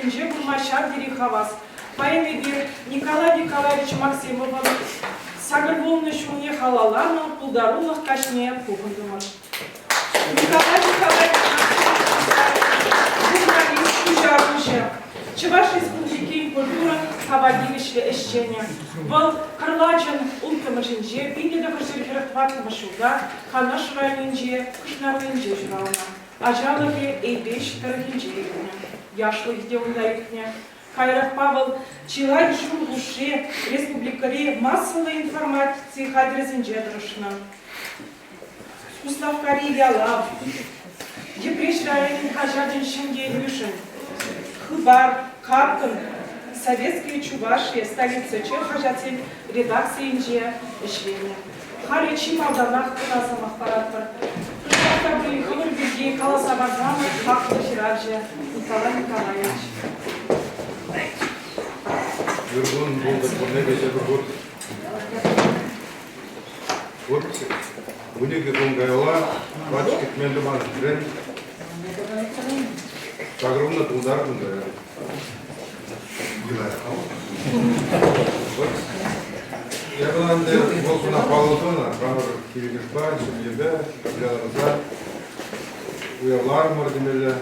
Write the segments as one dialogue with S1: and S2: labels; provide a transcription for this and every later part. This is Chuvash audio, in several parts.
S1: хушшинче пулма ҫав тери хавас. Паян эпир Николай Николаевич Максимовӑн 80 ҫулне халалланӑ пултарулӑх каҫне пухӑнтӑмӑр. Николай Николаевич журналист, куҫаруҫӑ, Чӑваш Республикин культурӑн тава тивӗҫлӗ ӗҫченӗ. Вӑл кӑрлачӑн улттӑмӗшӗнче 1944 ҫулта Канаш районӗнче Кӑшнаруйӗнче ҫуралнӑ. Ачалӑхӗ Эйпеҫ тӑрӑхӗнче иртнӗ. Яшлӑхӗ те унта иртнӗ. Каярахпа вӑл чылай ҫул хушши республикӑри массӑллӑ информаци хатӗрӗсенче тӑрӑшнӑ. Куславккари Ялав, Йӗпреҫ районӗн хаҫачӗн ҫӗнтерӳшӗн, Хыпар, Капкӑн, Советская Чувашия, Столица Ч хаҫатсен редакцийӗнче ӗҫленӗ. Халӗ чи малтанах кӑна сӑмах паратпӑр. Кӑштах та пулин хӑвӑр пирки каласа парсан хаклӑ ҫыравҫӑ Николай Николаевич.
S2: Юркун пултӑр пурне те тепӗр хут. Вот 12 кун каялла пач кӗтмен тӑман ҫӗртен 80 тултартӑм та Вот я кӑна ӗнтӗ вӑл куна паллӑ тунӑ, хамӑр кил-йышпа, ҫемьепе пӗрле уявларӑмӑр темелле.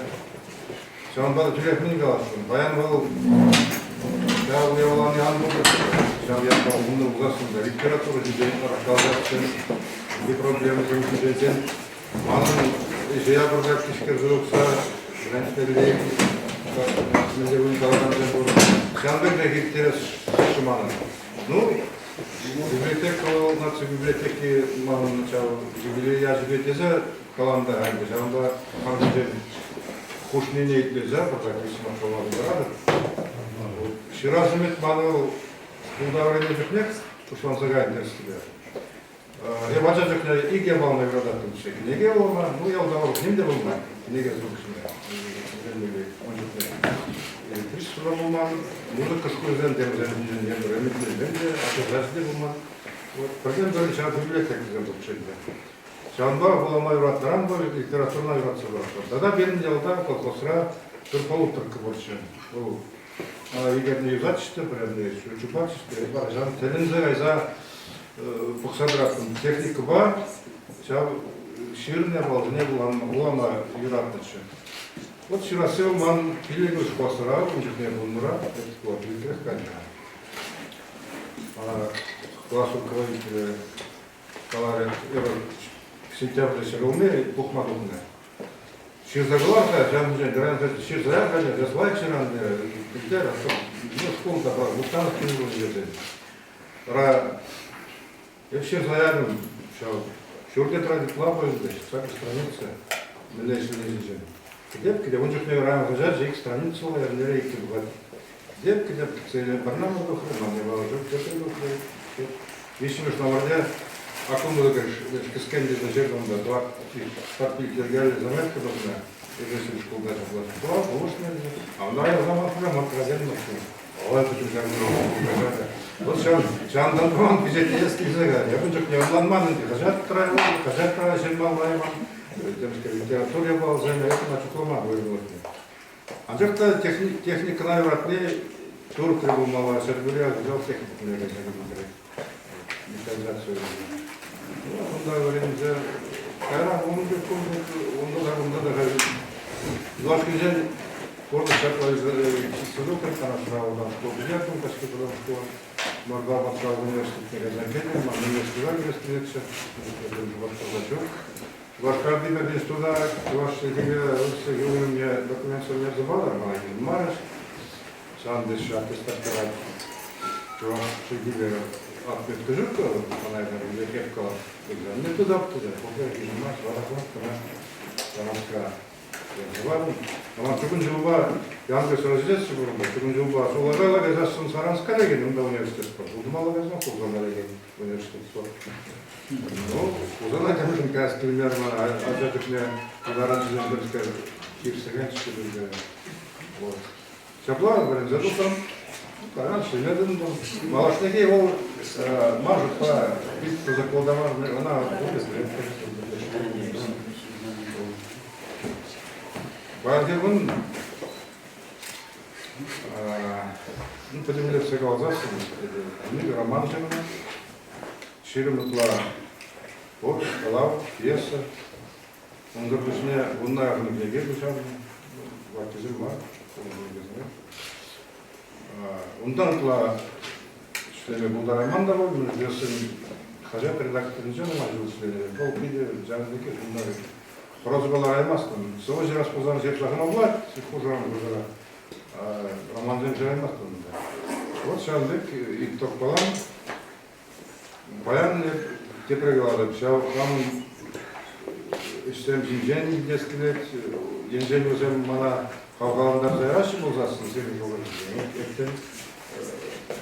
S2: Ҫавӑнпа та тӳрех мӗн каласшӑн, паян вӑл ҫав уявлани ан пултӑр, ҫав ятпа унӑн пулсассӑн та литература ҫинчен калаҫасшӑн, ытти проблемӑсем ҫинчен. Манӑн ӗҫе пырса тишкерсе тухса вӗрентмелли мӗнле пулин калакансем пур. Ҫавӑн пекрех ирттересшӗ манӑн. Ну, библиотека вӑл наци библиотеки манӑн ҫав юбилей ячӗпе тесе каланӑ та ӗнтӗ. Ҫавӑнпа хамсенчен хушнине итлесе пӑртак сӑмах калама пултаратӑп. Ҫырас ӗмӗт ман вӑл шкулта вӗреннӗ чухнех пуҫланса кайнӑ тӗрӗссипе. Эп ача чухне икӗ япалана юрататтӑмччӗ. Кӗнеке вулама, ну ялта урӑх ним те пулман. Кӗнекесӗр пуҫне вӗренмелли ун чухне. Электричество та пулман, музыка шкулӗсем те вӗсем ҫинчен эпир ӗмӗтленмен те, ача сачӗ те пулман. Вот пӗртен-пӗр ҫав библиотекӑсем пурччӗ ӗнтӗ. Ҫавӑнпа вулама юратнӑран вӑл литературӑна юратса пӑрахрӑм. Тата пирӗн ялта колхозра пӗр полуторка пурччӗ. Вӑл икӗ юсатчӗ те, пӗрремне чупатчӗ те, вара ҫавӑн тӗлӗнсе кайса пӑхса тӑраттӑм. Техникӑпа ҫав ҫырнӑ япаласене вулама юратнӑччӗ. Вот ҫырасси вӑл ман пиллӗкмӗш класра, ун чухне пулнӑра, пиллӗкрех кайнӑ. Класс руководителӗ каларӗ, эпӗ сентябрьте ҫӗрулми пухма тухнӑ. Ҫырса кӑлар-ха, ҫавӑн ҫырса яр-ха, лайӑх ҫыран пӗлтер, ну, шкулта Мухтанов кино тесен. Вара эп ҫырса ятӑм ҫав ҫур тетрадь ытла пуль ҫак страница мӗнле ӗҫлени ҫинчен. Кӗтеп, кӗтеп, ун чухне район хаҫачӗ ик страницӑллӑ эрнере иккӗ тухать. Кӗтеп, кӗтеп, кӗтсе пӗр номер тухрӗ, ман япала ҫук, тепри тухрӗ. Виҫҫӗмӗш номерте Акунлӑ кӗскен тесе ҫыртӑм та тӑват йӗркеллӗ заметка тухнӑ. Эпӗ шкулта ҫапла шкула пулӑшнӑ. А унта ялта мӑкрасем тухнӑ. Ой, пӗтӗм Вот ҫав ҫавӑнтан тӑван пичетлес килсе кайрӗ. Эпӗ ун чухне ӑнланман ӗнтӗ. Хаҫат тӑрайман, хаҫат тӑра ҫырмалла Темскер литература япаласем эпӗ ӑна чухламан вырӑнлӑхне. Анчах та техникӑна юратни туртрӗ пулмалла, Ҫӗрпӳре хуҫалӑх техникумне кайса кӗрет. Механизаци Унта вӗренсе кайран ун пек унта та кунта та юлашкинчен пурнӑҫ ҫапла ҫитсе тухрӗ, Канашра унтан шкул пӗтертӗм, каҫхи вӑтам шкула. Мордва патшалӑх университетне кайса кӗтӗм, ман университета кӗрес килетчӗ, Шупашкарта ҫук. Шупашкарти пӗр института чӑваш чӗлхипе рус чӗлхи уйрӑмне документсем ярса патӑр, мана йышӑнмарӗҫ. Ҫавӑн пек аттестат тӑрать. Чӑваш чӗлхипе отметка ҫук-ка, мана это кепка экзамене тытап тесе, кофе йышӑнмасть, вара кӑна Саранскра Ладно. Мана чукун ҫулпа Янгӑш разъезчӗ пурӑннӑ. Чукун ҫулпа Сулаша кайсассӑн Саранска лекен, унта университет пур. Ултӑмалла кайсан Хусана лекен университет пур. Ну, Хусана темшӗн каяс килмерӗ мана. Ача чухне тутарансем пӗрскер кирсекенччӗ пулчӗ. Вот. Ҫапла вӗренсе тухрӑм. Кайран ӗҫлеме тытӑнтӑм. Малашнехи вӑл ман шутпа пит кӑсӑклӑ та мар, ӑна пурте пӗлет. Паянхи кун Пӗтӗмлетсе каласассӑн, кӗнеке роман ҫырнӑ, 20 ытла повесть, калав, пьеса. Унсӑр пуҫне вунна яхӑн кӗнеке куҫарнӑ, ваттисем мар, кӗнекесене. Унтан ытла ӗҫлеме пултарайман та вӑл, мӗншӗн хаҫат редакторӗнче нумай ҫул ӗҫленӗ. Вӑл питӗ ҫавӑн пекех унта прозӑпа лараймастӑн. Сӑвӑ ҫырас пулсан ҫырса хӑма пулать, хушӑран хушӑра. Романсем ҫыраймастӑн унта. Вот ҫавӑн пек итогпалан паян тепре калатӑп, ҫав хамӑн ӗҫсем ҫинчен илтес килет. Енчен вӗсем мана хавхалантарса яраҫҫӗ пулсассӑн сирӗн шухӑшсене, эптен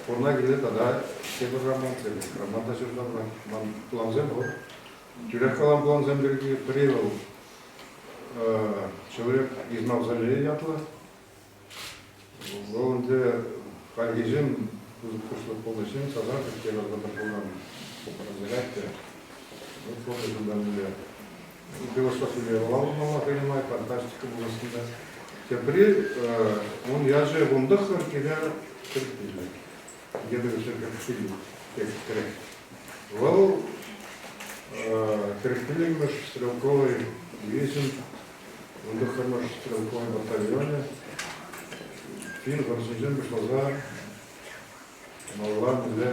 S2: пурна киле тата тепӗр роман, роман та ҫырса пырать. Ман плансем пур. Тӳрех калам плансем пирки пӗри вӑл Человек из мавзолея ятлӑ. Вӑл ӗнтӗ хальхи ҫын, пысӑк пуҫлӑх пулнӑ ҫын сасартӑк тепӗр вӑхӑт пулсан пӑрӑнса те. Ну, пурнӑҫ унта мӗнле философипе вӑл принимай, фантастика пулассинче. Тепри, ун ячӗ 19 киле кӗртнӗ. Где-то кӗрет. Вӑл 45-мӗш стрелковый дивизин 19-мӗш стрелковый батальонӗ финн вӑрҫинчен пуҫласа малалла мӗнле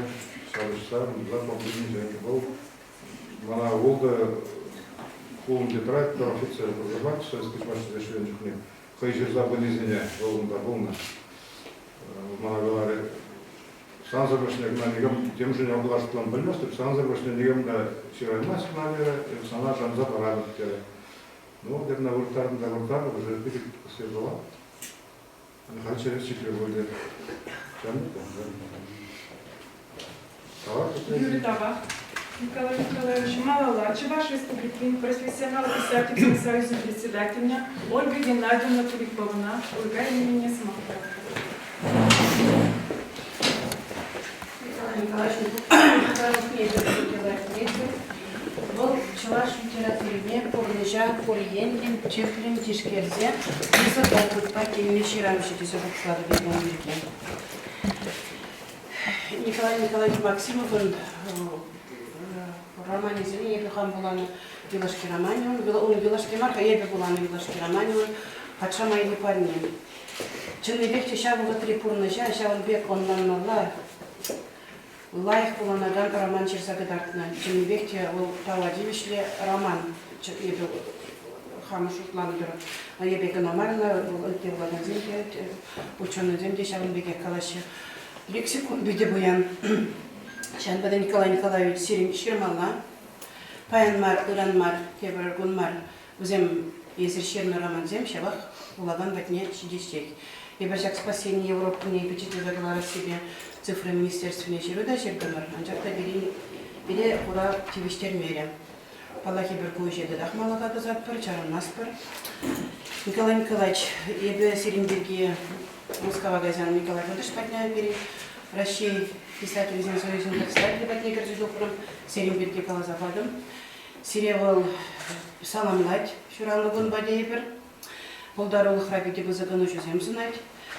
S2: ҫапӑҫса мӗнле пулнинчен. Вӑл мана ултӑ хулӑм тетрадь пӗр офицер пырса Советский Союз ӗҫленӗ чухне хӑй ҫырса пынисене вӑл унта пулнӑ. Мана каларӗ, сансӑр пуҫне кӑна никам темшӗн облаҫлан пӗлместӗп, сансӑр пуҫне никам та ҫыраймасть мана терӗ, эп сана шанса паратӑп терӗ. Ну, верно, вырттартӑм та вырттартӑм, уже питӗ кӗске была. Халь через читлӗ пулчӗ.
S1: Юрий Тавах, Николай Николаевич Малалла Чӑваш Республикин профессионал писательсен союзӗн председательне Ольга Геннадьевна Куликовӑна Ольга именне сӑмах паратпӑр.
S3: Николай Николаевич Вӑл чӑваш литературине пурнӑҫа пур енлӗн тӗплӗн тишкерсе пысӑк опытпа килнӗ ҫыравҫӑ тесе шутлатӑп эпӗ ун пирки. Николай Николаевич Максимовӑн романӗсене эпӗ хам вуланӑ юлашки романӗ ун, ун юлашки мар-ха, эпӗ вуланӑ юлашки романӗ ун «Патша майри парни». Чӑннипех те ҫав вӑхӑтри пурнӑҫа ҫавӑн пек ӑнланмалла, лайӑх вуланакан роман ҫырса кӑтартнӑ. Чӑннипех те вӑл тава тивӗҫлӗ роман. Эпӗ хам шутланӑ тӑрӑх. Эпӗ кӑна мар ӑна, ытти вулакансем те, ученӑйсем те ҫавӑн пекех калаҫҫӗ. Лексикон питӗ пуян. Ҫавӑнпа та Николай Николаевич сирӗн ҫырмалла. Паян мар, ыран мар, тепӗр кун мар. Вӗсем эсир ҫырнӑ романсем ҫавах вулакан патне ҫитеҫҫех. Эпир ҫак «Спасение Европыне» пичетлесе кӑларассипе цифра министерствине ҫыру та ҫыртӑмӑр, анчах та пирӗн пире хурав тивӗҫтермерӗ. Паллах, эпир ку ӗҫе татах малалла тӑсатпӑр, чарӑнмастпӑр. Николай Николаевич, эпӗ сирӗн пирки Мускава кайсан Николай Федорович патне пирӗн Раҫҫей писателӗсен союзӗн председателӗ патне кӗрсе тухрӑм, сирӗн пирки каласа патӑм. Сире вӑл саламлать ҫуралнӑ кунпа тейӗпӗр. Пултарулӑхра питӗ пысӑк ӑнӑҫусем сунать.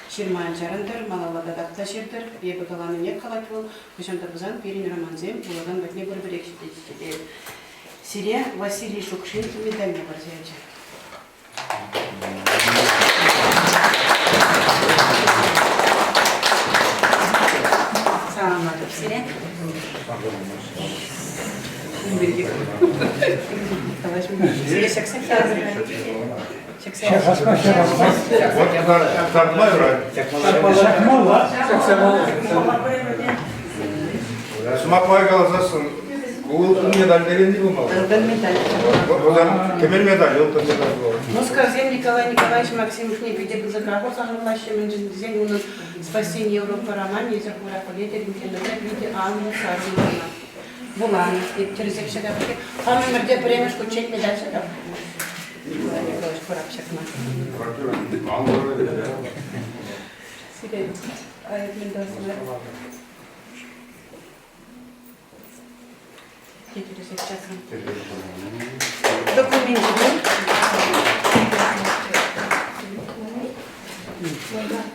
S3: Ҫырма ан чарӑнтӑр, малалла татах та ҫыртӑр. Эпӗ каланине калать вӑл. Хӑҫан та пулсан пирӗн романсем вулакан патне пурпӗрех ҫитеҫҫӗ тет. Сире Василий Шукшин медальне парса ячӗ. Саламлатӑп сире. Сире ҫакса
S2: Сӑмах май каласассӑн, ку медаль дегенни пулмалла.
S3: Ылтӑн медаль.
S2: Кӗмӗл медаль, ылтӑн медаль пулать.
S3: Мускавсем Николай Николаевич Максимовне питӗ пысӑка хурса хӑвараҫҫӗ, мӗншӗн тесен унӑн «Спасение Европы» романӗ эсир хура пӗлетӗр, интернетра питӗ анлӑ сарӑлнӑ. Вуланӑ, эп тӗрӗсех ҫакап. Хам ӗмӗрте пӗрремӗш хутчен медаль ҫакап. Николай Николаевич пӑрах ҫакна. Сире мӗн тӑвас Докуменчӗ.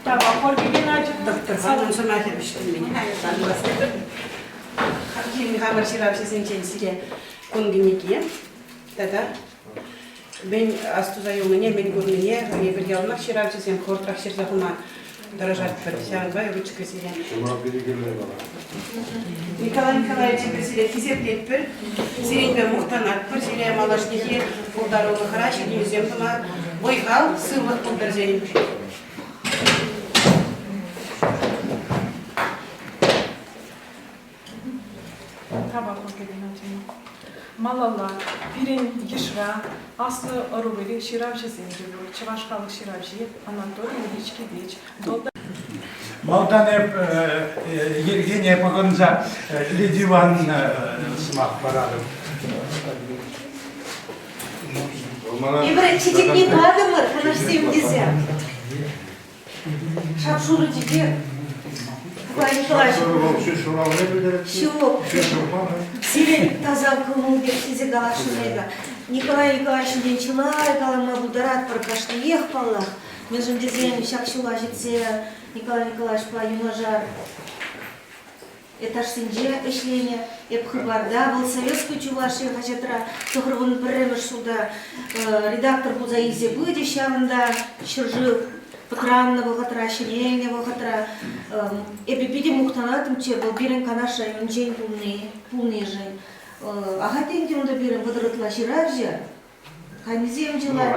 S1: Тавах, Ольга Геннадьевна.
S3: Тӑхтӑр-ха, ун сӑмахӗ вӗҫленмен. Хамӑр ҫыравҫӑсенчен сире кун кӗнеки тата мӗн астуса юлнине, мӗн курнине эпир яланах ҫыравҫӑсем хӑвӑртрах ҫырса хума тӑрӑшатпӑр. Ҫавӑнпа ручка сире. Николай Николаевич, эпир сире хисеплетпӗр, сирӗнпе мухтанатпӑр, сире малашнехи пултарулӑхра ҫитӗнӳсем тума вӑй-хал, сывлӑх пултӑр сирӗн.
S1: Тавах, Ольга Геннадьевна. Малалла пирӗн йышра аслӑ ӑрури ҫыравҫӑсем те пур. Чӑваш халӑх ҫыравҫи Анатолий Ильич Кипеч. Вӑл та
S4: Малтан эп йӗркене пӑхӑнса Лидия Ивановна сӑмах паратӑп.
S5: Эпир чечекне патӑмӑр канашсем тесе. Шап-шурӑ чечек. Николай Николаевич. Ҫук. Сирӗн таса кӑмӑл пек тесе каласшӑн эпӗ. Николай Николаевич ҫинчен чылай калама пултаратпӑр кашниех, паллах. Мӗншӗн тесен ҫак ҫула ҫитсе Николай Николаевичпа юнашар этажсенче ӗҫленӗ. Эп Хыпарта, вӑл Советская Чувашия хаҫатра 91-мӗш ҫулта редактор пулса илсе пычӗ ҫавӑнта ҫӗршыв пӑтраннӑ вӑхӑтра, ҫӗнелнӗ вӑхӑтра. Эпӗ питӗ мухтанаттӑмччӗ вӑл пирӗн Канаш районӗнчен пулни, пулнишӗн. Ахальтен те унта пирӗн 30 ытла ҫыравҫӑ. Ханисем чылай.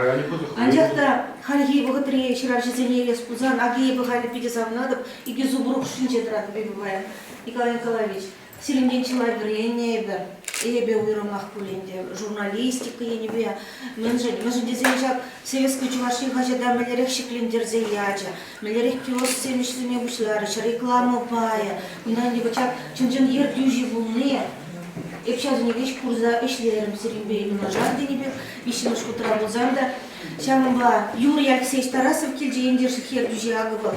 S5: Анчах та хальхи вӑхӑтри ҫыравҫӑсене илес пулсан, акӑ эпӗ халӗ питӗ савӑнатӑп, икӗ зубр хушшинче тӑратӑп эпӗ паян. Николай Николаевич, сирӗнтен чылай вӗреннӗ эпӗ. Эпӗ уйрӑмах пуль ӗнтӗ журналистика енӗпе. Мӗншӗн? Мӗншӗн тесен ҫак Советская Чувашия хаҫата мӗнлерех ҫӗклентерсе ячӗ, мӗнлерех киосксем ӗҫлеме пуҫларӗҫ, реклама пайӗ, кунта ӗнтӗ ҫак чӑн-чӑн ертӳҫӗ пулни Эп ҫавсене веҫ курса ӗҫлерӗм сирӗнпе юнашар тенӗ пек, виҫҫӗмӗш хутра пулсан та. Ҫавӑнпа Юрий Алексеевич Тарасов килчӗ ентешлӗх ертӳҫи акӑ вӑл.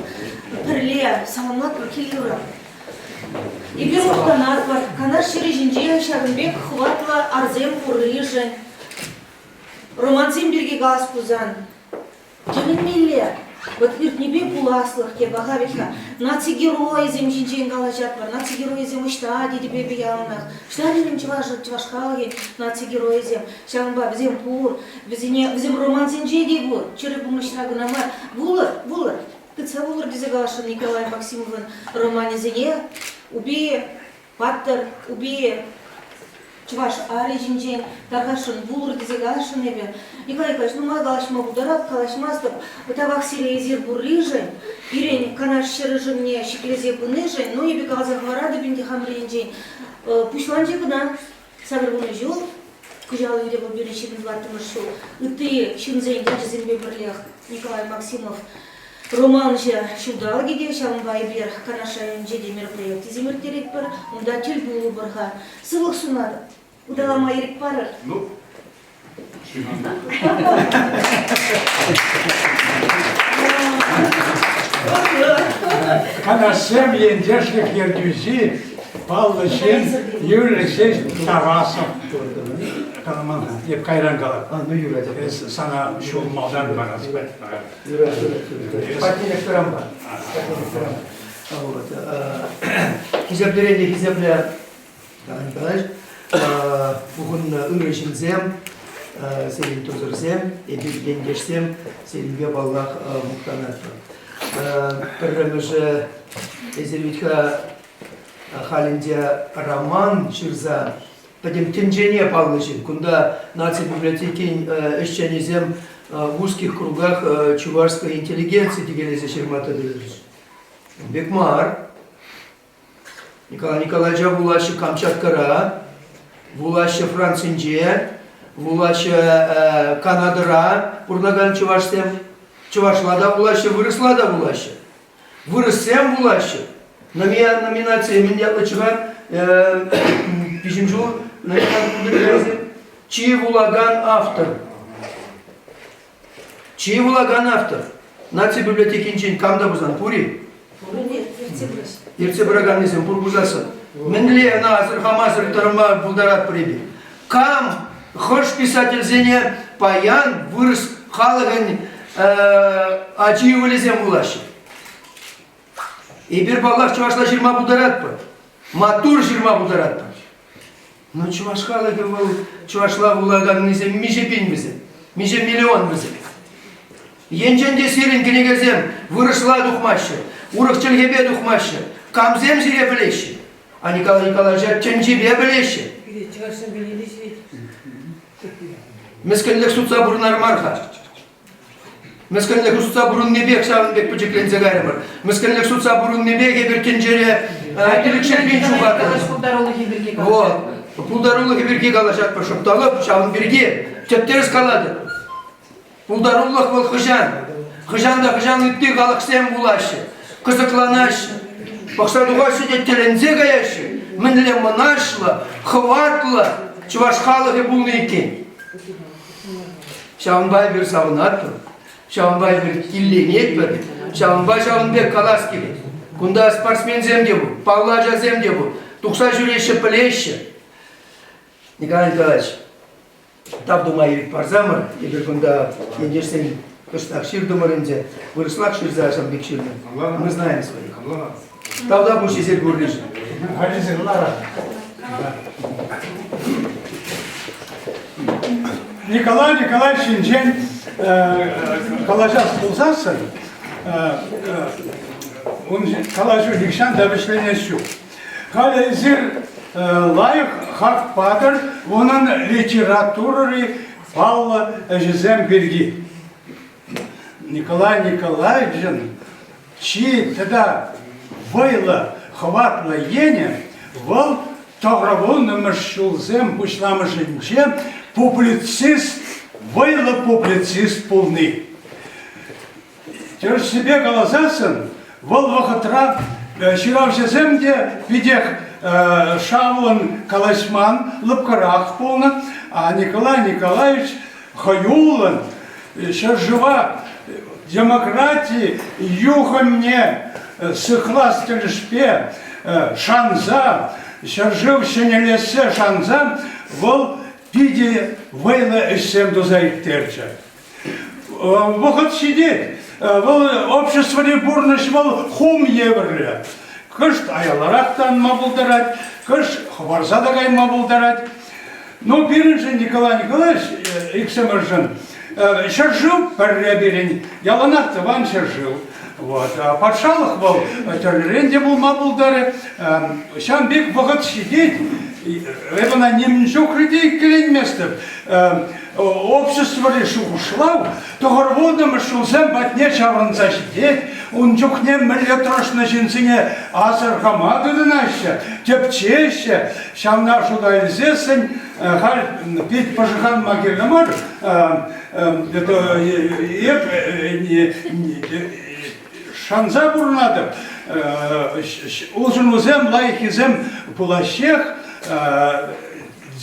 S5: Пӗрле саламлатпӑр, кил Юра. Эпир мухтанатпӑр, Канаш ҫӗрӗ ҫинче ҫакӑн пек хӑватлӑ арсем пурришӗн. Романсем пирки калас пулсан, Тӗлӗнмелле. Вот иртнипе пуласлӑх те паха вӗт-ха. Наци геройӗсем ҫинчен калаҫатпӑр. Наци геройӗсем ӑҫта тетӗп эпӗ яланах. Ӑҫта пирӗн чӑваш, чӑваш халӑхӗн наци геройӗсем? Ҫавӑнпа вӗсем пур. Вӗсене, вӗсем романсенче те пур. Чӗрӗ пурнӑҫра кӑна мар. Вулӑр, вулӑр. Тытса вулӑр тесе каласшӑн Николай Максимовӑн романӗсене. Упи Паттӑр Упи чӑваш арӗ ҫинчен тархасшӑн вулӑр тесе каласшӑн эпӗ. Николай Николаевич, нумай калаҫма пултарап, калаҫмастӑп. Тавах сире эсир пурришӗн, пирӗн Канаш ҫӗршывне ҫӗклесе пынишӗн. Ну, эпӗ каласа хӑваратӑп ӗнтӗ хамӑр енчен. Пуҫланчӗ кӑна 80 ҫул. Кӑҫал ӗнтӗ вӑл пирӗн 24-мӗш ҫул. Ытти ҫынсен ячӗсемпе пӗрлех Николай Максимов Романҫӑ ҫулталӑкӗ те ҫавӑнпа эпир Канаш районӗнче те мероприятисем ирттеретпӗр, унта тӗл пулӑпӑр-ха. Сывлӑх сунатӑп. Ыталама ирӗк парӑр.
S2: Ну,
S4: Канашсем ентешлӗх ертӳҫи паллӑ ҫын Юрий Алексеевич Тарасов. Каламан, эп кайран калап.
S6: А, ну юрать.
S4: Эс сана ҫул малтан парас.
S6: Патнех тӑрам-ха. Вот. Хисеплӗрен те хисеплӗ Николай Николаевич, пухӑннӑ ырӑ ҫынсем, сирӗн тусӑрсем, эпир ентешсем сирӗнпе, паллах, мухтанатпӑр. Пӗрремӗшӗ, эсир вӗт-ха халь ӗнтӗ роман ҫырса пӗтӗм тӗнчене паллӑ ҫын. Кунта наци библиотекин ӗҫченӗсем в узких кругах чувашской интеллигенции текелесе ҫырма тытӑнчӗҫ. Ун пек мар. Николай Николаевича вулаҫҫӗ Камчаткӑра, вулаҫҫӗ Францинче, вулаҫҫӗ Канадӑра пурӑнакан чӑвашсем. Чӑвашла та вулаҫҫӗ, вырӑсла та вулаҫҫӗ. Вырӑссем вулаҫҫӗ. Номинаци мӗн ятлӑччӗ-ха? Виҫӗм ҫул Чи вулакан автор. Чи вулакан автор. Наци библиотекинчен кам та пулсан пур-и? Ертсе пыраканнисем пур пулсассӑн. Мӗнле ӑна асӑрхамасӑр тӑрма пултаратпӑр эпир? Кам хӑш писательсене паян вырӑс халӑхӗн ачи ывӑлӗсем вулаҫҫӗ. Эпир, паллах, чӑвашла ҫырма пултаратпӑр. Маттур ҫырма пултаратпӑр. Но чӑваш халӑхӗ вӑл чӑвашла вулаканнисем миҫе пин вӗсем, миҫе миллион вӗсем. Енчен те сирӗн кӗнекесем вырӑсла тухмаҫҫӗ, урӑх чӗлхепе тухмаҫҫӗ, камсем сире пӗлеҫҫӗ? А Николай Николаевича тӗнчипе пӗлеҫҫӗ.
S7: Чӑвашсем пӗлни ҫитет.
S6: Мӗскӗнлӗх сутса пурӑнар мар-ха. Мӗскӗнлӗх сутса пурӑннипех ҫавӑн пек пӗчӗкленсе кайрӑмӑр. Мӗскӗнлӗх сутса пурӑннипех эпир тӗнчере пилӗкшер ҫухатрӑмӑр.
S7: Пултарулӑхӗ пирки
S6: Вот. Пултарулӑхӗ пирки калаҫатпӑр шӑпталӑп, ҫавӑн пирки тӗп-тӗрӗс калатӑп. Пултарулӑх вӑл хӑҫан? Хӑҫан та хӑҫан ытти халӑхсем вулаҫҫӗ, кӑсӑкланаҫҫӗ. Пӑхса тухаҫҫӗ те тӗлӗнсе каяҫҫӗ. Мӗнле мӑнаҫлӑ, хӑватлӑ чӑваш халӑхӗ пулнӑ иккен. Ҫавӑнпа эпир савӑнатпӑр, ҫавӑнпа эпир килленетпӗр, ҫавӑнпа ҫавӑн пек калас килет. Кунта спортсменсем те пур, паллӑ ачасем те пур. Тухса ҫӳреҫҫӗ, пӗлеҫҫӗ. Николай Николаевич, тав тума ирӗк парсамӑр, эпир кунта ентешсен кӑштах ҫыртӑмӑр ӗнтӗ. Вырӑслах ҫырса ҫавӑн пек ҫырнӑ. Мы знаем своих. Тавтапуҫ эсир пурришӗн.
S4: Халӗ лара. Николай Николаевич ҫинчен калаҫас пулсассӑн, ун калаҫу нихҫан та вӗҫленес ҫук. Халӗ эсир лайӑх хак патӑр унӑн литературӑри паллӑ ӗҫӗсем пирки. Николай Николаевичӑн чи тата вӑйлӑ, хӑватлӑ енӗ вӑл тӑхӑрвуннӑмӗш ҫулсем пуҫламӑшӗнче публицист, вӑйлӑ публицист пулни. Тӗрӗссипе каласассӑн, вӑл вӑхӑтра ҫыравҫӑсем те питех шавлӑн калаҫман, лӑпкӑрах пулнӑ. А Николай Николаевич хӑюллӑн ҫӗршыва демократи юхӑмне сыхлас тӗлӗшпе шанса, ҫӗршыв ҫӗнелессе шанса вӑл питӗ вӑйлӑ ӗҫсем туса ирттерчӗ. Вӑхӑт ҫитет. Вӑл обществӑри пурнӑҫ вӑл хум евӗрлӗ. Кӑшт аяларах та анма пултарать, кӑшт хӑпарса та кайма пултарать. Ну, пирӗншӗн Николай Николаевич иксӗмӗршӗн ҫӗршыв пӗрре пирӗн, яланах тӑван ҫӗршыв. Вот. Патшалӑх вӑл тӗрлӗрен те пулма пултарӗ. Ҫавӑн пек вӑхӑт ҫитет, эп ӑна нимӗн чухлӗ те иккӗленместӗп. Обществӑри шухӑшлав тӑхӑрвуннӑмӗш ҫулсем патне ҫаврӑнса ҫитет. Ун чухне мӗнле тӑрӑшнӑ ҫынсене асӑрхама тытӑнаҫҫӗ, тӗпчеҫҫӗ. Ҫавна шута илсессӗн халь пит пӑшӑрханма кирлӗ мар. Эп шанса пурӑнатӑп. Улшӑнусем лайӑххисем пулаҫҫех.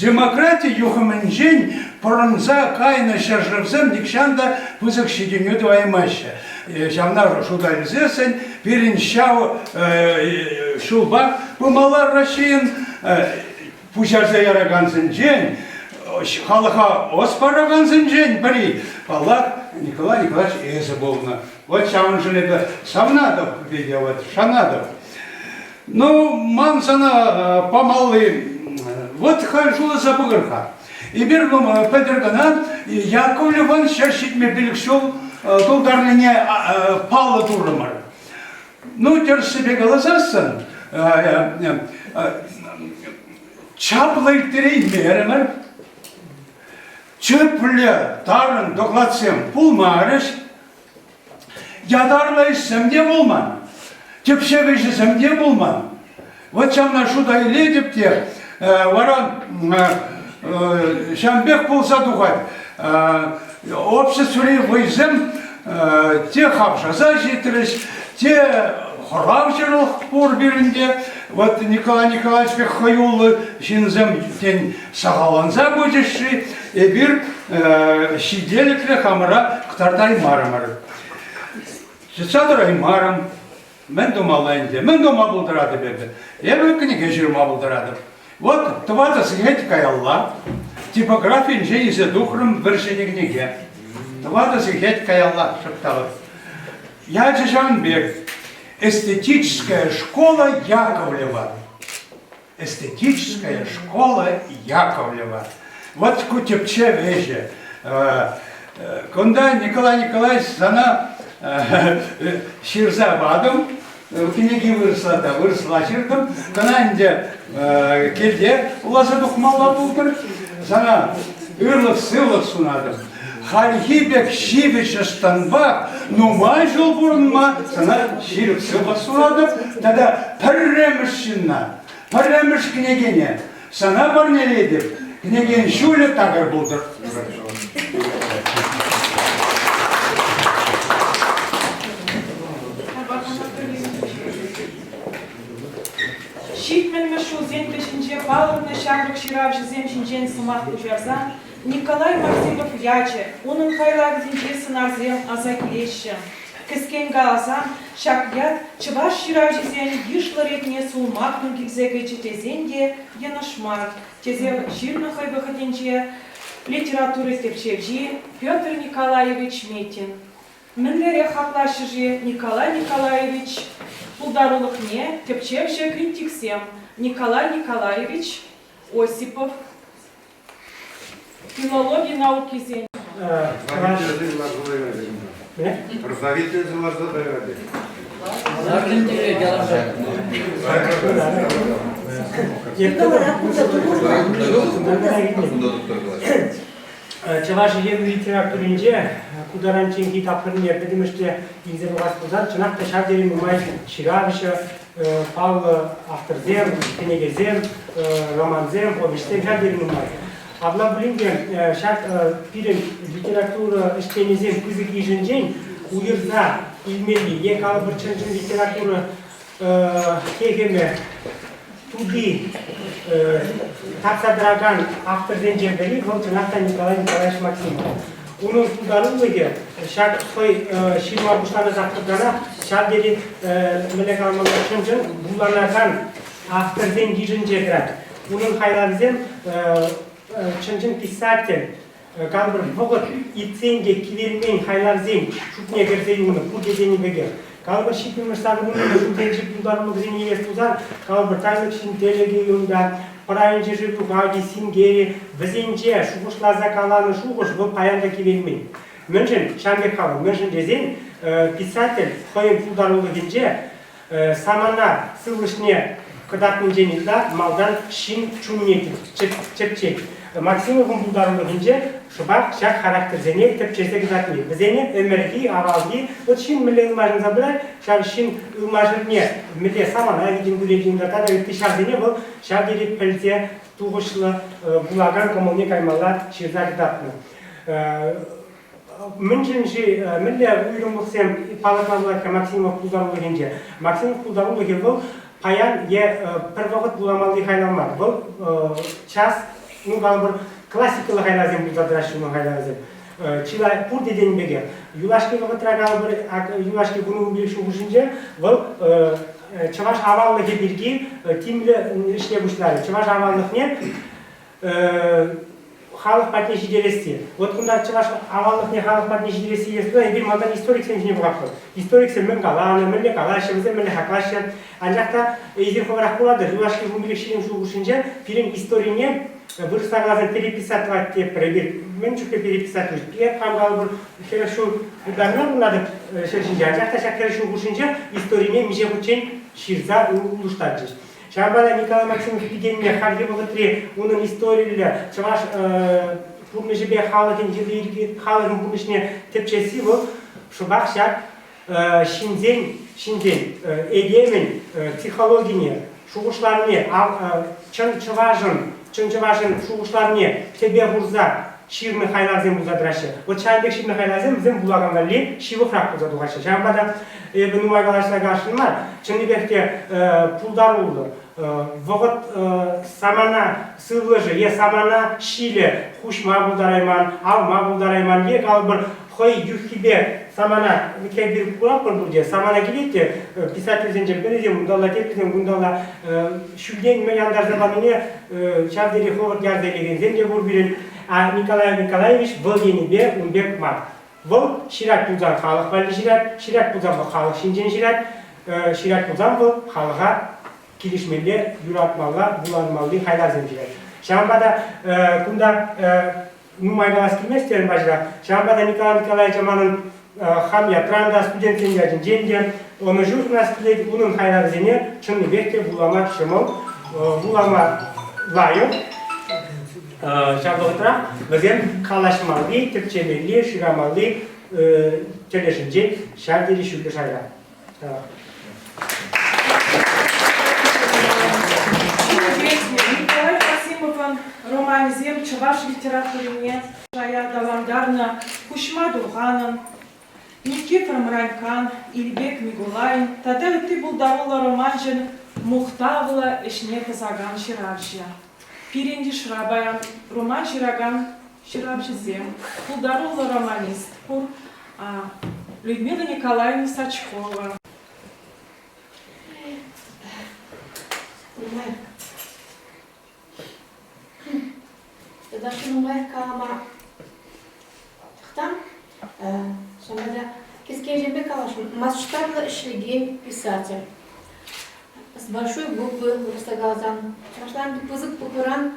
S4: Демократи юхӑмӗнчен пӑрӑнса кайнӑ ҫӗршывсем нихҫан та пысӑк ҫитӗнӳ тӑваймаҫҫӗ. Ҫавна шута илсессӗн пирӗн ҫав ҫулпа пымалла Раҫҫейӗн пуҫарса яракансенчен, халӑха ӑс паракансенчен пӗри, паллах, Николай Николаевич эсӗ пулнӑ. Вот ҫавӑншӑн эпӗ савнатӑп пике, вот шанатӑп. Ну, ман сана памалли, вот халь шуласа пӑхӑр-ха. Эпир пӗлтӗр кӑна Яковлевӑн 175 ҫул тултарнине паллӑ турӑмӑр. Ну, тӗрӗссипе каласассӑн, чаплӑ ирттереймерӗмӗр. Тӗплӗ, тарӑн докладсем пулмарӗҫ. Ятарлӑ ӗҫсем те пулман, тӗпчев ӗҫӗсем те пулман. Вот ҫавна шута илетӗп те, вара ҫавӑн пек пулса тухать. Обществӑри вӑйсем те хавшаса ҫитрӗҫ, те хӑравҫӑлӑх пур пирӗнте. Вот Николай Николаевич пек хӑюллӑ ҫынсем, тен, сахалланса пычӗҫ-ши, эпир ҫителӗклӗ хамӑра кӑтартаймарӑмӑр. Чӑтса тӑраймарӑм. Мӗн тумалла ӗнтӗ? Мӗн тума пултаратӑп эпӗ? Эпӗ кӗнеке ҫырма пултаратӑп. Вот тӑватӑ сехет каялла типографинче илсе тухрӑм вӗр ҫӗнӗ кӗнеке. Тӑватӑ сехет каялла шӑпталӑх. Ячӗ ҫавӑн пек. Эстетическая школа Яковлева. Эстетическая школа Яковлева. Вот ку тӗпчев ӗҫӗ. Кунта Николай Николаевич сана ҫырса патӑм. Кӗнеки вырӑсла та вырӑсла ҫыртӑм. Кӑна ӗнтӗ килте вуласа тухмалла пултӑр. Сана ырлӑх-сывлӑх сунатӑп. Хальхи пек ҫивӗч ӑс-тӑнпа нумай ҫул пурӑнма сана ҫирӗп сывлӑх сунатӑп тата пӗрремӗш ҫынна, пӗрремӗш кӗнекене сана парнелетӗп. Кӗнекен ҫулӗ такӑр пултӑр.
S1: Ҫитмӗлмӗш ҫулсен вӗҫӗнче палӑртнӑ ҫамрӑк ҫыравҫӑсем ҫинчен сӑмах пуҫарсан Николай Максимов ячӗ, унӑн хайлавӗсенчи сӑнарсем аса килеҫҫӗ. Кӗскен каласан, ҫак ят чӑваш ҫыравҫисен йышлӑ ретне сулмаклӑн килсе кӗчӗ тесен те йӑнӑш мар, тесе ҫырнӑ хӑй вӑхӑтӗнче литература тӗпчевҫи Петр Николаевич Метин. Мӗнлерех хаклаҫҫӗ-ши Николай Николаевич пултарулӑхне тӗпчевҫӗ-критиксем Николай Николаевич Осипов, Филологи наукисен.
S8: Чӑваш Ен литературинче ку таранчченхи тапхӑрне пӗтӗмӗшле илсе пӑхас пулсан, чӑнах та ҫав тери нумай ҫыравҫӑ, паллӑ авторсем, кӗнекесем, романсем, повеҫсем ҫав тери нумай. Апла пулин те ҫак пирӗн литература ӗҫченӗсен пысӑк йышӗнчен уйӑрса илмелли е калӑпӑр чӑн-чӑн литература техӗмӗ тути татса тӑракан авторсенчен пӗри вӑл чӑнах та Николай Николаевич Максимов. Унӑн пултарулӑхӗ ҫак хӑй ҫырма пуҫланӑ тапхӑртанах ҫав тери мӗнле каламалла чӑн-чӑн вуланакан авторсен йышӗнче тӑрать. Унӑн хайлавӗсем чӑн-чӑн писатель калӑпӑр вӑхӑт иртсен те кивелмен хайлавсен шутне кӗрсе юлнӑ пурте тенӗ пекех. Калӑпӑр ҫитмӗлмӗш сакӑрвуннӑмӗш ҫулсенчи пултарулӑхсене илес пулсан, калӑпӑр тайлӑк ҫын тӗлӗкӗ унта, пӑрайӗнче шыв юхать-и, синкер-и, вӗсенче шухӑшласа каланӑ шухӑш вӑл паян та кивелмен. Мӗншӗн ҫавӑн пек калӑн? Мӗншӗн тесен писатель хӑйӗн пултарулӑхӗнче самана сывлӑшне кӑтартнинчен ытла малтан ҫын чунне тӗпчет. Максимовӑн пултарулӑхӗнче шӑпах ҫак характерсене тӗпчесе кӑтартни. Вӗсене ӗмӗрхи, авалхи, вӑт ҫын мӗнле ылмашӑнса пырать, ҫав ҫын ылмашӑвне мӗнле самана витӗм кӳрет унта тата ытти ҫавсене вӑл ҫав тери пӗлсе тухӑҫлӑ вулакан кӑмӑлне каймалла ҫырса кӑтартнӑ. Мӗншӗн-ши, мӗнле уйрӑмлӑхсем палӑртма пулать-ха Максимов пултарулӑхӗнче? Максимов пултарулӑхӗ вӑл паян е пӗр вӑхӑт вуламалли хайлав мар. Вӑл час, ну, калӑпӑр, классикӑллӑ хайлавсем пулса тӑраҫҫӗ унӑн хайлавӗсем. Чылай пурте тенӗ пекех. Юлашки вӑхӑтра, калӑпӑр, юлашки вун ҫул хушшинче вӑл чӑваш аваллӑхӗ пирки тимлӗ ӗҫле пуҫларӗ. Чӑваш аваллӑхне халӑх патне ҫитересси. Вот кунта чӑваш аваллӑхне халӑх патне ҫитересси илес пулсан эпир малтан историксем ҫине пӑхатпӑр. Историксем мӗн каланӑ, мӗнле калаҫҫӗ, вӗсем мӗнле хаклаҫҫӗ. Анчах та эсир хӑвӑрах куратӑр, юлашки 15 ҫул хушшинче пирӗн историне вырӑсла каласан переписать тӑвать тетпӗр. Эпир мӗн чухлӗ переписать Эп хам калӑпӑр, 40 ҫул ытларах пурӑнатӑп ҫӗр ҫинче, анчах та ҫак 40 ҫул хушшинче историне миҫе хутчен ҫырса улӑштарчӗҫ. Ҫавӑнпа та Николай Максимов пикенне хальхи вӑхӑтри унӑн историллӗ чӑваш пурнӑҫӗпе халӑхӗн йӑли-йӗрки, халӑхӑн пурнӑҫне тӗпчесси вӑл шӑпах ҫак ҫынсен ҫынсен этемӗн психологине, шухӑшлавне, чӑн чӑвашӑн чӑн чӑвашӑн шухӑшлавне тӗпе хурса ҫырнӑ хайлавсем пулса тӑраҫҫӗ. Вот ҫавӑн пек ҫырнӑ хайлавсем вӗсем вулакан валли ҫывӑхрах пулса тухаҫҫӗ. Ҫавӑнпа та эпӗ нумай калаҫса каласшӑн мар. Чӑннипех те пултаруллӑ. Вӑхӑт самана сывлӑшӗ е самана ҫилӗ хуҫма пултарайман, авма пултарайман е калӑпӑр хӑй юххипе самана эпир куратпӑр пурте, самана килет те писательсенчен пӗрисем унталла, теприсем кунталла ҫӳлтен мӗн антарса панине ҫав тери хӑвӑрт ярса илекенсем те пур пирӗн. А Николай Николаевич вӑл енӗпе ун пек мар. Вӑл ҫырать пулсан халӑх валли ҫырать, ҫырать пулсан вӑл халӑх ҫинчен ҫырать, ҫырать пулсан вӑл халӑха килӗшмелле, юратмалла, вуланмалли хайлавсем ҫырать. Ҫавӑнпа та кунта нумай калас килмест терӗм паҫӑра. Ҫавӑнпа та Николай Николаевича манӑн хам ятран та, студентсен ятӗнчен те ӑнӑҫу сунас килет. Унӑн хайлавӗсене чӑннипех те вулама ҫӑмӑл, вулама лайӑх. Ҫав вӑхӑтра вӗсем калаҫмалли, тӗпчемелли, шырамалли тӗлӗшӗнчен ҫав тери ҫӳллӗ шайра.
S1: Николай Касимовӑн романӗсем чӑваш литературине шая аталантарнӑ Куҫма Турханӑн, Никифор Мранькан, Илпек Микулайӑн тата ытти пултаруллӑ романҫӑн мухтавлӑ ӗҫне тӑсакан ҫыравҫӑ. Пирӗн йышра паян роман ҫыракан ҫыравҫӑсем, пултаруллӑ романист пур Людмила Николаевна Сачкова.
S9: Нумай. Ытлашши нумаях калама тӑхтам. Ҫавна та кӗске каласшӑн. Масштаблӑ ӗҫлекен писатель. С большой буквы вырӑсла каласан, чӑвашлан пысӑк буквӑран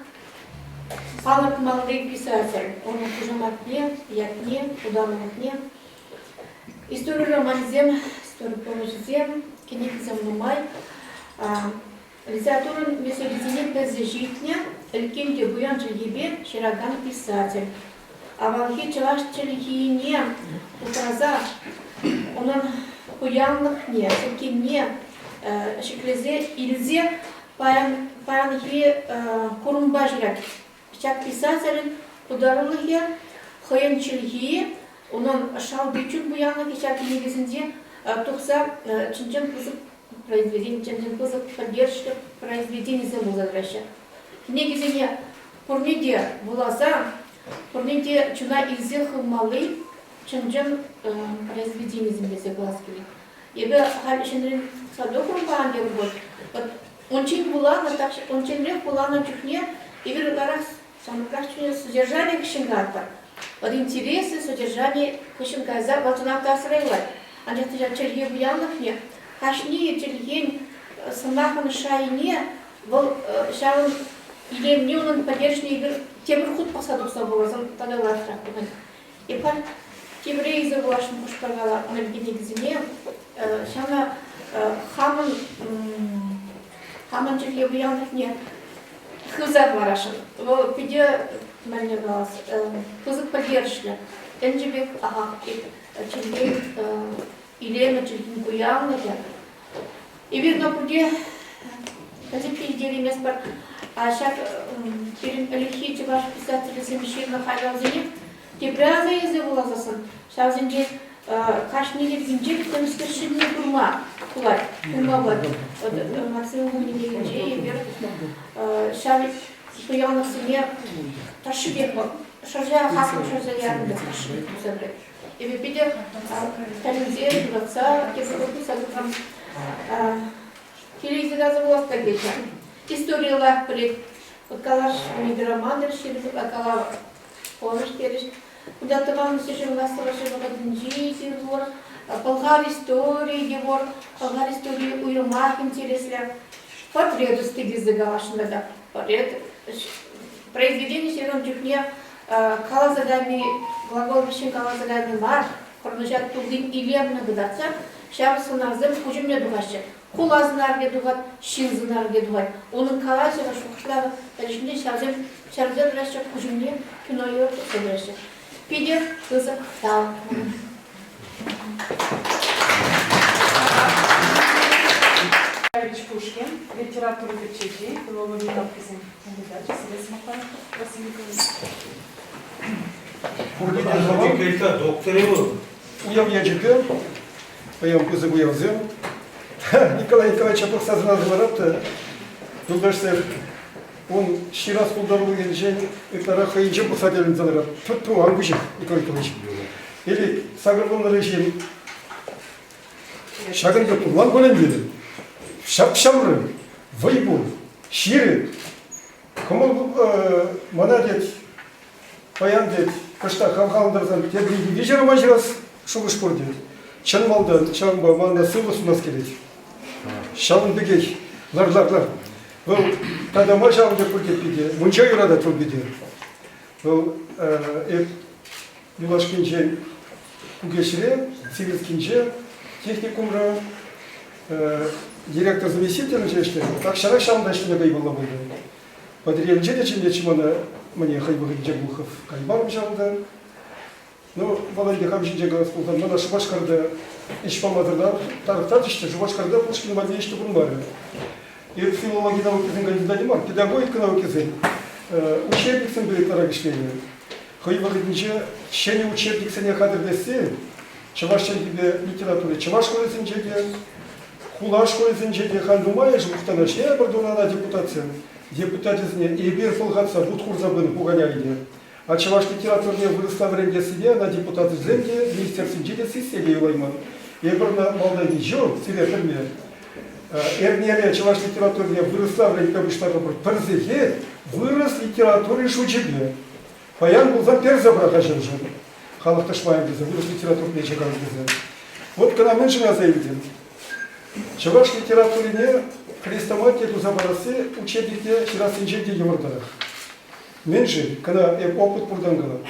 S9: палӑртмалли писатель. Унӑн хушаматне, ятне, пултарулӑхне. Истори романӗсем, истори повеҫӗсем, кӗнекисем нумай. Литературӑн меслечӗсене пӗлсе ҫитнӗ, ӗлккен те пуян чӗлхепе ҫыракан писатель. Авалхи чӑваш чӗлхине упраса унӑн пуянлӑхне, сӗткенне ҫӗклесе илсе паянхи курӑмпа ҫырать. Ҫак писателӗн пултарулӑхӗ хӑйӗн чӗлхи, унӑн шалти чун пуянлӑхӗ ҫак кӗнекесенче тухса чӑн-чӑн пысӑк произведени, чӑн-чӑн пысӑк пӗлтерӗшлӗ произведенисем пулса тӑраҫҫӗ. Кӗнекесене пурне те вуласа, пурне те чуна илсе хывмалли чӑн-чӑн произведенисем тесе калас килет. Эпӗ халь ҫӗнӗрен садокрум паян терӗм вот. Вот унччен вуланӑ, унчченрех вуланӑ чухне эпир ытларах ҫамрӑкрах чухне содержание хыҫҫӑн каятпӑр. Вот интересы, содержание хыҫҫӑн кайса вӑл чӑнах та асра юлать. Анчах та ҫав чӗлхе пуянлӑхне кашни чӗлхен сӑмахӑн шайне вӑл ҫавӑн илемне унӑн пӗлтерӗшне эпир тепӗр хут пӑхса тухса вуласан тата лайӑхрах пулать. Эпир тепре илсе вуласшӑн хӑш-пӗр кӗнекесене ҫавна хамӑн хамӑн чӗлхе пуянлӑхне хывса хӑварасшӑн. Вӑл питӗ мӗнле калас, пысӑк пӗлтерӗшлӗ. Тӗнче пек ахах чӗлхен илемӗ, чӗлхин пуянлӑхӗ. Эпир ӑна пурте пӗчӗккӗ илтерейместпӗр. А ҫак пирӗн ӗлӗкхи чӑваш писателӗсем ҫырнӑ хайлавсене тепре аса илсе вуласассӑн ҫавсенче кашни йӗркинче темскер ҫӗнни курма пулать, курма пулать. Вот Максим кӗнекинче эпир ҫав пуянлӑхсене тӑршшӗпех шӑрҫа хаклӑ шӑрҫа ярӑн пек тӑршшӗпех туса пырать. Эпӗ питӗ тӗлӗнсе, юратса тепӗр хут пырса тухрӑм. Киле касӑ пулас та килчӗ. Историе лайӑх пӗлет. Вот калаш, роман ҫырнӑ, калав повеҫ терӗҫ. Кунта тӑван ҫӗршыв аслӑ вӑхӑтӗнчи те пур, пӑлхар историйӗ те пур. Пӑлхар историйӗ уйрӑмах интереслӗ. Портрет ӑсти тесе каласшӑн тата. Портрет произведени ҫырнӑ чухне каласа кайни, глагол вӗҫҫӗн каласа кайни мар, пурнӑҫа туллин илемлӗ кӑтартса ҫав сӑнарсем куҫ умне тухаҫҫӗ. Хула сӑнарне тухать, ҫын сӑнарне тухать. Унӑн калаҫӑвӗ, шухӑшлавӗ пӗтӗмӗшле ҫавсем чӗрсе тӑраҫҫӗ, куҫ умне кино евӗр тухса тӑраҫҫӗ. Питӗ пысӑк тав.
S1: Николаевич Пушкин, литература тӗпчевҫи, филологи наукисен кандидачӗ, сире сӑмахпа Василий Николаевич.
S2: Докторӗ вӑл.
S10: Уяв ячӗпе паян пысӑк уявсем. Николай Николаевича пӑхса сӑнаса ларап та, юлташсем, ун ҫырас пултарулӑхӗнчен ытларах хӑйӗнчен пӑхса тӗлӗнсе ларап. Ту-ту, ан куҫах, Николай Николаевич. Или сакӑрвуннӑри ҫын ҫакӑн пек пулман пуль ӗнтӗ. Ҫап-ҫамрӑк, вӑй пур, ҫирӗп. Кӑмӑл мана тет. Паян, тет, кӑштах хавхалантарсан тепӗр икӗ роман ҫырас шухӑш пур, тет. Чӑн малтан ҫавӑнпа манна сывлӑх сунас килет. Ҫавӑн пекех лар, лар, лар. Вӑл тата ма ҫавӑн пек пур тет питӗ. Мунча юратать вӑл питӗ. Вӑл эп юлашкинчен Кукеҫре, Сивецкинче, техникумра директор заместителӗнче ӗҫленӗ. Тахҫанах ҫавӑнта ӗҫлеме каймалла пулнӑ. Патӑрьелӗнче те чӗннӗччӗ мана, мӗне хӑй вӑхӑтӗнче Глухов каймарӑм ҫавӑнта. Ну, вӑл ӗнтӗ хам ҫинчен калас пулсан, мана Шупашкарта ӗҫ памасӑр тарӑхтарчӗҫ те Шупашкарта Пушкин валли ӗҫ тупӑнмарӗ. Эп филологи наукисен кандидачӗ мар, педагогика наукисен учебниксемпе ытларах ӗҫленӗ. Хӑй вӑхӑтӗнче ҫӗнӗ учебниксене хатӗрлесси чӑваш чӗлхипе литератури чӑваш шкулӗсенче те, хула шкулӗсенче те халь нумайӑшӗ мухтанаҫҫӗ. Эпир тунӑ депутатсем. Депутачӗсене эпир пӑлхатса вут хурса пынӑ пуканя ӗнтӗ. А чӑваш литературине вырӑсла вӗрентессине ӑна депутатсем те, министерствинче те сиссе те юлайман. Эпир ӑна малтанхи ҫул сире пӗлме эрнере чӑваш литературине вырӑсла вӗрентме пуҫларӑмӑр пӗр сехет вырӑс литератури шучӗпе. Паян пулсан персе пӑрахаҫҫӗ уже. Халӑх тӑшманӗ тесе, вырӑс литературине чакарас тесе. Вот кӑна мӗншӗн аса илтӗм. Чӑваш литературине хрестоматия туса парасси учебникне ҫырассинчен те йывӑртарах. Мӗншӗн? Кӑна эп опыт пуртан калап.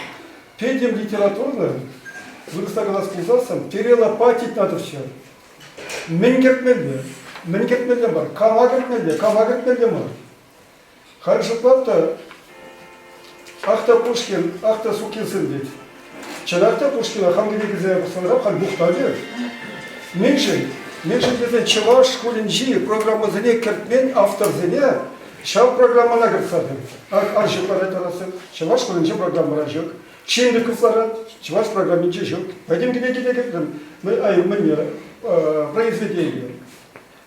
S10: Пӗтӗм литературӑна вырӑсла калас пулсассӑн перелопатить надо все. Мӗн кӗртмелле? Мӗн кӗртмелле мар? Кама кӗртмелле? Кама кӗртмелле мар? Халь шутлап та, ах та Пушкин, ах та сукин сын тет. Чӑнах та Пушкина хам кӗнекесене пӑхсанрах халь мухтавӗ. Мӗншӗн? Мӗншӗн тесен чӑваш шкулӗнчи программӑсене кӗртмен авторсене ҫав программӑна кӗртсе Ах, Арҫук ларать Тарасов, чӑваш шкулӗнче программӑра ҫук. Чиндыков ларать, чӑваш программинче ҫук. Пӗтӗм кӗнекене кӗртрӗм. Ай, мӗнне, произведение.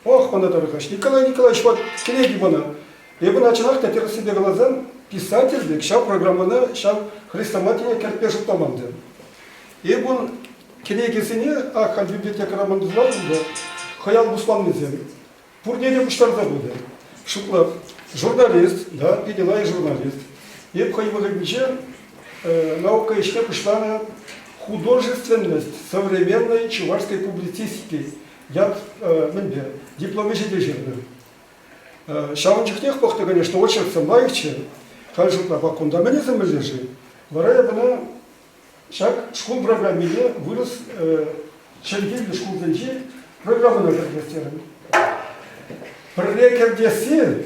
S10: Ох, мана тарӑхаҫ. Николай Николаевич, вот кӗнеки мана. Эпӗ ӑна чӑнах та тӗрӗссипе каласан, писатель пек ҫав программӑна, ҫав хрестоматине кӗртме шутламан та. Эп ун кӗнекисене, ах, халь библиотекӑра ман туслатӑм та, хӑял пусланнисем, пурне те пуҫтарса пынӑ. Шутлап, журналист, да, питӗ лайӑх журналист. Эп хӑй вӑхӑтӗнче наука ӗҫне пуҫланӑ художественность современной чувашской публицистики ят мӗнпе диплом ӗҫӗ те ҫырнӑ. Ҫавӑн чухнех пӑхнӑ, конечно, очерксем лайӑхчӗ. Халь шутлап, кунта мӗн ӗсӗмӗлле-ши? Вара эп ӑна ҫак шкул программине вырӑс чӗлхиллӗ шкулсенчи программӑна кӗртес терӗм. Пӗрре кӗртесси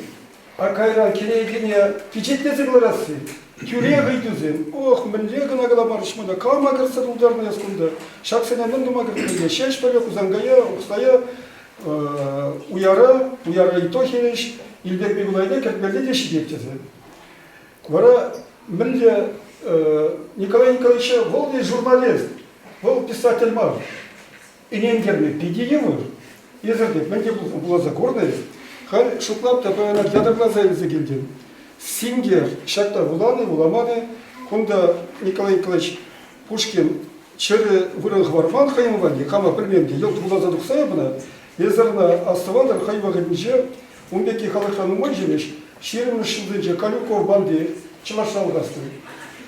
S10: А кайран кӗнекене пичетлесе кӑларасси, тӳрех ыйтусем. Ох, мӗнле кӑна каламарӗҫ мана, кама кӗртсе тултарнӑ эс кунта? Ҫаксене мӗн тума кӗртмелле? Ҫеҫпӗле, Хусанкая, Ухсая, Уяра, Уяра и то хирӗҫ, Илпек Микулайне кӗртмелле те ҫитет тесе. Вара мӗнле Николай Николаевича вӑл те журналист, вӑл писатель мар. Ӗнентерме питӗ йывӑр. Эсӗр те мӗн те пулсан вуласа курнӑ-и? Халь шутлап та паяна ятарласа илсе килтӗм. Синкер ҫакна вуланӑ, вуламан-и? Кунта Николай Николаевич Пушкин чӗрӗ вырӑн хӑварман хӑйӗн валли, хама пӗлмен те, йӑлт вуласа тухса эп ӑна. Эсӗр ӑна астӑватӑр, хӑй вӑхӑтӗнче ун пекки халӑхра нумай ҫӳреҫ. Ҫирӗммӗш ҫулсенче Калюков банди чӑвашла алхаснӑ.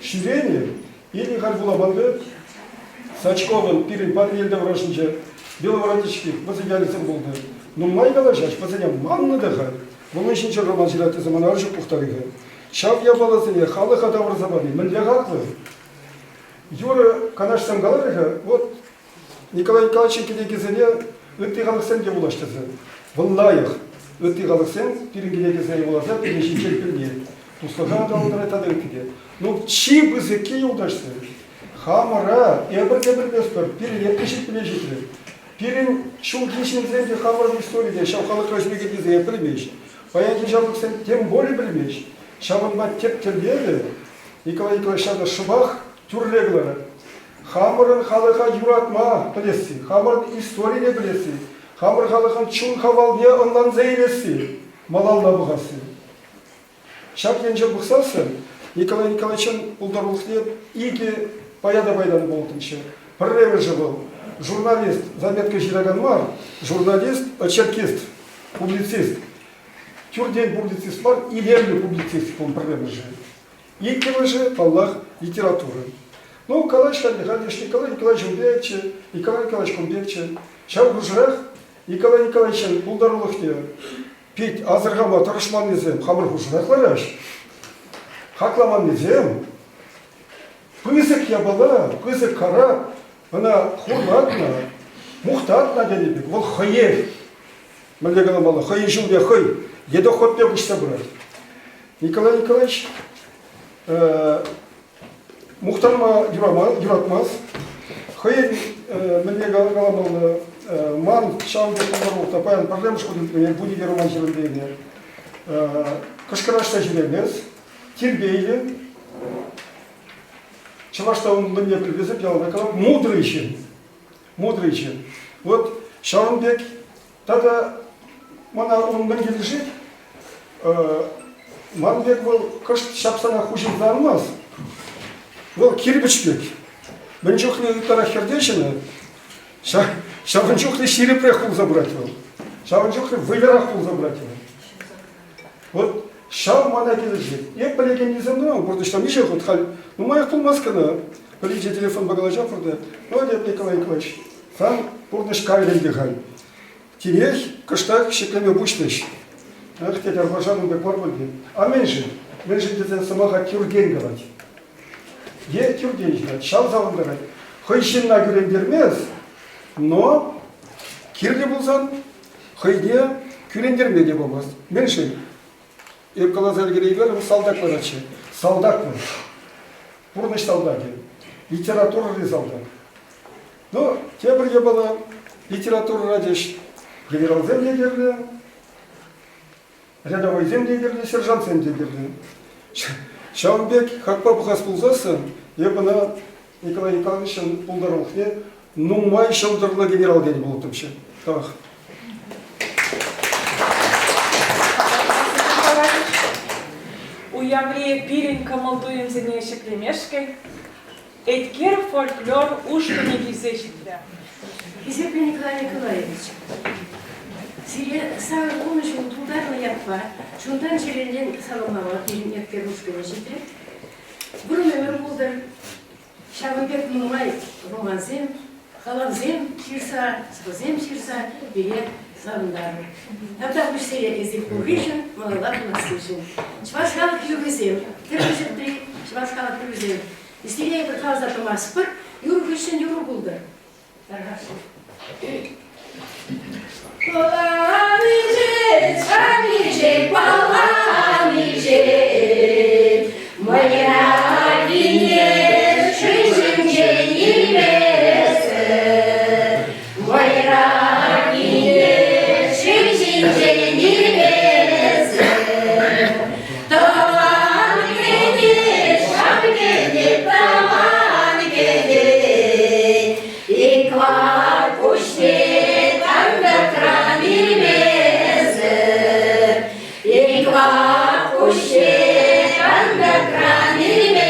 S10: Ҫӳренӗ Или халь вуламан вӗт. Сачковӑн пирӗн Патӑрьел таврашӗнче Беловоротички вӗсен ялӗсем пулнӑ. Нумай калаҫаҫ, вӗсене маннӑ та халь. Вӑл ҫинче роман ҫырать тесе мана ӑшӑ пухтарӗ-ха. Ҫав япаласене халӑха тавӑрса пани мӗнле хаклӑ? Юрӑ канашсем каларӗ-ха, вот Николай Николаевичӑн кӗнекисене ытти халӑхсем те вулаҫ тесе. Вӑл лайӑх. Ытти халӑхсем пирӗн кӗнекесене вуласа пирӗн ҫинчен пӗлни, туслӑха аталантарать тата ытти те. Ну, чи пысӑкки, юлташсем, хамӑра эпир те пӗлместпӗр, пирӗн епле ҫитмелле ҫитрӗ. Пирӗн ҫулхи ҫынсем те хамӑрӑн историре ҫав халӑхра ҫӳрекеннисене пӗлмеҫ. Паянхи ҫамрӑксем тем более пӗлмеҫ. Ҫавӑнпа тӗп тӗллевӗ Николай Николаевич ҫакӑ шӑпах тӳрре кӑларать. Хамӑрӑн халӑха юратма пӗлесси, хамӑрӑн историне пӗлесси, хамӑр халӑхӑн чун хавалне ӑнланса илесси, малалла пӑхасси. Ҫак енчен пӑхсассӑн Николай Николаевичӑн пултарулӑхне икӗ пая та пайланӑ пулӑттӑмччӗ. Пӗрремӗшӗ вӑл журналист, заметка ҫыракан мар, журналист, очеркист, публицист. Тӳртен публицист мар, илемлӗ публицист пул пӗрремӗшӗ. Иккӗмӗшӗ, паллах, литература. Ну, калаҫ-ха, халь Николай Николаевич ун пекчӗ, Николай Николаевич кун пекчӗ. Ҫав хушӑрах Николай Николаевичӑн пултарулӑхне пит асӑрхама тӑрӑшманнисем хамӑр хушӑрах лараҫ. Хакламаннисем пысӑк япала, пысӑк карап ӑна хурлатнӑ, мухтатнӑ тенӗ пек. Вӑл хӑех, мӗнле каламалла, хӑйӗн ҫулне хӑй ледоход пек уҫса пырать. Николай Николаевич мухтанма юратмасть. Хӑйӗн мӗнле каламалла, ман ҫавӑн пек пултарулӑх паян пӗрремӗш хут илтмен, Вунипе роман ҫырӑнтӑнне кӑшкӑрашса ҫӳремест, тирпейлӗ. Чӑвашла ун мӗнле пӗлмесӗр яланах калап, мудрый ҫын. Мудрый ҫын. Вот ҫавӑн пек тата мана ун мӗн килӗшет, ман пек вӑл кӑшт ҫапсанах хуҫӑлса анмасть. Вӑл кирпӗч пек. Мӗн чухлӗ ытларах хӗртеҫӗ ҫавӑн чухлӗ ҫирӗпрех пулса пырать вӑл. Ҫавӑн чухлӗ вӑйлӑрах пулса пырать вӑл. Вот ҫав мана килӗшет. Эп пӗлекеннисем кӑна пурнӑҫра миҫе хут халь нумаях пулмасть кӑна. Пӗринче телефонпа калаҫатпӑр та, ну, тет Николай Николаевич, сан пурнӑҫ кайрӗ ӗнтӗ халь. Тинех кӑштах ҫӗклеме пуҫлӗҫ. Ах, тет, арпашан ун пек мар пуль те. А мӗншӗн? Мӗншӗн тесен сӑмаха тӳртен калать. Е тӳртен ҫырать, ҫав савӑнтарать. Хӑй ҫынна кӳрентермест, но кирлӗ пулсан хӑйне кӳрентерме те памасть. Мӗншӗн? Эп каласа ӗлкӗреймерӗм, салтак ларатчӗ. Салтак вӑл. Пурнӑҫ салтакӗ. Литературӑри салтак. Ну, тепӗр япала литературӑра теҫ. Генералсем те кирлӗ, рядовойсем те кирлӗ, сержантсем те кирлӗ. Ҫавӑн пек хакпа пӑхас пулсассӑн, эп ӑна Николай Николаевичӑн пултарулӑхне нумай ҫӑлтӑрлӑ генерал тенӗ пулӑттӑмччӗ. Тавах.
S1: Уяври пирӗн кӑмӑл-туйӑмсене ҫӗклемешкӗн Эткер фольклор ушкӑнӗ килсе ҫитрӗ.
S7: Хисеплӗ Николай Николаевич, сире сакӑр вунӑ ҫул тултарнӑ ятпа чунтан-чӗререн саламлама пирӗн Эткер ушкӑнӗ ҫитрӗ. Вӑрӑм ӗмӗр пултӑр. Ҫавӑн пек нумай романсем, калавсем ҫырса, сӑвӑсем ҫырса пире савӑнтарӑр. Тавтапуҫ сире эсир пурришӗн, малалла пулассишӗн. Чӑваш халӑх юррисем, тӗрлӗ ҫӗртри чӑваш халӑх юррисем. Сире эпир каласа тӑмастпӑр, юрӑ хыҫҫӑн юрӑ пултӑр. Тархасшӑн. Пӑлан ишет, шав ишет, пӑлан ишет. Мӑйракине шыҫӗнчен илмесӗр. Мӑйракине шыҫӗнчен илмесӗр. Тӑван кӗтес, шав кӗтет, тӑван кӗтет. Иквар пуҫне кантӑкран илмесӗр, Иквар пуҫне кантӑкран илмесӗр.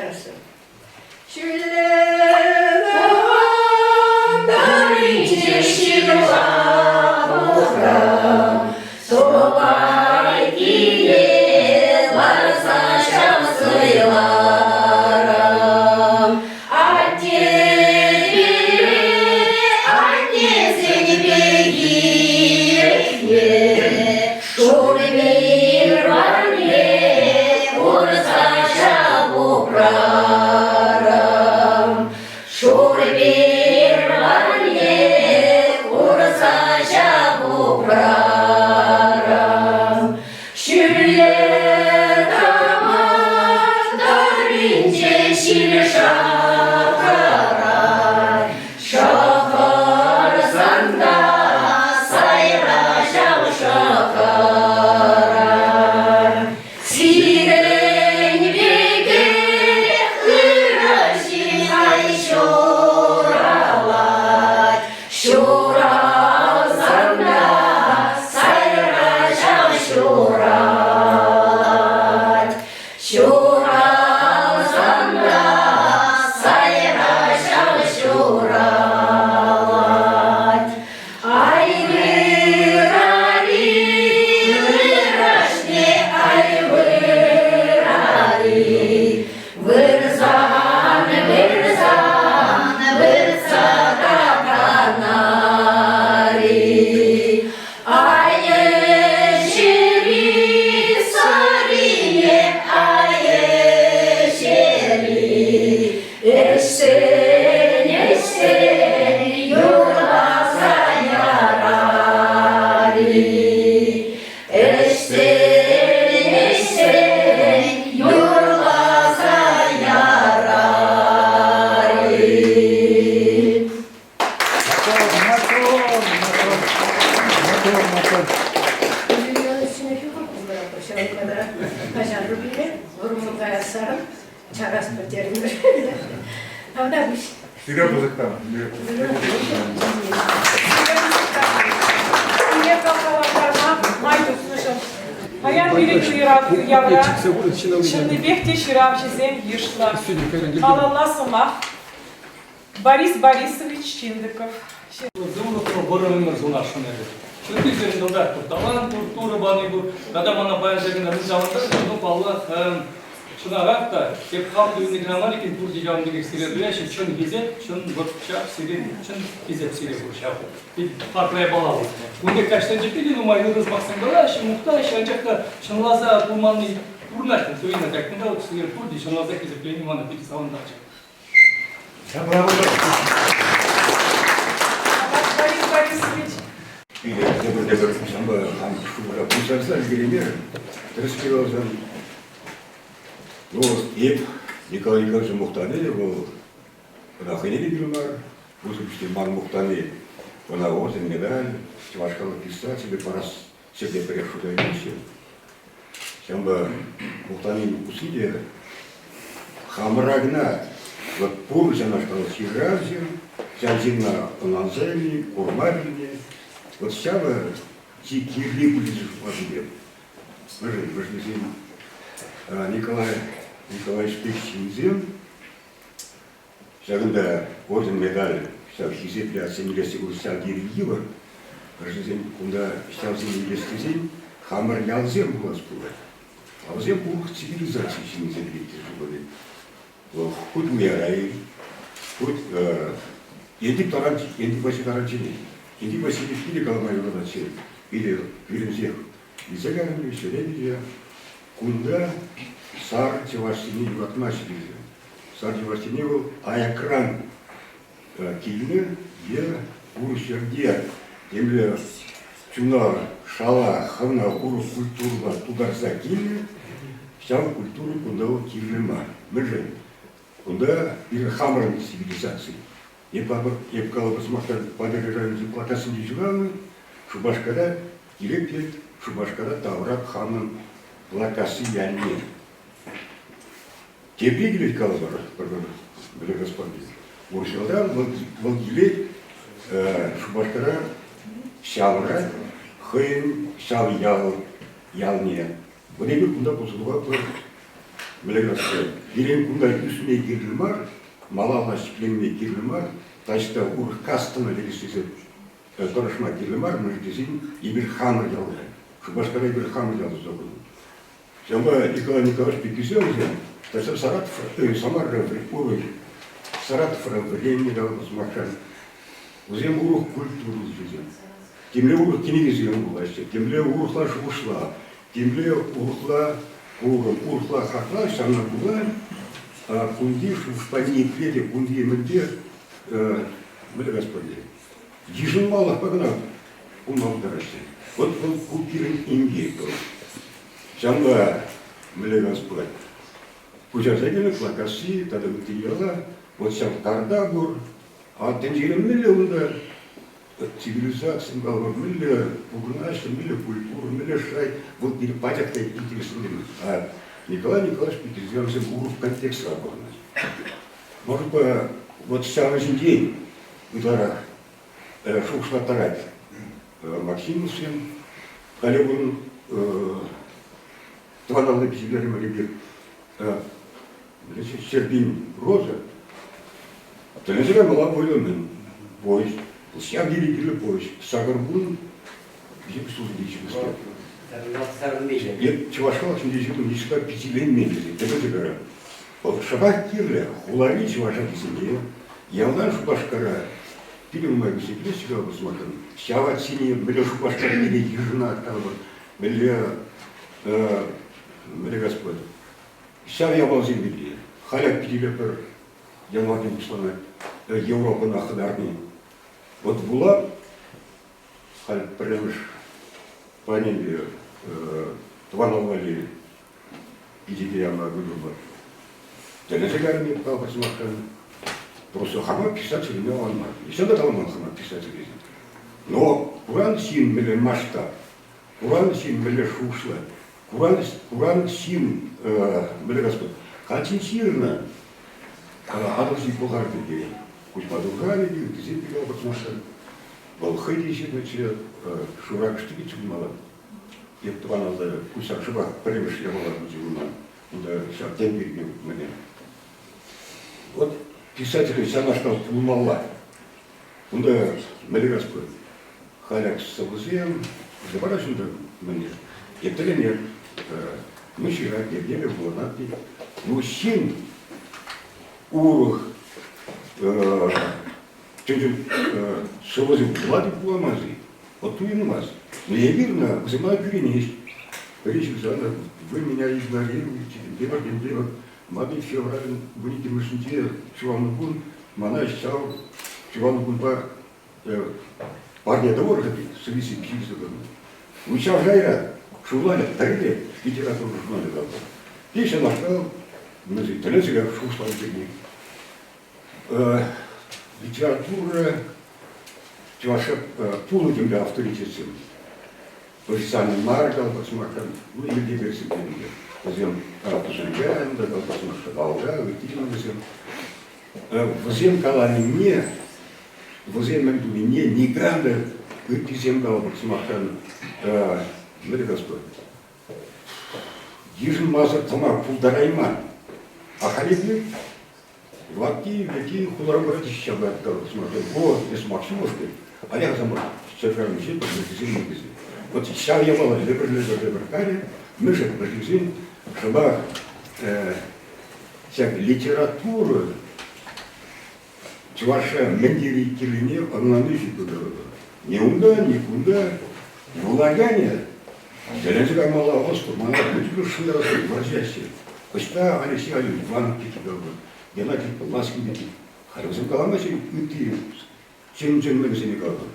S7: юрлаттарасшӑн. Ҫӳллӗ тӑрринче ҫырла пухрӑм, Тӑвайкине ларса ҫав сӑйларӑм. Атте аннесен пехилне шур варне курса ҫав упрарӑм. Шур варне курса ҫав упрарӑм. Ҫӳллӗ тӑман тӑрринче ҫил шаккарать, Шӑхӑрсан та сайра ҫав шӑхӑрать. Сирӗн пекех ырӑ ҫын ай ҫуралать, Ҫуралсан та сайра ҫав ҫуралать. Ҫуралсан та сайра ҫав ҫуралать. Ай вырари, ырашне, ай вырари, Вырсан, вырсан, вырса та канари. Ай ӗҫери сӑрине, ай ӗҫери, ӗҫсен, ӗҫсен юрласа ярари. Ӗҫсен, ӗҫсен юрласа ярари. Чарас пӗлтернӗ. Тавтапуҫ.
S2: Сире пысӑктан.
S1: Сире хавхалантарма май тупнӑшӑн. Паян пирӗн уявра чӑннипех те ҫыравҫӑсем йышлӑ. Малалла сӑмах Борис Борисович Чиндыков.
S11: Сывлӑхлӑ вӑрӑм ӗмӗр сунасшӑн эпӗ. Ҫутти сирӗн тӑлтах пур, талант пур, Турӑ пани пур. Тата мана паян ҫакӑнта мӗн савӑнтарчӗ, ну, паллах, чӑнахах та, эп хам туйни кӑна мар иккен, пурте ҫавӑн пекех сире туяҫҫӗ. Чӑн хисеп, чӑн вӑт ҫав сире, чӑн хисеп сире пур ҫав. Пит хаклӑ япала вӑл. Кун пек каҫсенче питӗ нумай ырӑ сӑмахсем калаҫҫӗ, мухтаҫҫӗ, анчах та чӑнласа пулманни курӑнать. Туйӑнать, так кунта вот сире пурте чӑнласа хисеплени мана питӗ савӑнтарчӗ.
S1: Борис Борисович.
S12: Тепӗр тепӗр ҫампа хам шухӑша пуҫарса ӗлкӗреймерӗм. Тӗрӗс каласан, ну, эп Николай Николаевича мухтани вӑл ӑна хӑйне те кирлӗ мар, пысӑк пуҫне ман мухтани ӑна орден, медаль, чӑваш халӑх писателӗ парас ҫӗрте пӗрех шута илеҫҫӗ. Ҫавӑнпа мухтанин усси те хамӑра кӑна вот пур ҫавнашкал ҫыравҫӑ, ҫав ҫынна ӑнланса илни, курма пӗлни, вот ҫавӑ чи кирли пуль тесе шутлатӑп. Мӗншӗн вӗсем Николай Николаевич пек ҫынсем Ҫакӑнта орден медаль ҫав хисеплӗ атьсем илесси ку ҫав тери йывӑр. Пӗрчӗсем кунта ҫавсене илес тесен хамӑр ялсем пулас пулать. А вӗсем урӑх цивилизаци ҫыннисем пек те шутлать. Вӑл хуть уяра-и, хуть Энтип таран, Энтип Васильев таранчченех. Энтип Васильев питӗ калама юрататчӗ. Питӗ пӳлӗнсех илсе кайрӑм, ҫӗре те. Кунта сар чӑвашсене юратмаҫҫӗ тесе. Сар чӑвашсене вӑл аякран килнӗ е пур ҫӗрте темле чуна шала хӑвна урӑх культурӑпа тутарса килнӗ, ҫав культура кунта вӑл кирлӗ мар. Мӗншӗн? Кунта пирӗн хамӑрӑн цивилизаци. Эп эп калӑпӑр сӑмахран Патӑрьел районӗнчи Плакассинче ҫуралнӑ, Шупашкара килеп те Шупашкара таврап хамӑн Плакасси ялне. Тепри килет калӑпӑр, пӗр-пӗр господин. Урҫӑлтан вӑл, вӑл килет Шупашкара ҫавӑрать хӑйӗн ҫав ял ялне. Вот эпир кунта пулса тухатпӑр, мӗнле калас. Пирӗн кунта ӳсме кирлӗ мар, малалла ҫӗкленме кирлӗ мар, таҫта урӑх кастӑна лекес тесе тӑрӑшма кирлӗ мар, мӗншӗн тесен эпир хамӑр ялта. Шупашкара эпир хамӑр ялта туса хунӑ. Ҫавӑнпа Николай Николаевич пеккисем вӗсем таҫта Саратов, Самарӑра урӑх Саратовра вӗреннӗ калӑпӑр сӑмахран. Вӗсем урӑх культурӑллӑ ҫынсем. Темле урӑх кӗнекесем вулаҫҫӗ, темле урӑхла шухӑшла, темле урӑхла курӑм, урӑхла хакла ҫавна пула кунти шухӑшпа ниепле те кунти мӗнпе мӗнле господи, йышӑнмалӑхпа кӑна пулма пултараҫҫӗ. Вот вӑл ку пирӗн инкек вӑл. Ҫавӑнпа мӗнле калас пулать, куҫарса килнӗ Плакасси тата ытти яла вот ҫав карта пур, а тӗнчере мӗнле унта цивилизацин калӑпӑр, мӗнле пурӑнаҫҫӗ, мӗнле культура, мӗнле шай, вӑл пире пачах та интереслентермест. А Николай Николаевич Петрзянсем урӑх контекстра пурӑнать. Может быть, вот ҫавӑн ҫинчен ытларах шухӑшлаттарать Максимовсем. Халӗ ун тӑваналли пичетлерӗмӗр эпир Ҫӗрпин роза тӗлӗнсе мала вӑйлӑ повесть. Ҫав тери кирлӗ повесть. 80 ҫулсенче ҫырнӑскер. Эп чӑваш халӑх ҫинче ҫырнӑ ниҫта пичетленмен тесе тӗпӗ тӗпӗрӗ. Вӑл шӑпах кирлӗ хулари чӑваш ачисене, ялтан Шупашкара питӗ нумай кӳрсе килеҫҫӗ калӑпӑр сӑмахран. Ҫав атьсене мӗнле Шупашкар пире йышӑнать калӑпӑр, мӗнле мӗнле Господь. Ҫав япаласем пирки халь пичетлетпӗр январьтен пуҫланать Европӑна хӑтарни. Вот вула халь пӗрремӗш пайне тӑван валли пичете яма вырӑнлӑ. Тӗлӗнсе кайрӑм эп калӑпӑр сӑмахран. Просто хама писатель аван мар. Нихҫан та каламан хама писатель тесе. Но куран ҫын мӗнле масштаб, куран ҫын мӗнле шухӑшлать, куран, куран ҫын мӗнле Господь, качин ҫырнӑ Атӑлҫи Пӑлхар пирки Куҫма Турхан пирки, ыттисем пирки калӑпӑр Вӑл хӑй те ҫырнӑччӗ, Шуракӑш тикӗтчӗ пулмалла. Эп тӑван алла куҫса шӑпах пӗрремӗш япала пулчӗ пулман. Унта ҫав тем пирки мӗне. Вот писатель ҫавнашкал пулмалла. Унта мӗнле Господь? Халь сӑвӑсем, вара ҫунта мӗне? Эп тӗлӗнеп. Ну, ҫырать, йӗркеллӗ вуланать тет. Ну, ҫын урӑх чӑн-чӑн сӑвӑсем вулать вуламасть-и? Вот туйӑнмасть. Но эпир ӑна вӗсем мана кӳренеҫ. Пӗри ҫырсан вы меня игнорируете, тепӗр тепӗр Мана февралӗн 12-мӗшӗнче ҫуралнӑ кун мана ҫав ҫуралнӑ кунпа парне тӑвӑр-ха тет, сӑввисем ҫырса тӑнӑ. Ну ҫав шайра журналӗ пӗрле литература журналӗ каласа. Те ҫавнашкал тӗлӗнсе шухӑшланӑ пирки. Литература чӑваша пулнӑ темле авторитетсем. Официальный мар калпасмака, ну, йӗркелесси пирки. Вӗсем Пусанкан, калпасмака Балга, ытти вӗсем. Вӗсем каланине, вӗсем мӗн тунине никам та ыттисем калӑпӑр сӑмахран, мӗнле калас йышӑнмасӑр тӑма пултарайман. Ахаль Ватти, вӗтти хулара пырать ҫапла сӑмахсем. О, эс Максимов пек. Олег Самар, ҫӗршывӗнче пӗрлешӳсен никӗсӗ. Вот ҫав япала лӗпӗр-лӗпӗр-лӗпӗр карӗ, мӗншӗн пӗрлешӳсен шӑпах ҫак литература чӑваша мӗн тери кирлине ӑнланни ҫук тытӑрӑпӑр. Ни унта, ни кунта вулаканӗ тӗлӗнсе каймалла ӑслӑ, мана мӗн чухлӗ шӑнкӑравсем вӑрҫаҫҫӗ. Ӑҫта Алексей Иванов пирки калӑпӑр, Геннадий Ласкин пирки. Халь вӗсем каламаҫҫӗ ытти чӑн-чӑн мӗнсене калӑпӑр.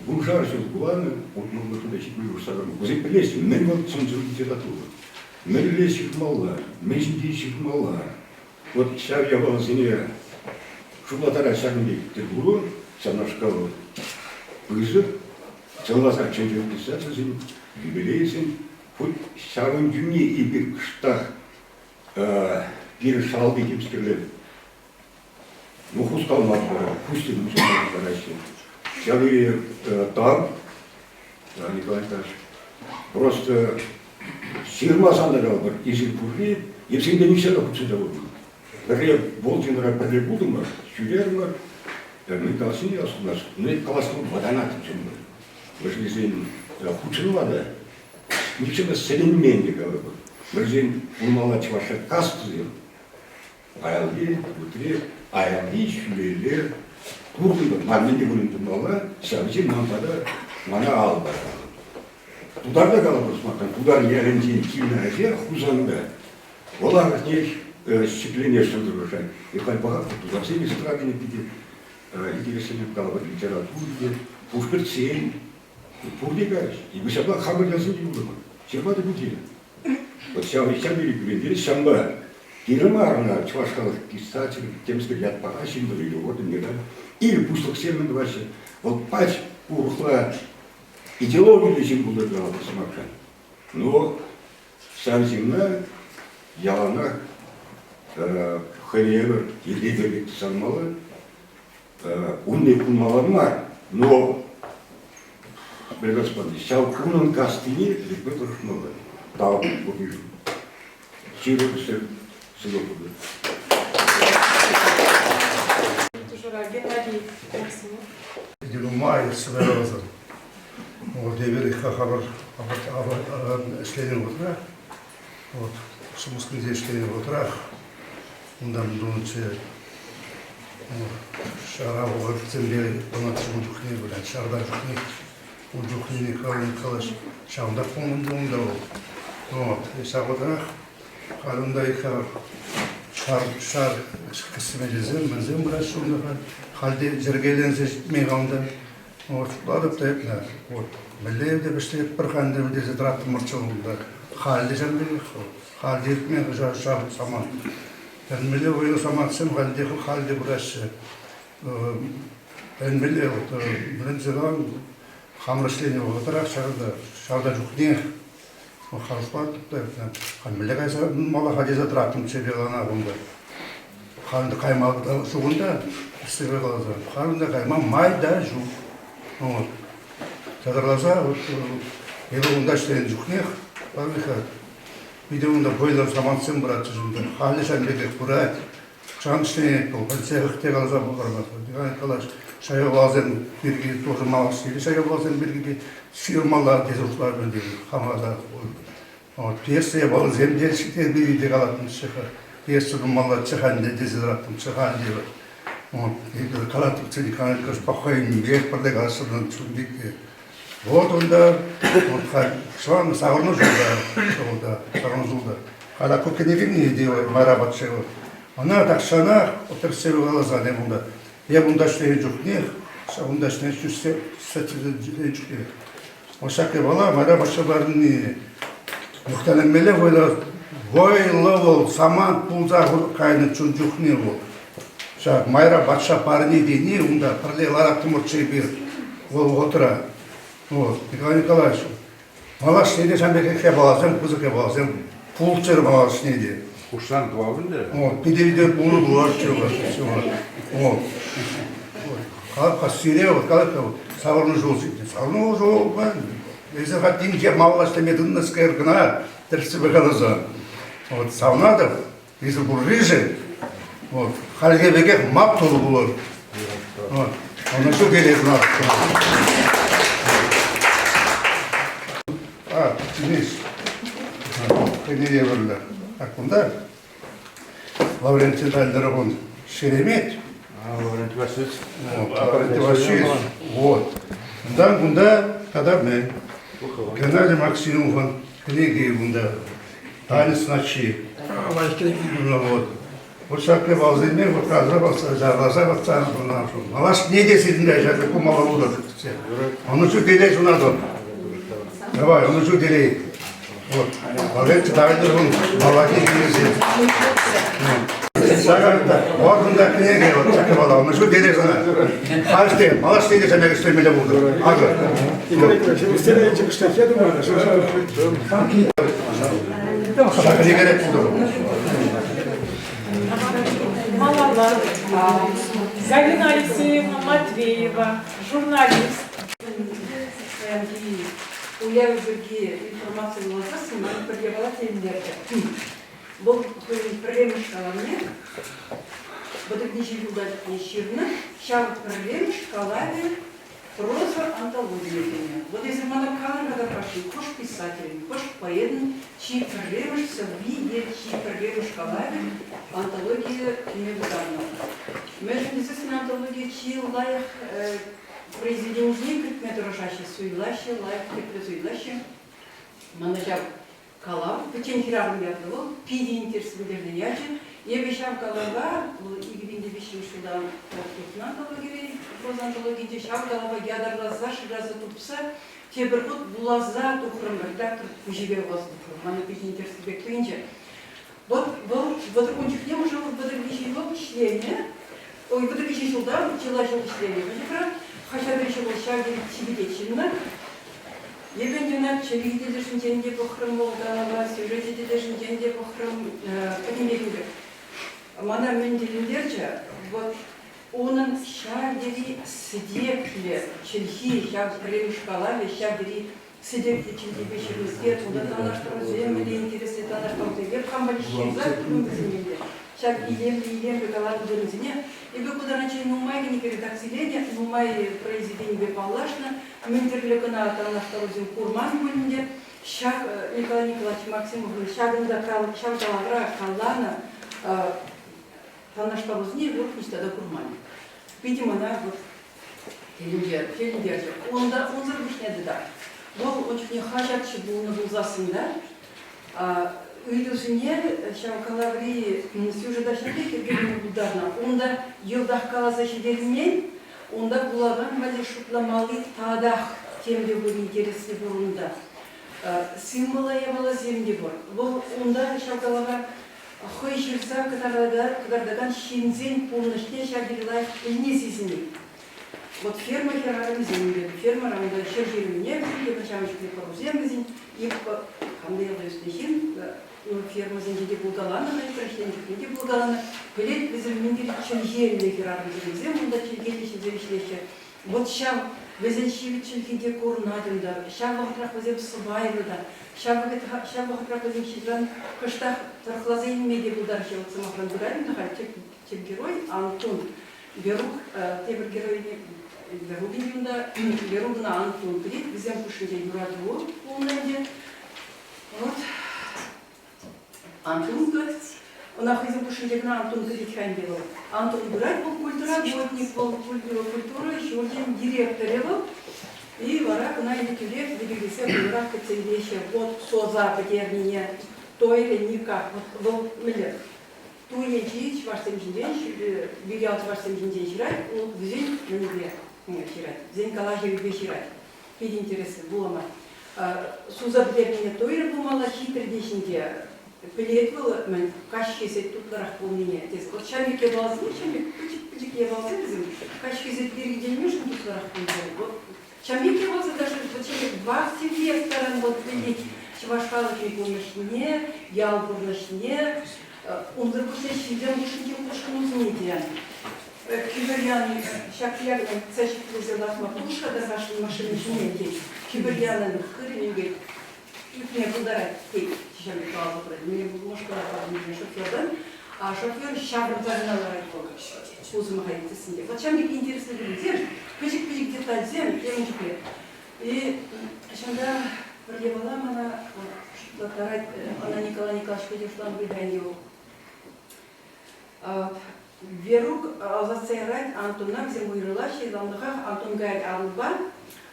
S12: Вуншар ҫул вуланӑ, 60 тата 70 шутлакан. Вӗсем пӗлеҫҫӗ, мӗн вӑл чӑн-чӑн литература, мӗнле ҫырмалла, мӗн ҫинчен ҫырмалла. Вот ҫав япаласене шутлатарать ҫакӑн пек тӗлпулу, ҫавнашкал пысӑк, чӑнласах чӑн-чӑн писательсен юбилейӗсем Хуть ҫавӑн чухне эпир кӑштах пирӗн шалти темскерле ну, хускалма пултараҫҫӗ, куҫсем хускалма пултараҫҫӗ. Ҫав тери тав, Николай Николаевич. Просто ҫырмасан та калӑпӑр, эсир пурри. Эп сирӗнпе нихҫан та хутшӑнса курман. Пӗрре Волжинра пӗрле пултӑмӑр, ҫӳрерӗмӗр. Мӗн калаҫнине астумасть. Ну, калаҫни вӑтанать чунпа. Мӗншӗн тесен хутшӑнма та нихҫан та сӗнӗнмен те калӑпӑр. Мӗншӗн пулмалла чӑвашла кастӑсем. Аялти, утри, аялти ҫӳлелле туртӑнтӑм. Ман мӗн те пулин тумалла, ҫав ҫын ман пата мана ал парать. Тутарта калӑпӑр сӑмахран, тутар ялӗнчен килнӗ ача Хусанта. Вӑл ахӑртнех ҫӗкленесшӗн тӑрӑшать. И халь пӑхатпӑр, тутарсен эстрадине питӗ интересленет, калӑпӑр, литература те, пушкӑртсен, пурте кайрӗҫ. И ҫапла хамӑр ялсенче юлтӑмӑр. Ҫырма та пулчӗ. Вот ҫав ҫав тери кӳрентерет, ҫавӑнпа кирлӗ мар ӑна чӑваш халӑх писатель, темскер ят паха ҫын вӑл или орден, медаль. Или пуҫлӑхсем мӗн тӑваҫҫӗ. Вӑл пач урӑхла идеологиллӗ ҫын пулса калатӑр сӑмахран. Но ҫав ҫынна яланах хӑйне евӗр лидер пек тусанмалла. Ун пек пулмалла мар, но господи, ҫав унӑн кастине лекме тӑрӑшмалла. Тав пурнӑҫу. Ҫирӗп сывӑ пултӑр.
S1: Геннадий Максимов.
S13: Нумай сӑвӑ Вот эпир хамӑр ӗҫленӗ вӑхӑтра, вот Шупашкарте ӗҫленӗ вӑхӑтрах унтан тунӑччӗ ҫара вӑхӑтсемпе ӑна ун чухне блядь, ҫарта чухне ун чухне Николай Николаевич ҫавӑнтах пулнӑ унта вӑл. Вот, ҫав вӑхӑтрах халь унта ҫар ҫар хӗсмечӗсем мӗнсем пыраҫҫӗ унта халь. Халь те йӗркеленсе ҫитмен-ха унта. Вот шутлатӑп та эпӗ, вот мӗнле те вӗҫлетпӗр-ха ӗнтӗ тесе тӑраттӑмӑрччӗ унта. Халь те ҫавӑн пекех вӑл. Халь те иртмен ҫав самант. Тӗлӗнмелле вӑйлӑ самантсем халь те, халь те пыраҫҫӗ. Тӗлӗнмелле вот вӗренсе тӑран хамӑр ӗҫленӗ вӑхӑтрах ҫарта, ҫарта чухнех шутлатӑп та эпӗ. Халь мӗнле кайса мала тесе тӑраттӑмччӗ эпӗ ӑна кунта. Халь кайма ҫук унта, ӗҫлеме каласан. Халь унта кайма май та ҫук. Вот. Ятарласа вот эпӗ унта ӗҫленӗ чухнех, Павлиха, питӗ унта вӑйлӑ самантсем пыратчӗҫ унта. Халӗ ҫавӑн пекех пырать. Ҫавӑн ӗҫленет вӑл, пӗлсе те каласа пултармасть. Николай Николаевич шайӑласем пирки тоже малашне шайӑласем пирки те ҫырмалла тесе шутлатӑп ӗнтӗ хама та. Вот, пьеса япаласем те ҫитӗнни те калаттӑмччӗ-ха. Пьеса тумаллаччӗ-ха ӗнтӗ тесе тӑраттӑмччӗ-ха ӗнтӗ. Вот, калаттӑмччӗ Николай Николаевич паххайӗнпех пӗрле калаҫса чун пек. Вот унта, вот халь шӑван савӑнӑ ҫулта, ҫулта, савӑнӑ ҫулта. Халь ку кӗнекене те майра патша вот. Ӑна тахҫанах тӗрӗслеве каласан эп унта. Эп унта ӗҫленӗ чухнех, унта ӗҫленӗ чухнех Вот ҫак япала майра патша парни мухтанмелле вӑйлӑ вӑйлӑ вӑл самант пулса кайнӑ чун чухне вӑл. Ҫак майра патша парни тени унта пӗрле лараттӑмӑрччӗ эпир вӑл вӑхӑтра. Вот, Николай Николаевич, малашне те ҫавӑн пекех япаласем, пысӑк япаласем пулччӑр малашне те.
S2: Хушсан тӑвап ӗнтӗ.
S13: Вот, питӗ пулнӑ пулатчӗ. Вот. Калап-ха, сире вот калап-ха, савӑнӑҫ ҫул ҫитнӗ. Савӑнӑҫ ҫул эсӗ хаттинче малалла ӗҫлеме тытӑннӑскер кӑна тӗрӗссипе каласан. Вот савӑнатӑп, эсӗ пурришӗн. Вот, хальхи пекех маттур пулӑр. Вот, ӑнӑҫу телей сунатӑп. А, Денис, хӑйне евӗрлӗ. Так, кунта Лаврентий Дальдеровӑн Шеремет.
S2: Лаврентий Васильевич.
S13: Лаврентий Васильевич. Вот. Унтан кунта тата мӗн? Геннадий Максимовӑн кӗнеки кунта. Танец ночи. Вот. Вот ҫак япаласене вот касса пӑхса, ҫавласа пӑхса малашне те сирӗнте ҫак кумала пултӑр. Ӑнӑҫу телей сунатӑп. Давай, ӑнӑҫу телей. Вот. Валерий Давидовӑн малашне килсе. Ҫакӑнта, орденда кӗнеке вот ҫак япала. Ӑнӑҫу телей сана. Халь малашне те сана ӗҫлемелле пултӑр. Акӑ.
S10: Николай Николаевич, ӗҫлеме кӑштах ятӑмӑр.
S13: Ҫак кӗнекере пултӑр.
S1: Малалла Галина Алексеевна Матвеева, журналист.
S14: Паянхи уяв пирки информаци вуласассӑн ман пӗр япала тӗлӗнтерчӗ. Вӑл хӑйӗн пӗрремӗш калавне вӑтӑртниче ҫулта чухне ҫырнӑ. Ҫав пӗрремӗш калавӗ проза антологийӗ кӗнӗ. Вӑт эсир мана калӑр-ха та паши, хӑш писателӗн, хӑш поэтӑн чи пӗрремӗш сӑвви е чи пӗрремӗш калавӗ антологие кӗме пултарнӑ? Мӗншӗн тесессӗн антологие чи лайӑх произведенисене кӗртме тӑрӑшаҫҫӗ, суйлаҫҫӗ, лайӑх тӗплӗ суйлаҫҫӗ. Мана ҫав калав, пӗччен хӗрарӑм ятлӑ вӑл, питӗ интереслентернӗ ячӗ. Эпӗ ҫав калава, вӑл 2003 ҫулта тухнӑ антологире, проза антологинче, ҫав калава ятарласа шыраса тупса тепӗр хут вуласа тухрӑм, редактор куҫӗпе вуласа тухрӑм. Мана питӗ интереслӗ пек туйӑнчӗ. Вӑл, вӑл вӑтӑр ун чухне уже вӑл 33 ҫул ӗҫленӗ. Ой, 33 ҫулта чылай ҫул ӗҫленӗ хаҫатра. Хаҫатри ҫул ҫав тери чипетет ҫынна. Эпӗ ӗнтӗ ӑна чӗлхи тӗлӗшӗнчен те пӑхрӑм, малтанлӑха сюжечӗ тӗлӗшӗнчен те пӑхрӑм, пӗтӗмпех ӗнтӗ. Мана мӗн тӗлӗнтерчӗ, вот унӑн ҫав тери сӗтеклӗ чӗлхи, ҫав пӗрремӗш калавӗ ҫав тери сӗтеклӗ чӗлхепе ҫырнӑскер, унта танлаштарусем мӗнле интереслӗ танлаштарусем. Эп хам валли ҫырса тунӑ вӗсене ӗнтӗ. Ҫак илемлӗ, илемлӗ каланӑ вырӑнсене эпӗ ку таранччен нумай кӗнеке редакциленӗ, нумай произведенипе паллашнӑ. Мӗн тӗрлӗ кӑна танлаштарусем курман пулин те, ҫак Николай Николаевич Максимовӑн ҫакӑнта ҫав калавра каланӑ танлаштарусене урӑх ниҫта та курман. Питӗ мана вот тӗлӗнтерчӗ. Унта унсӑр пуҫне тата вӑл ун чухне хаҫатҫӑ пулнӑ пулсассӑн та ыйтусене ҫав калаври сюжета ҫӗнӗрех йӗркелеме пултарнӑ. Унта йӑлтах каласа ҫитермен, унта вулакан валли шутламалли татах тем те пур интересли пур унта. Символла япаласем те пур. Вӑл унта ҫав калава хӑй ҫырса кӑтартакан ҫынсен пурнӑҫне ҫав тери лайӑх пӗлни сисӗнет. Вот ферма хӗрарӑмӗсем те, фермӑра унта 120-не вӗсен те, ҫавӑн чухлӗ пӑрусем вӗсен, хам та ялта ӳснӗ ҫын, фермӑсенче те пулкаланӑ, ӗҫленӗ чухне те пулкаланӑ. Пӗлет, вӗсем мӗн тери чӗлхеллӗ хӗрарӑмсем, вӗсем унта чӗлхеллӗ ҫынсем ӗҫлеҫҫӗ. Вот ҫав вӗсен ҫивӗч чӗлхи те курӑнать унта, ҫав вӑхӑтрах вӗсем сӑпайлӑ та, ҫав вӑхӑтрах вӗсем ҫынран кӑштах тӑрӑхласа илме те пултараҫҫӗ. Вот сӑмахран пырать ӗнтӗ халь тӗп, тӗп герой Антон Верук, тепӗр геройне Верук ӗнтӗ унта, Верукӑна Антон кӗрет, вӗсем хушшинче юрату пулнӑ ӗнтӗ. Вот Антон пырать. Ӑна хӑйсем хушшинче кӑна Антон кӗрет-ха ӗнтӗ вӑл. Антон пырать, вӑл культработник, вӑл культура ҫурчӗн директорӗ вӑл. И вара кӑна илтӳрех йӗркелесе вӑйлӑрах кӗтсе илеҫҫӗ. Вот СОЗа пӗтернине то или никак. Вот вӑл мӗнле ту енчи чӑвашсем ҫинчен, вирьял чӑвашсем ҫинчен ҫырать, вӗсен мӗнӗпе ҫырать, вӗсен калаҫӑвӗпе ҫырать. Питӗ интереслӗ вулама. Суса пӗтернине туйрӗ пулмалла хитре те ҫинче. Пӗлет вӑл мӗн каҫ хисет тутлӑрах пулнине. Тесе. Вот ҫав пек япаласене, ҫав пек пӗчӗк-пӗчӗк япаласем вӗсем каҫ хисет перекетленмешӗн тутлӑрах пулнӑ. Вот ҫав пек япаласа даже вот ҫав пек вак-тӗвек таран вот пӗлет чӑваш халӑхӗн пурнӑҫне, ял пурнӑҫне. Унсӑр пуҫне ҫынсем хушшинчи хутшӑнусене те Кӗпӗрьян ҫак ягнӑн цеҫ лартма пулӑшса та машина ҫине тет. Кӗпӗрьянӑн хырӑмӗ пек ӳкме пултарать тет. Ҫав каласа пырать. Мӗне мӑшкӑла панӑ шофертан. А шофер ҫаврӑнса кӑна ларать вӑл. Пусӑмӑха ирттерсен те. Вот ҫав пек интереслӗ вырӑнсем, пӗчӗк-пӗчӗк детальсем темӗн чухлӗ. И ҫавна пӗр япала мана шутлаттарать, ӑна Николай Николаевич хӑй те шутланӑ пуль-ха Верук ӑсатса ярать Антона, вӗсем уйрӑлаҫҫӗ, яланлӑхах Антон каять Атӑлпа.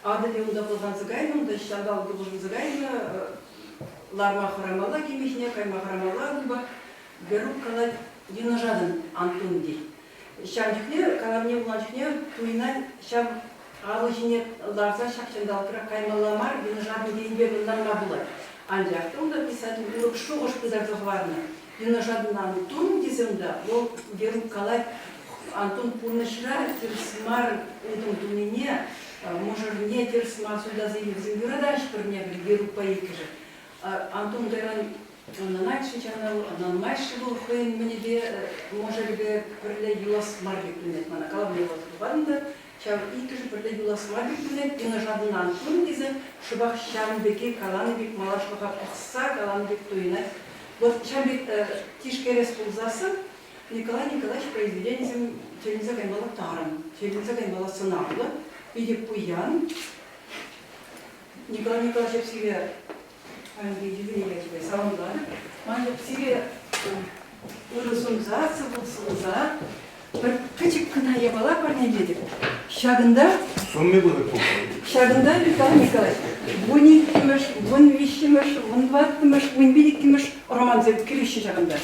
S14: Атӑлӗ унта пӑлханса кайнӑ, унта ҫанталӑк улшӑнса кайнӑ, ларма хӑрамалла кимӗ ҫине, кайма хӑрамалла Атӑлпа. Верук калать, йӑнӑшатӑн, Антон тет. Ҫав чухне, калавне вуланӑ чухне туйӑнать, ҫав алӑ ҫине ларса ҫак ҫанталӑкра каймалла мар, йӑнӑшатӑн тенипе ӑнланма пулать. Анчах та унта писатель урӑх шухӑш пытарса хӑварнӑ. Юнашар Антон тесе унта вӑл Верук калать, Антон пурнӑҫра тӗрӗс мар утӑм тунине, мӑшӑрне тӗрӗс мар суйласа илнӗ. Вӗсем юратаҫҫӗ пӗрне пӗри Верукпа иккӗшӗ. Антон кайран ӑнланать-ши ҫавна вӑл, ӑнланмасть-ши вӑл хӑйӗн мӗнӗпе, мӑшӑрӗпе пӗрле юлас мар пек туйӑнать мана. Калавне вӑл тухатӑн та ҫав иккӗшӗ пӗрле юлас мар пек туйӑнать, юнашарӑн Антон тесе шӑпах ҫавӑн пирки каланӑ пек малашлӑха пӑхса каланӑ пек туйӑнать. Вот ҫав пек тишкерес пулсассӑн Николай Николаевич произведенисем тӗлӗнсе каймалла тарӑн, тӗлӗнсе каймалла сӑнарлӑ, питӗ пуян. Николай Николаевич сире паянхи юбилей ячӗпе саламлатӑп. Ман сире ырӑ сунса, сывлӑх сунса пӗр пӗчӗк кӑна япала парнелетӗп. Ҫакӑнта
S2: Сумми пысӑк пулсан.
S14: Ҫакӑнта Николай Николаевич вуниккӗмӗш, вунвиҫҫӗмӗш, вунтӑваттӑмӗш, вунпилӗккӗмӗш романсем кӗреҫҫӗ ҫакӑнта.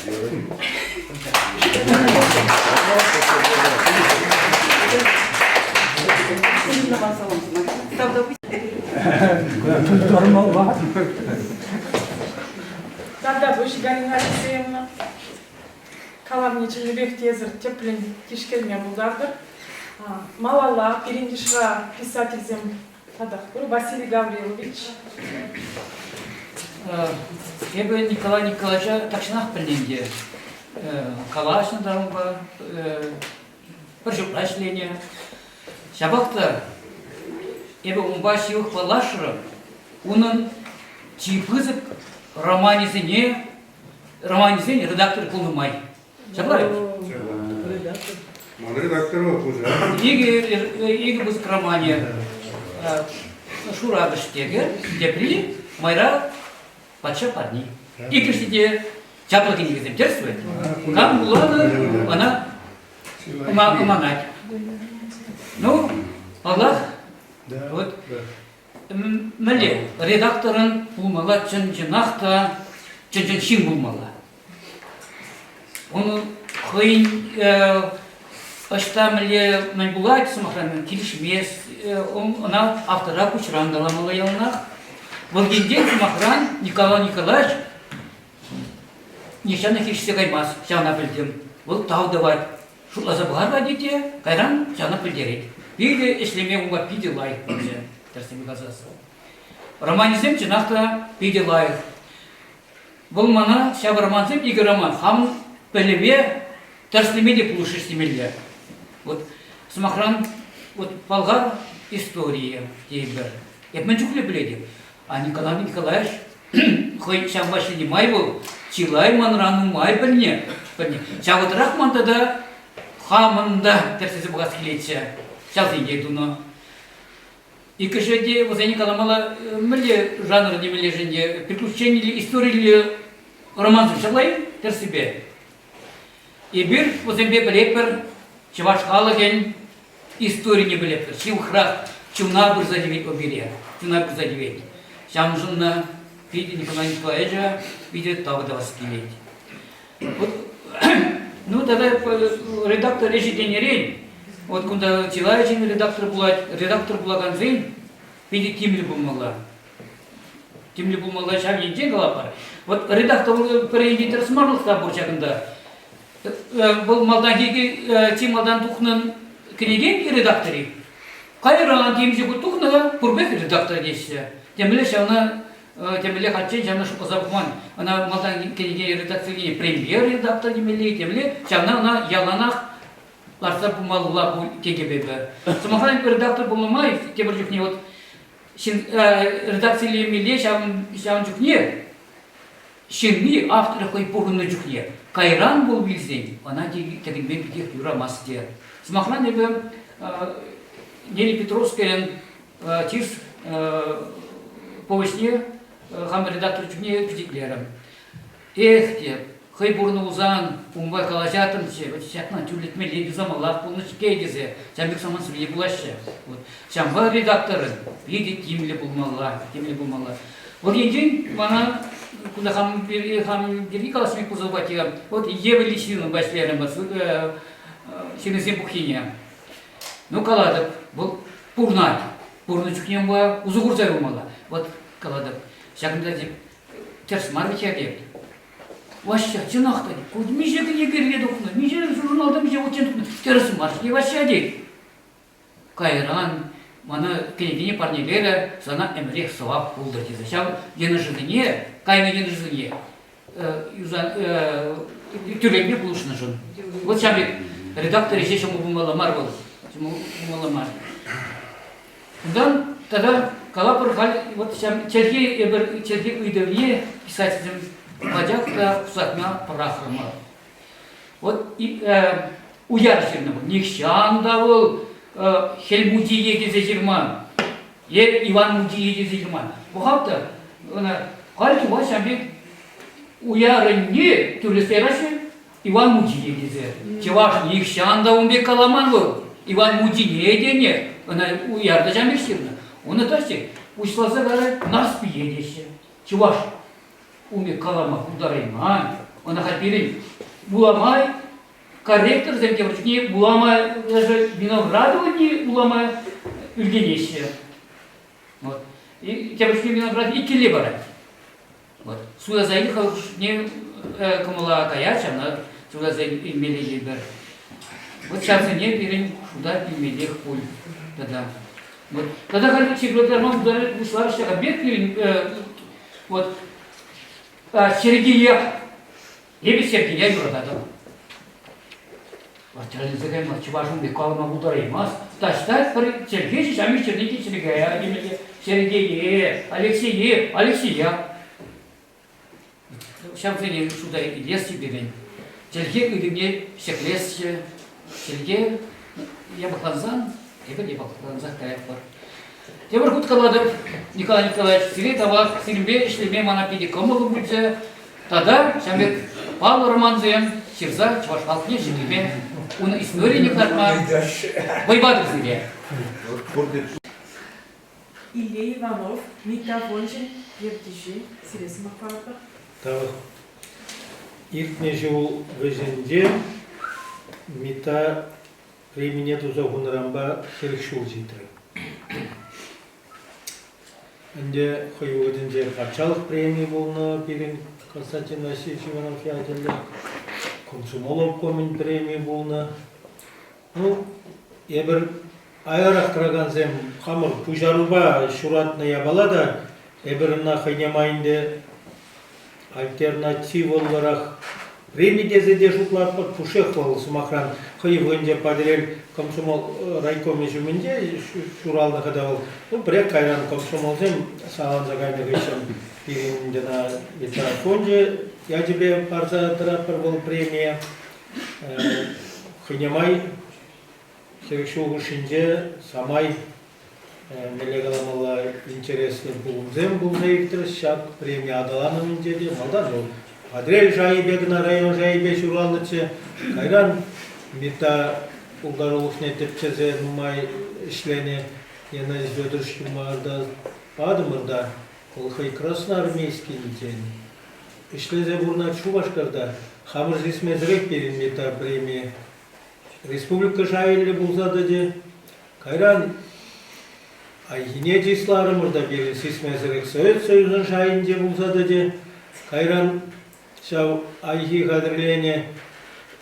S4: Тултармалла.
S1: Тавтапуҫ, Галина Алексеевна. Калавне чӑннипех те эсӗр тӗплӗн тишкерме пултартӑр. Малалла пирӗн йышра писательсем татах пур. Василий Гаврилович.
S15: Эпӗ Николай Николаевича тахҫанах пӗлнӗ ӗнтӗ. Калаҫнӑ та унпа, пӗр ҫуртра ӗҫленӗ. Ҫапах та эпӗ унпа ҫывӑх паллашрӑм. Унӑн чи пысӑк романӗсене, романӗсен редакторӗ пулнӑ май. Ҫапла ведь?
S2: Ман редактор вӑл хуҫа.
S15: Икӗ пысӑк романӗ Шуракӑш текӗ, тепри Майра патша парни. Иккӗшӗ те чаплӑ кӗнекесем, тӗрӗс вӗт? Кам вуланӑ, ӑна ӑманать. Ну, паллах, вот мӗнле редакторӑн пулмалла чӑн-чӑнах та чӑн-чӑн ҫын пулмалла. Ун хӑйӗн ӑҫта мӗнле мӗн пулать, сӑмахран, килӗшмест, ӑна автора куҫран каламалла яланах. Вӑл енчен, сӑмахран, Николай Николаевич нихҫан та хирӗҫсе каймасть, ҫавна пӗлтӗм. Вӑл тав тӑвать. Шутласа пӑхар-ха тет те, кайран ҫавна пӗлтерет. Питӗ ӗҫлеме унпа питӗ лайӑх пулчӗ, тӗрӗссипе каласассӑн. Романӗсем чӑнах та питӗ лайӑх. Вӑл мана ҫав романсем икӗ роман хамӑн пӗлӗве тӗрӗслеме те пулӑшрӗҫ темелле. Вот, сӑмахран, вот Палгар историйӗ тейӗпӗр. Эп мӗн чухлӗ пӗлетӗп. А Николай Николаевич хӑй ҫавӑнпа ҫӗнӗ май вӑл чылай манран нумай пӗлнӗ. пӗлнӗ. Ҫавӑтрах ман тата хамӑн та тӗрӗслесе пӑхас килетчӗ. Ҫавсене тунӑ. Иккӗшӗ те вӗсене каламалла мӗнле жанр темелле-ши ӗнтӗ, приключениллӗ, историллӗ романсем ҫапла-и тӗрӗссипе? Эпир вӗсемпе пӗлетпӗр, чӑваш халӑхӗн историне пӗлетпӗр, ҫывӑхрах чуна пырса тивет вӑл пире, чуна пырса тивет. Ҫавӑншӑн питӗ Николай Николаевича питӗ тав тӑвас килет. Вот, ну, тата редактор ӗҫӗ тенӗрен, вот кунта чылай ҫын редактор пулать, редактор пулакансен питӗ тимлӗ пулмалла. Тимлӗ пулмалла ҫав енчен калатпӑр. Вот редактор пӗр енчен тӗрӗс марлӑх та пур ҫакӑнта. Вӑл малтанхи чи малтан тухнӑ кӗнекен редакторӗ. Кайран темиҫе хут тухнӑ-ха, пурпех редактор теҫҫӗ. Темле ҫавна темле хальччен ҫавна шутласа пӑхман. Ӑна малтан кӗнеке редакцине премьер редактор темелле, темле ҫавна ӑна яланах лартса пымалла тетӗп эпӗ. Сӑмахран, редактор пулнӑ май тепӗр чухне вот ҫын редакцилемелле ҫавӑн, ҫавӑн чухне ҫынни авторӗ хӑй пурӑннӑ чухне кайран вӑл вилсен ӑна тӗкӗнме питех юрамасть те. Сӑмахран, эпӗ Нелли Петровскаян Тирс повеҫне хам редактор чухне пичетлерӗм. Эх те, хӑй пурӑннӑ пулсан унпа калаҫаттӑмччӗ, вот ҫакна тӳрлетмелле юсамаллах пулнӑ-ҫке тесе. Ҫавӑн пек самантсем те пулаҫҫӗ. Вот. Ҫавӑнпа редакторӑн питӗ тимлӗ пулмалла, тимлӗ пулмалла. Вӑл енчен мана кунта хам, хам пирки калас пек пулса тухать. Вот Ева Лисинӑпа ӗҫлерӗм ҫыннисен пуххине. Ну, калатӑп, вӑл пурӑнать. Пурӑннӑ чухне унпа усӑ курса юлмалла. Вот калатӑп, ҫакӑнта тип тӗрӗс мар вӗт теп. Ваҫҫа, чӑнах та, ку миҫе кӗнекере тухнӑ, миҫе журналта миҫе хутчен тухнӑ, тӗрӗс мар-ҫке Ваҫҫа тет. Кайран мана кӗнекене парнелерӗ, сана ӗмӗрех сӑвап пултӑр тесе. Ҫав йӑнӑшӗсене, кайнӑ йӑнӑшӗсене тӳрлетме пулӑшнӑшӑн. Вот ҫав пек редактор ӗҫе ҫӑмӑл пулмалла мар вӑл. Ҫӑмӑл пулмалла мар. Унтан тата калапӑр халь вот ҫав чӗлхе эпир чӗлхе ыйтӑвне писательсем. пачах та хусатма пӑрахрӑмӑр. Вот уяр ҫырнӑ вӑл. Нихҫан та вӑл Хӗл Мучие тесе ҫырман. Е Иван Мучие тесе ҫырман. Пӑхап та ӑна халь чуха ҫав пек уярӑнне тӳрлетсе яраҫҫӗ Иван Мучие тесе. Чӑваш нихҫан та ун пек каламан вӑл. Иван Мучине тенӗ. Ӑна уяр та ҫав пек ҫырнӑ. Ӑна таҫти пуҫласа калать Нарспие теҫҫӗ. Чӑваш ун пек калама пултарайман. Ӑна халь пирӗн вулама корректорсем тепӗр чухне вулама даже Виноградовани вулама ӳркенеҫҫӗ. Вот. И тепӗр чухне Виноград иккӗлле парать. Вот. Суйласа ил хӑшне кӑмӑла каять, ҫавна суйласа илмелле тетпӗр. Вот ҫавсене пирӗн шута илмеллех пуль тата. Вот. Тата халь секретарь пуҫларӗҫ ҫакӑн пек пирӗн вот Сергея эпӗ Сергея юрататӑп. Тӗлӗнсе кайма чӑваш ун пек калама пултараймасть. Таҫта пӗр чӗлхеҫӗ ҫамрӑк чӗрнеке Сергея темелле. Сергее, Алексее, Алексея. Ҫавсене шута илесчӗ пирӗн. Чӗлхе ыйтӑвне ҫӗклесчӗ. Чӗлхе япӑхлансан, эпир япӑхлансах каятпӑр. Тепӗр хут калатӑп, Николай Николаевич, сире тавах, сирӗнпе ӗҫлеме мана питӗ кӑмӑллӑ пулчӗ. Тата ҫав пек паллӑ романсем ҫырса чӑваш халӑхне ҫӗклеме, унӑн историне кӑтартма вӑй патӑр сире.
S1: Илле Иванов, Митта фончӗн ертӳҫи, сире сӑмах паратпӑр.
S16: Тавах. Иртнӗ ҫул вӗҫӗнче Митта премине туса хунӑранпа 40 ҫул ҫитрӗ. Ӗнтӗ хӑй вӑхӑтӗнче патшалӑх преми пулнӑ пирӗн Константин Васильевич Иванов ячӗллӗ, комсомол обкомӗн преми пулнӑ. Ну, эпир аярах тӑракансем хамӑр пуҫарупа ҫуратнӑ япала та эпир ӑна хӑйне май ӗнтӗ альтернативӑллӑрах преми тесе те шутлатпӑр. Пушшех вӑл, сӑмахран, хӑй вӑхӑтӗнче Патӑрьел комсомол райкомӗ ҫумӗнче ҫуралнӑ-ха та вӑл. Ну, пӗрех кайран комсомолсем саланса кайнӑ хыҫҫӑн пирӗн ӑна ветеран фончӗ ячӗпе парса тӑратпӑр вӑл премие. Хӑйне май 40 ҫул хушшинче самай мӗнле каламалла, интереслӗ пулӑмсем пулса иртрӗҫ ҫак преми аталанӑвӗнче те. Малтан вӑл Патӑрьел шайӗпе кӑна район шайӗпе ҫуралнӑччӗ. Кайран Митта пултарулӑхне тӗпчесе нумай ӗҫленӗ Геннадий Федорович Юмарта патӑмӑр та, вӑл хӑй Красноармейскинчен ӗҫлесе пурӑнать Шупашкарта. Хамӑр сисмесӗрех пирӗн Митта преми республика шайӗллӗ пулса тӑчӗ. Кайран Айхине чысларӑмӑр та пирӗн сисмесӗрех Совет Союзӗн шайӗнче пулса тӑчӗ. Кайран ҫав Айхи хатӗрленӗ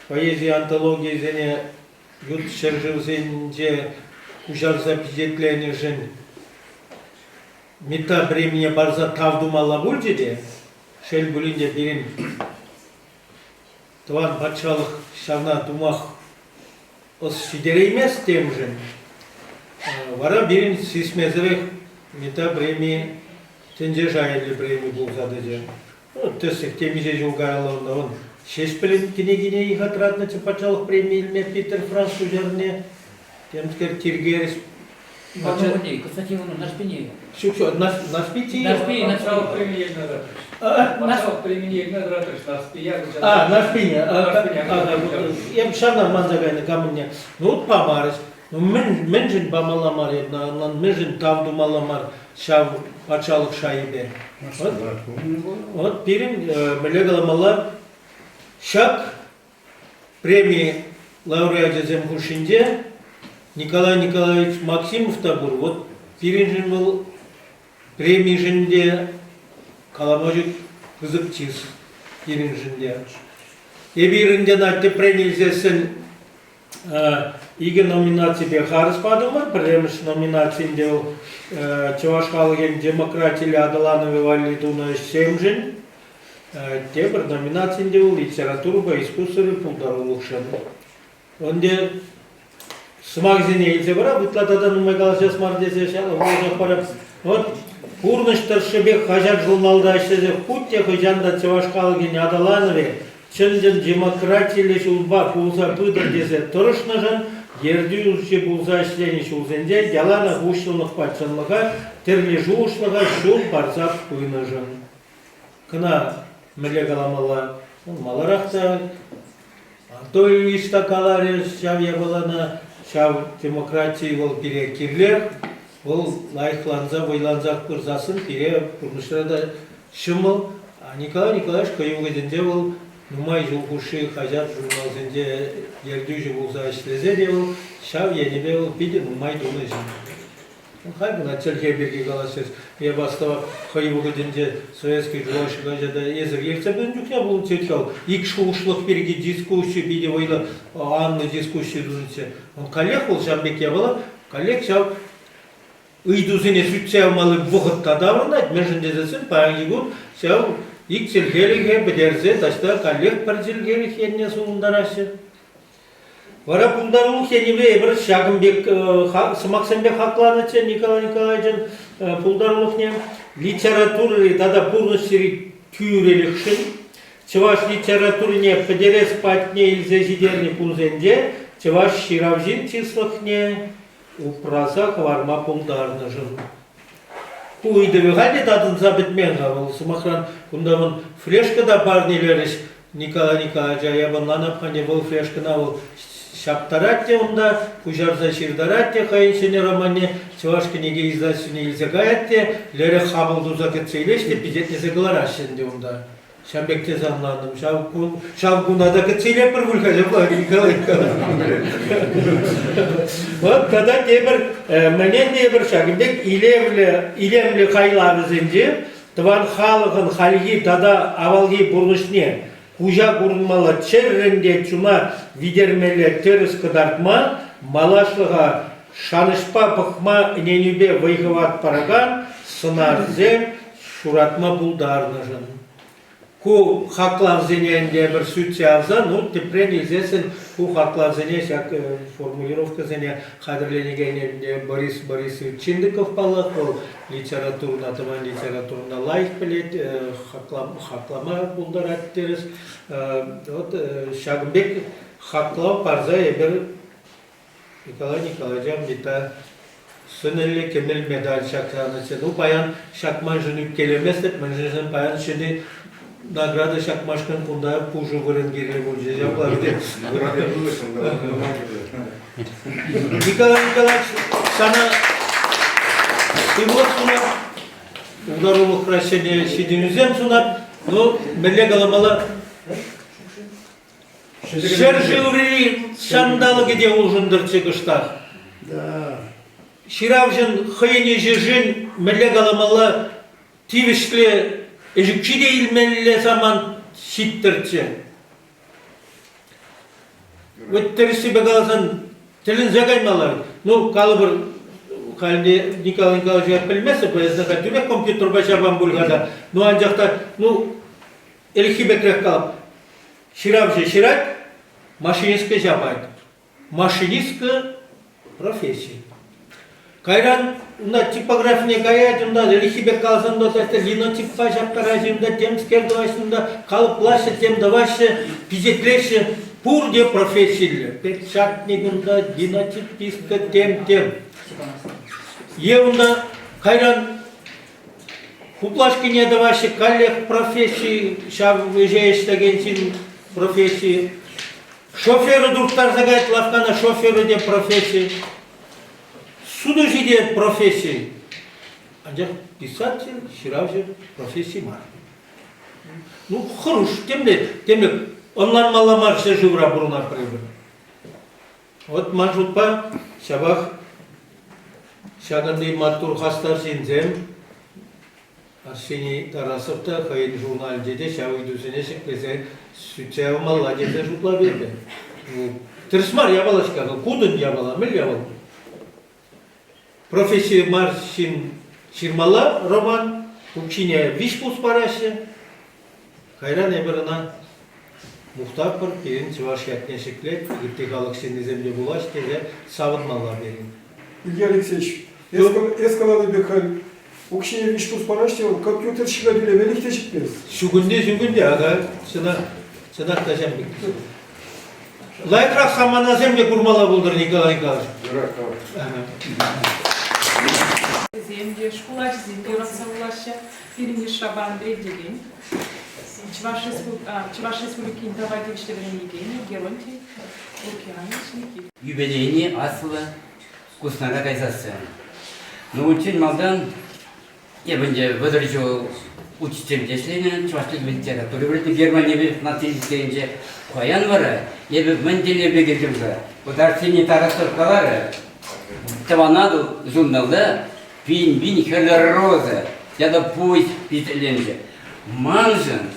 S16: поэзи антологийӗсене ют ҫӗршывсенче куҫарса пичетленӗшӗн Митта премине парса тав тумалла пулчӗ те, шел пулин те пирӗн тӑван патшалӑх ҫавна тумах ӑс ҫитереймест темшӗн. Вара пирӗн сисмесӗрех Митта преми тӗнче шайӗллӗ преми пулса тӑчӗ. Ну, тӗслӗх темиҫе ҫул каялла унта он Ҫеҫпӗлӗн кӗнекине ыйха тӑратнӑччӗ патшалӑх преми илме Питер Франц куҫарнине. Темскер тиркерӗҫ.
S15: Константин Иванович, Нарспине.
S16: Ҫук, ҫук, Нарспи
S11: Нарспи, Патшалӑх премине илме тӑратрӗҫ. Патшалӑх премине илме тӑратрӗҫ, Нарспия.
S16: А, Нарспине. Эп ҫавна манса кайнӑ камӑнне. Ну, вот памарӗҫ. Ну, мӗншӗн памалла мар эп, мӗншӗн тав тумалла мар ҫав патшалӑх шайӗпе? Вот пирӗн, мӗнле каламалла, ҫак Преми лауреачӗсем хушшинче Николай Николаевич Максимов та пур. Вот пирӗншӗн вӑл премишӗн те калама ҫук пысӑк чыс пирӗншӗн те. Эпир ӗнтӗ ӑна тӗпрен илсессӗн икӗ номинаципе харӑс патӑмӑр. Пӗрремӗш номинацинче вӑл чӑваш халӑхӗн демократиллӗ аталанӑвӗ валли тунӑ ӗҫсемшӗн Тепӗр номинацинче вӑл литературӑпа искусствӑри пултарулӑхшӑн. Ӗнтӗ сӑмахӗсене илсе парап, ытла тата нумай калаҫас мар тесе ҫавна парап. Вот. Пурнӑҫ тӑршшӗпех хаҫат-журналта ӗҫлесе хуть те хӑҫан та чӑваш халӑхӗн аталанӑвӗ чӑн-чӑн демократиллӗ ҫулпа пулса пытӑр тесе тӑрӑшнӑшӑн ертӳҫӗ пулса ӗҫленӗ ҫулсенче яланах уҫҫӑнлӑхпа чӑнлӑха, тӗрлӗ шухӑшлӑха ҫул парса пынӑшӑн. Кӑна мӗнле каламалла? Маларах та Анатолий Ильич та каларӗ ҫав япалана, ҫав демократи вӑл пире кирлех, вӑл лайӑхланса, вӑйлансах пырсассӑн пире пурнӑҫра та ҫӑмӑл. А Николай Николаевич хӑй вӑхӑтӗнче вӑл нумай ҫул хушши хаҫат-журналсенче ертӳҫӗ пулса ӗҫлесе те вӑл ҫав енӗпе вӑл питӗ нумай тунӑ ҫын. Халь кӑна чӗлхе пирки калаҫрӗҫ. Эп астӑвап, хӑй вӑхӑтӗнче Советский Чуваш хаҫата эсӗр ертсе пынӑ чухне пулнӑччӗ вӑл. Ик шухӑшлӑх пирки дискусси питӗ вӑйлӑ анлӑ дискусси тунӑччӗ. Каллех вӑл ҫав пек япала, каллех ҫав ыйтусене сӳтсе явмалли вӑхӑт та таврӑнать. Мӗншӗн тесессӗн паянхи кун ҫав ик чӗлхелӗхе пӗтерсе таҫта каллех пӗр чӗлхелӗх енне сулӑнтараҫҫӗ. Вара пултарулӑх енӗпе эпир ҫакӑн пек сӑмахсемпе хакланӑччӗ Николай Николаевичӑн пултарулӑхне. Литературӑри тата пурнӑҫри тӳрӗлӗхшӗн чӑваш литературине пӗтерес патне илсе ҫитернӗ кунсенче чӑваш ҫыравҫин чыслӑхне упраса хӑварма пултарнӑшӑн. Ку ыйтӑвӗ халь те татӑлса пӗтмен-ха вӑл. Сӑмахран, кунта вӑн флешка та парнелерӗҫ Николай Николаевича. Эп ӑнланап-ха ӗнтӗ, вӑл флешкӑна вӑл ҫаптарать те унта, куҫарса ҫыртарать те хӑйӗн ҫӗнӗ романне Чӑваш кӗнеке издательствине илсе каять те, лере хапӑл туса кӗтсе илеҫ те пичетлесе кӑлараҫҫӗ ӗнтӗ унта. Ҫав пек тесе ӑнлантӑм. Ҫав кун, ҫав куна та кӗтсе илетпӗр пуль-ха ҫапла, Николай Николаевич. Вот тата тепӗр, мӗне тепӗр ҫакӑн пек илемлӗ, илемлӗ хайлавӗсенче тӑван халӑхӑн хальхи тата авалхи пурнӑҫне куҫа курӑнмалла чӗррӗн те чуна витермелле тӗрӗс кӑтартма, малашлӑха шанӑҫпа пӑхма ӗненӳпе вӑй-хӑват паракан сӑнарсем ҫуратма пултарнӑшӑн. Ку хаклавсене ӗнтӗ эпир сӳтсе явса, ну, тӗпрен илсессӗн ку хаклавсене ҫак формулировкӑсене хатӗрленекен ӗнтӗ Борис Борисович Чиндыков паллах, вӑл литературӑна, тӑван литературӑна лайӑх пӗлет, хаклама пултарать терӗс. Вот ҫакӑн пек хаклав парса эпир Николай Николаевича Митта сӗнӗллӗ кӗмӗл медаль ҫакланӑччӗ. Ну, паян ҫакманшӑн ӳпкелеместӗп, мӗншӗн паян ҫӗнӗ награда ҫакмашкӑн кунта пушӑ вырӑн кирлӗ пулчӗ. Ҫапла Николай Николаевич, сана сывлӑх сунап, пултарулӑхра ҫӗнӗ ҫитӗнӳсем сунап. Ну, мӗнле каламалла, Ҫӗршыври ҫанталӑкӗ те улшӑнтӑрччӗ кӑштах. Ҫыравҫӑн хӑйӗн ӗҫӗшӗн мӗнле каламалла тивӗҫлӗ ӗҫ укҫи те илмелле самант ҫиттӗрччӗ. Вот тӗрӗссипе каласан тӗлӗнсе каймалла. Ну, калӑпӑр, халь Николай Николаевича пӗлместӗп, эсӗ халь тӳрех компьютерпа ҫапан пуль-ха та. Ну, анчах та, ну, Ӗлӗкхи пекрех калап. Ҫыравҫӑ ҫырать, машинистка ҫапать. Машинистка професси. Кайран унта типографине каять, унта ӗлӗкхи пек каласан та таҫта линотиппа ҫаптараҫҫӗ, унта темскер тӑваҫҫӗ, унта калӑплаҫҫӗ, тем тӑваҫҫӗ, пичетлеҫҫӗ. Пурте профессиллӗ. Печатник унта, линотипистка, тем-тем. Е унта кайран Хуплашкине тӑваҫҫӗ каллех професси, ҫав ӗҫе ӗҫлекен ҫын професси. Шоферӗ турттарса каять лавккана, шоферӗ те професси. Сутуҫи те професси. Анчах писатель, ҫыравҫӑ професси мар. Ну, хӑруш, темле, темле ӑнланмалла мар ҫӗршывра пурӑнатпӑр эпир. Вот ман шутпа ҫапах ҫакӑнти маттур хастар ҫынсем Арсений Тарасов та хӑйӗн журналӗнче те ҫав ыйтусене ҫӗклесе сӳтсе явмалла тесе шутлап эпӗ. Тӗрӗс мар япала-ҫке, кутӑн япала, мӗнле вӑл? Професси мар ҫын ҫырмалла роман, укҫине виҫ пус параҫҫӗ. Кайран эпир ӑна мухтатпӑр, пирӗн чӑваш ятне ҫӗклет, ытти халӑх ҫыннисем те вулаҫ тесе савӑнмалла пирӗн.
S10: Илья Алексеевич, эс каланӑ пек халь. Укҫине виҫ пус параҫ те вӑл компьютерщика тӳлемелӗх те ҫитмест.
S16: Ҫукунне ҫукунне, ага, чӑнах, чӑнах та ҫам пек. Лайӑхрах саманасем те курмалла пултӑр, Николай Николаевич.
S1: Вӗсем те, шкул ачисем те юратса вулаҫҫӗ. Пирӗн йышрапа Андрей Дерин, Чӑваш, Чӑваш Республикин тава тивӗҫлӗ вӗренекенӗ Геронтий Лукианович Никитин.
S17: Юбилейне аслӑ Куснара кайсассӑн. Ну, унччен малтан эпӗ ӗнтӗ 30 ҫул учительте ӗҫленӗ, чӑваш чӗлхипе литература вӗрентнӗ Германире наци лицейӗнче. Паян вара эпӗ мӗн тӗллевпе килтӗм-ха? Вот Арсений Тарасов каларӗ, Тӑван Атӑл журналта пин-пин хӗрлӗ роза ята пуҫ питӗрленчӗ. Маншӑн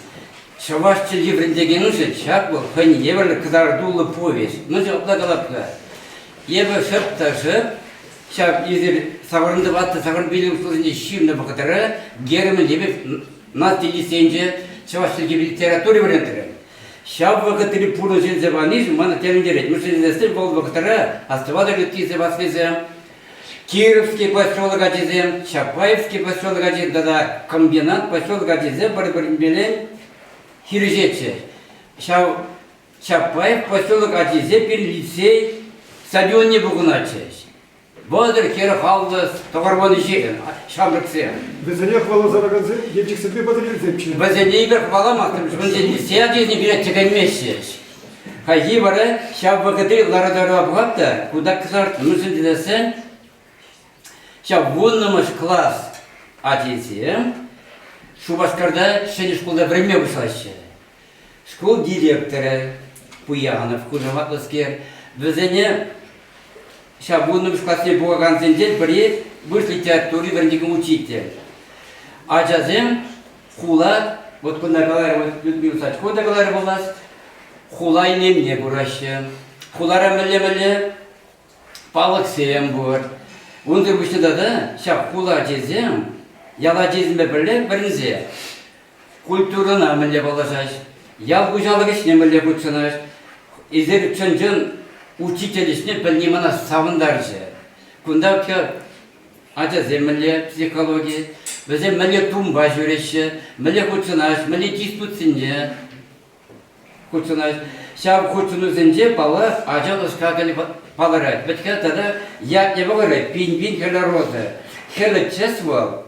S17: чӑваш чӗлхи вӗрентекеншӗн ҫак вӑл хӑйне евӗрлӗ кӑтартуллӑ повесть. Мӗншӗн апла калап-ха? Эпӗ шӑп та шӑп ҫав эсир савӑрӑнтӑваттӑ савӑрӑнпилӗк ҫулсенче ҫырнӑ вӑхӑтра Герман Лебедев наци лицейӗнче чӑваш чӗлхипе литература вӗрентрӗм. Ҫав вӑхӑтри пурнӑҫ илсе панишӗн мана тӗлӗнтерет. Мӗншӗн тесен вӑл вӑхӑтра астӑватӑр ыттисем аслисем, Кировский поселок ачисем, Чапаевский поселок ачисем тата Комбинат поселок ачисем пӗр-пӗринпелен хирӗҫетчӗҫ. Ҫав Чапаев поселок ачисем пирӗн лицей стадионне пухӑнатчӗҫ. 30 40 тӑхӑрвун ҫамрӑксем.
S10: Вӗсене хӑваласа ларакансем Елчӗксемпе Патӑрьелсемччӗ.
S17: Вӗсене эпир хӑваламастӑмӑр, вӗсен лицей ачисене пире тӗкӗнмеҫҫӗ. Хайхи вара ҫав вӑхӑтри лару-тӑрӑва пӑхап та кунта кӑтартнӑ. Мӗншӗн тесен ҫав вуннӑмӗш класс ачисем Шупашкарта ҫӗнӗ шкулта вӗренме пуҫлаҫҫӗ. Шкул директорӗ Пуянов хушаматлӑскер вӗсене ҫав вуннӑмӗш класне пухакансенчен пӗри вырӑс литератури вӗрентекен учитель. Ачасем хула, вот кунта каларӗ Людмила Сачко та каларӗ пулас, хула илемне кураҫҫӗ. Хулара мӗнле-мӗнле палӑксем пур. Унсӑр пуҫне тата ҫак хула ачисем ял ачисемпе пӗрле вӗренсе культурӑна мӗнле паллашаҫ, ял хуҫалӑх ӗҫне мӗнле хутшӑнаҫ. Эсир чӑн-чӑн учитель ӗҫне пӗлни мана савӑнтарчӗ. Кунта ачасем мӗнле психологи, вӗсем мӗнле тумпа ҫӳреҫҫӗ, мӗнле хутшӑнаҫ, мӗнле диспутсене хутшӑнаҫ. Ҫав хутшӑнусенче, паллах, ачан ӑс-хакӑлӗ палӑрать. Вӗт-ха тата ятне пӑхӑр, пин-пин хӗрлӗ роза. Хӗрлӗ тӗс вӑл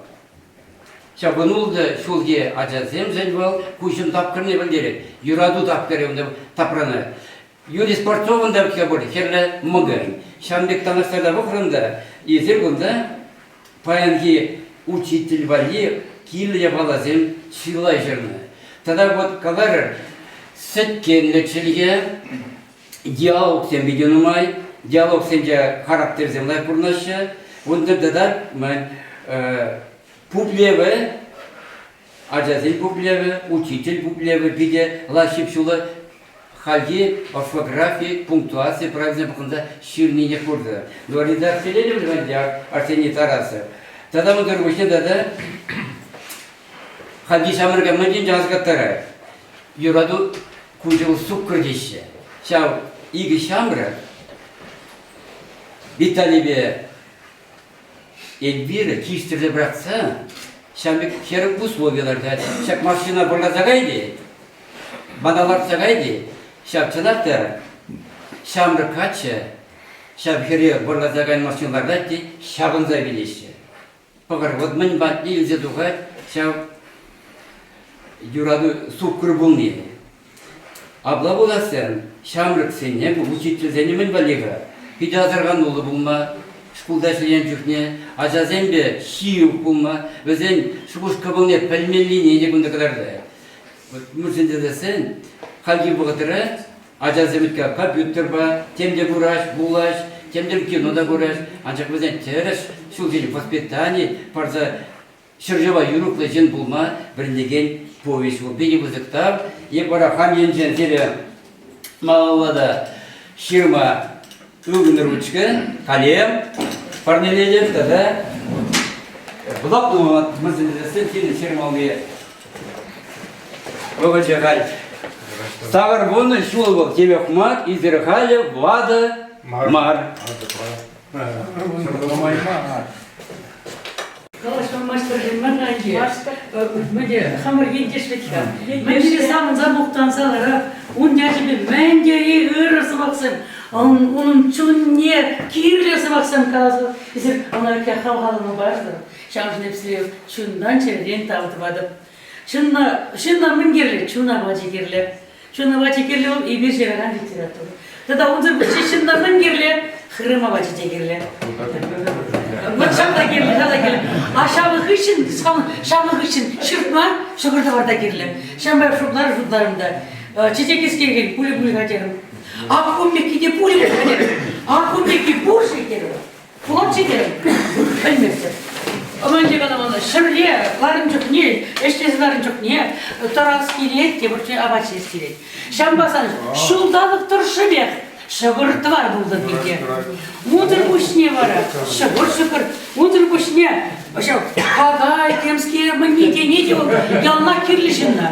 S17: Ҫав вунултӑ ҫулхи ачасемшӗн вӑл куҫӑм тапхӑрне пӗлтерет. Юрату тапхӑрӗ унта тапранать. Юрий Скворцовӑн та пур хӗрлӗ мӑкӑнь. Ҫавӑн пек танлаштарса пӑхрӑм та, эсир кунта паянхи учитель валли кирлӗ япаласем чылай ҫырнӑ. Тата вот каларӑр, сӗткенлӗ чӗлхе, диалогсем питӗ нумай, диалогсенче характерсем лайӑх пурӑнаҫҫӗ. Унта тата пуплевӗ, ачасен пуплевӗ, учитель пуплевӗ питӗ лайӑх ҫып-ҫуллӑ хальхи орфографи, пунктуаци правилисене пӑхӑнса ҫырнине куртӑм. Ну, редакциленӗ ӗнтӗ Арсений Тарасов. Тата унсӑр пуҫне тата хальхи ҫамрӑка мӗн асӑрхаттарать? Юрату куҫӗ суккӑр теҫҫӗ. Ҫав икӗ ҫамрӑк Виталипе Эльвира килӗштерсе пӑрахса ҫав пек хӗр услови лартать. Ҫак машина вӑрласа кай тет, мана лартса кай тет. Ҫав чӑнах та ҫамрӑк каччӑ ҫав хӗре вӑрласа кайнӑ машина лартать те ҫапӑнса вилеҫҫӗ. Пӑхӑр, вот мӗн патне илсе тухать ҫав юрату суккӑр пулни. Апла пулассан ҫамрӑксене, учительсене мӗн валли-ха? Питӗ асӑрхануллӑ пулма, шкулта ӗҫленӗ чухне ачасемпе ҫывӑх пулма, вӗсен шухӑш-кӑмӑлне пӗлмеллине те кунта кӑтартать. Мӗншӗн тесен хальхи вӑхӑтра ачасем компьютерпа тем те кураҫ, вулаҫ, тем те кино та кураҫ, анчах вӗсен тӗрӗс ҫул ҫине воспитани парса ҫӗршыва юрӑхлӑ ҫын пулма вӗрентекен повесть вӑл. Питӗ пысӑк тав. Эп вара хам енчен сире малалла та ҫырма ылтӑн ручка, калем парнелетӗп тата блокнот мӗншӗн тесен сирӗн ҫырмалли вӑхӑчӗ халь 80 ҫул вӑл темех мар, эсир халӗ ватӑ мар.
S18: Калаҫма маҫтӑрсем мар ӗнтӗ. Мӗнле хамӑр ентеш вӗт-ха. Мӗн тери савӑнса мухтанса ларать. Ун ячӗпе мӗн тери ырӑ сӑмахсем, унӑн чунне кирлӗ сӑмахсем каласа эсир ӑна хавхалану патӑр. Ҫавӑншӑн эп сире чунтан чӗререн тав тӑватӑп. Ҫынна, ҫынна мӗн кирлӗ? Чун апачӗ кирлӗ. Чун апачӗ кирлӗ вӑл эпир ҫыракан литература. Тата унсӑр пуҫне ҫынна мӗн кирлӗ? Хырӑм апачӗ те кирлӗ. Вот ҫав та кирлӗ, ҫав та кирлӗ. А ҫавӑн хыҫҫӑн, ҫавӑн хыҫҫӑн ҫыртма ҫӑкӑр-тӑвар та кирлӗ. Ҫавӑнпа шутларӑм, шутларӑм та. Чечек кӗскекен пулӗ пуль-ха терӗм. Ак кун пекки те пулӗ пуль-ха терӗм. Ак кун пекки пур-ши терӗм. Хлопчи терӗм. Пӗлместӗп. Ӑманчӑк ӑна ҫӗрле ларӑн чухне, ӗҫлесе ларӑн чухне тӑрас килет, тепӗр чухне апат ҫиес килет. Ҫавӑнпа сан ҫулталӑк тӑршшӗпех ҫӑкӑр тӑвар пултӑр килте. Унсӑр пуҫне вара ҫӑкӑр ҫӑкӑр, унсӑр пуҫне ҫав какай, темскер, мӗнни тени те вӑл яланах кирлӗ ҫынна.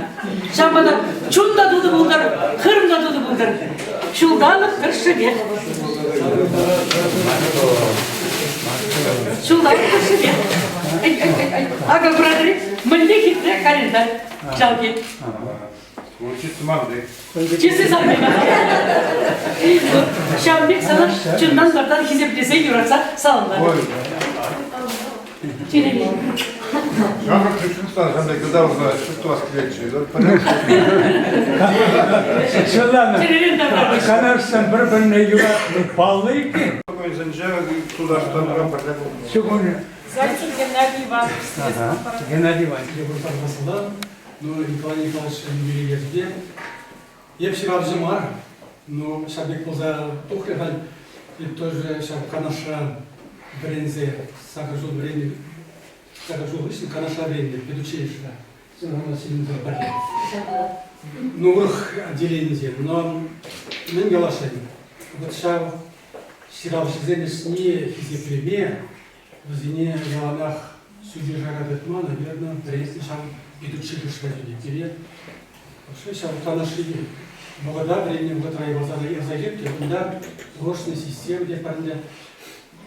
S18: Ҫавӑнпа та чун та тутӑ пултӑр, хырӑм та тутӑ пултӑр. Ҫулталӑк тӑршшӗпех. Ҫулталӑк тӑршшӗпех. Акӑ куратӑр-и, мӗнле хитре календарь ҫав кил. Чисти самый. Ҫавӑн пек сана чунтан вартан хисеплесе юратса саламлатӑп.
S2: Ҫамрӑк чухне ҫамрӑк ыталса чуптӑвас килетчӗ.
S4: Светлана, Канашсем пӗр-пӗрне юратни паллӑ иккен.
S2: Кунсенче Тутарстанра пӗрле пулнӑ.
S4: Сегодня.
S1: Зайцев Геннадий Иванович.
S4: Геннадий Иванович.
S19: Ну, Николай Николаевич юбилей ячӗпе эп ҫыравҫӑ мар, но ҫав пек пулса тухрӗ халь. Эп тоже ҫав Канашра вӗренсе, сакӑр ҫул вӗреннӗ, сакӑр ҫул хыҫҫӑн Канашра вӗреннӗ, педучилищӗра. Пӗрле. Ну, урӑх отделенинче. Но мӗн каласшӑн? Вот ҫав ҫыравҫӑсен ӗҫне хисеплеме Вӗсене яланах сӳтӗ-шара тытма, наверное, вӗрентнӗ ҫав педучилищӗре пире. Вообще ҫав Канашри вӑхӑта, вӗреннӗ вӑхӑтра ярса илеп те, унта урочная система те пӗрле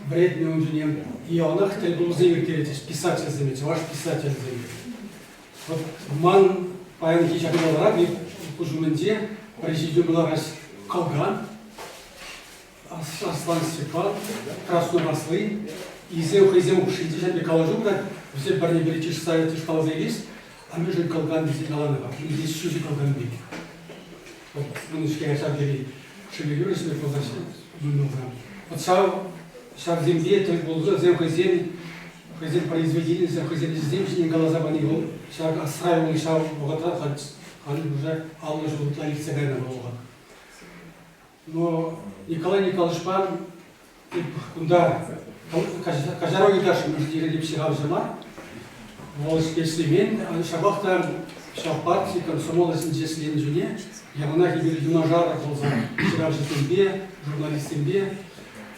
S19: вӗрентнӗ ун чухне. Яланах тӗл пулусем ирттеретчӗҫ писательсемпе, чӑваш писательсемпе. Вот ман паянхи ҫакна ларать, куҫ умӗнче президиум ларать Калган, Аслан Степан, Красновасли, Исем хӑйсем хушшинче ҫав пек калаҫу пырать, вӗсем пӗрне-пӗри чышса чышкаласа илес, а мӗншӗн кӑлкан тесе каланӑ-ха, мӗнле ҫӳҫӗ кӑлкан пек. Вот, ҫав тери шӗвек юрӑҫ пек пулса Вот ҫав ҫавсемпе тӗл пулса вӗсем хӑйсен хӑйсен произведенийӗсем, хӑйсен ӗҫӗсем ҫинчен каласа пани вӑл ҫак асра юлнӑ ҫав вӑхӑтра халь халь уже 50 ҫул ытла иртсе кайнӑ вӑл вӑхӑт. Но Николай Николаевичпа кунта каҫару ыйтасшӑн, мӗншӗн тесен ҫыравҫӑ мар. Вӑл ӗҫлемен, ҫапах та ҫав парти комсомол ӗҫӗнче ӗҫленӗ чухне яланах эпир юнашар пулса ҫыравҫӑсемпе, журналистсемпе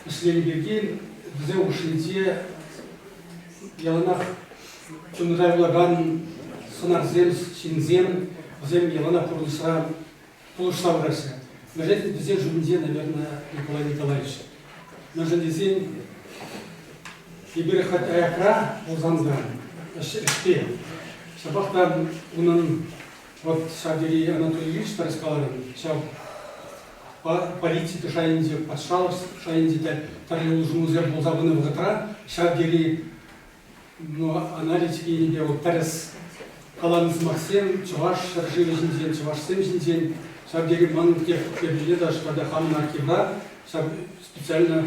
S19: ӗҫленӗ пирки вӗсем хушшинче яланах чунра юлакан сӑнарсем, ҫынсем, вӗсем яланах пурнӑҫра пулӑшса пыраҫҫӗ. Мӗншӗн вӗсен шутӗнче, наверное, Николай Николаевич. Мӗншӗн тесен эпир хоть аякра пулсан та ӗҫпе, ҫапах та унӑн вот ҫав тери Анатолий Ильич тӗрӗс каларӗ, ҫав политика шайӗнче, патшалӑх шайӗнче те тӗрлӗ улшӑнусем пулса пынӑ вӑхӑтра ҫав тери Ну, аналитик енӗпе вӑл тӗрӗс каланӑ сӑмахсем чӑваш ҫӗршывӗ ҫинчен, чӑвашсем ҫинчен ҫав тери манӑн теприне даже когда хамӑн архивра ҫав специально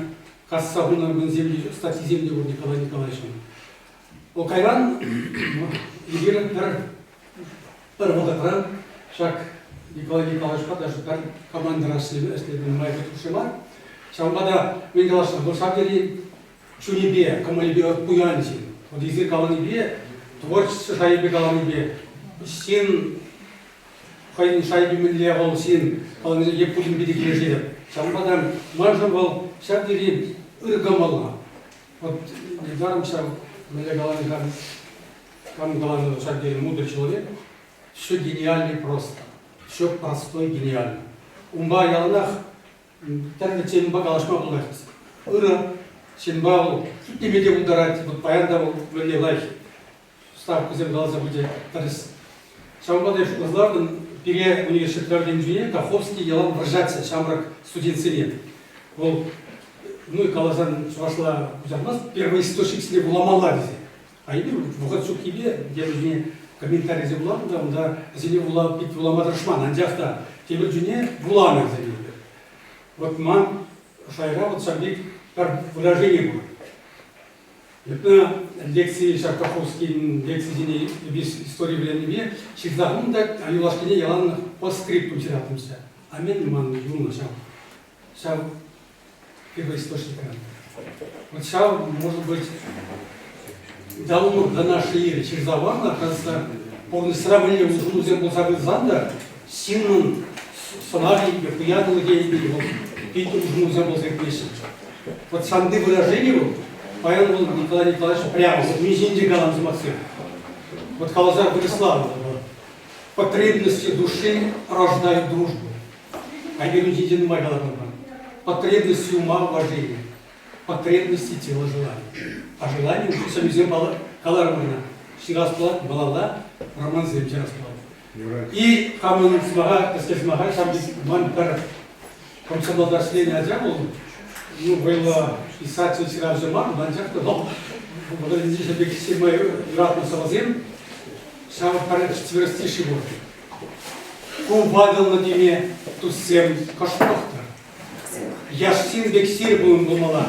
S19: касса хунӑ мӗнсем те, статьисем те пур Николай Николаевичӑн. Вӑл кайран эпир пӗр пӗр вӑхӑтра ҫак Николай Николаевичпа даже пӗр командӑра ӗҫлеме нумай хушши мар. Ҫавӑнпа та мӗн каласшӑн, вӑл ҫав тери чунӗпе, кӑмӑлӗпе пуян ҫын. Вот эсир каланипе, творчество шайӗпе каланипе ҫын хӑйӗн шайӗпе мӗнле вӑл ҫын каланипе е пуринпе те килӗшетӗп. Ҫавӑнпа та маншӑн вӑл ҫав тери ыр кӑмӑллӑ. Вот недаром ҫав мӗнле калани-ха, кам каланӑ ҫав тери мудрый человек, все гениальный просто, все простой гениально. Унпа яланах тӗрлӗ темӑпа калаҫма пулать. Ырӑ. Ҫынпа вӑл шӳтлеме те пултарать. Вот паян та вӑл мӗнле лайӑх ставкӑсем каласа пычӗ тӗрӗс. Ҫавӑнпа та шутласа лартӑм, пире университетра вӗреннӗ Каховский ялан вӑрҫатчӗ ҫамрӑк студентсене. Вӑл, ну и каласан чӑвашла куҫармасть, первоисточниксене вуламалла тесе. А эпир вӑхӑт ҫуккипе тепӗр чухне комментарисем вулатӑм та унта вӗсене вула, пит вулама тӑрӑшман, анчах та тепӗр чухне вуланӑ вӗсене эпир. Вот ман шайра вот ҫав пек пӗр выражение пур. Эпӗ лекци ҫак Каховскин лекцисене истори вӗреннипе ҫырса хунӑ та юлашкине ялан постскриптум ҫыраттӑмччӗ. А мӗн ман юлнӑ ҫав ҫав первоисточникран. Вот ҫав, может быть, давно до нашей эры ҫырса хӑварнӑ, оказывается, пурнӑҫра мӗнле улшӑнусем пулса пырсан та ҫыннӑн сӑнарӗ пуянлӑхӗ вӑл пит улшӑнусем пулса иртмеҫҫӗ. Вот санти выражение вӑл, паян вӑл Николай Николаевич прямо, вот мӗн ҫинчен каланӑ сӑмахсем. Вот каласа вырӑсла потребности души рождают дружбу. А эпир ун ҫинчен нумай калатӑмӑр. Потребности ума уважение, потребности тела желание. А желание уже самисем каларӑмӑр ӑна. Ҫырас пулать, малалла романсем ҫырас пулать. И хамӑн сӑмаха, кӗске сӑмаха ҫав ман пӗр комсомолта ӗҫленӗ ача вӑл, ну, вӑйлӑ писатель ҫыравҫӑ мар, анчах та вӑл вӑхӑтӗнче ҫав пек ҫырма юратнӑ сӑвӑсем ҫав пӗр четверостиши пур. Ку ватӑлнӑ теме туссем кӑштӑхтӑр. Яшсем пек сир пулӑн пулмалла.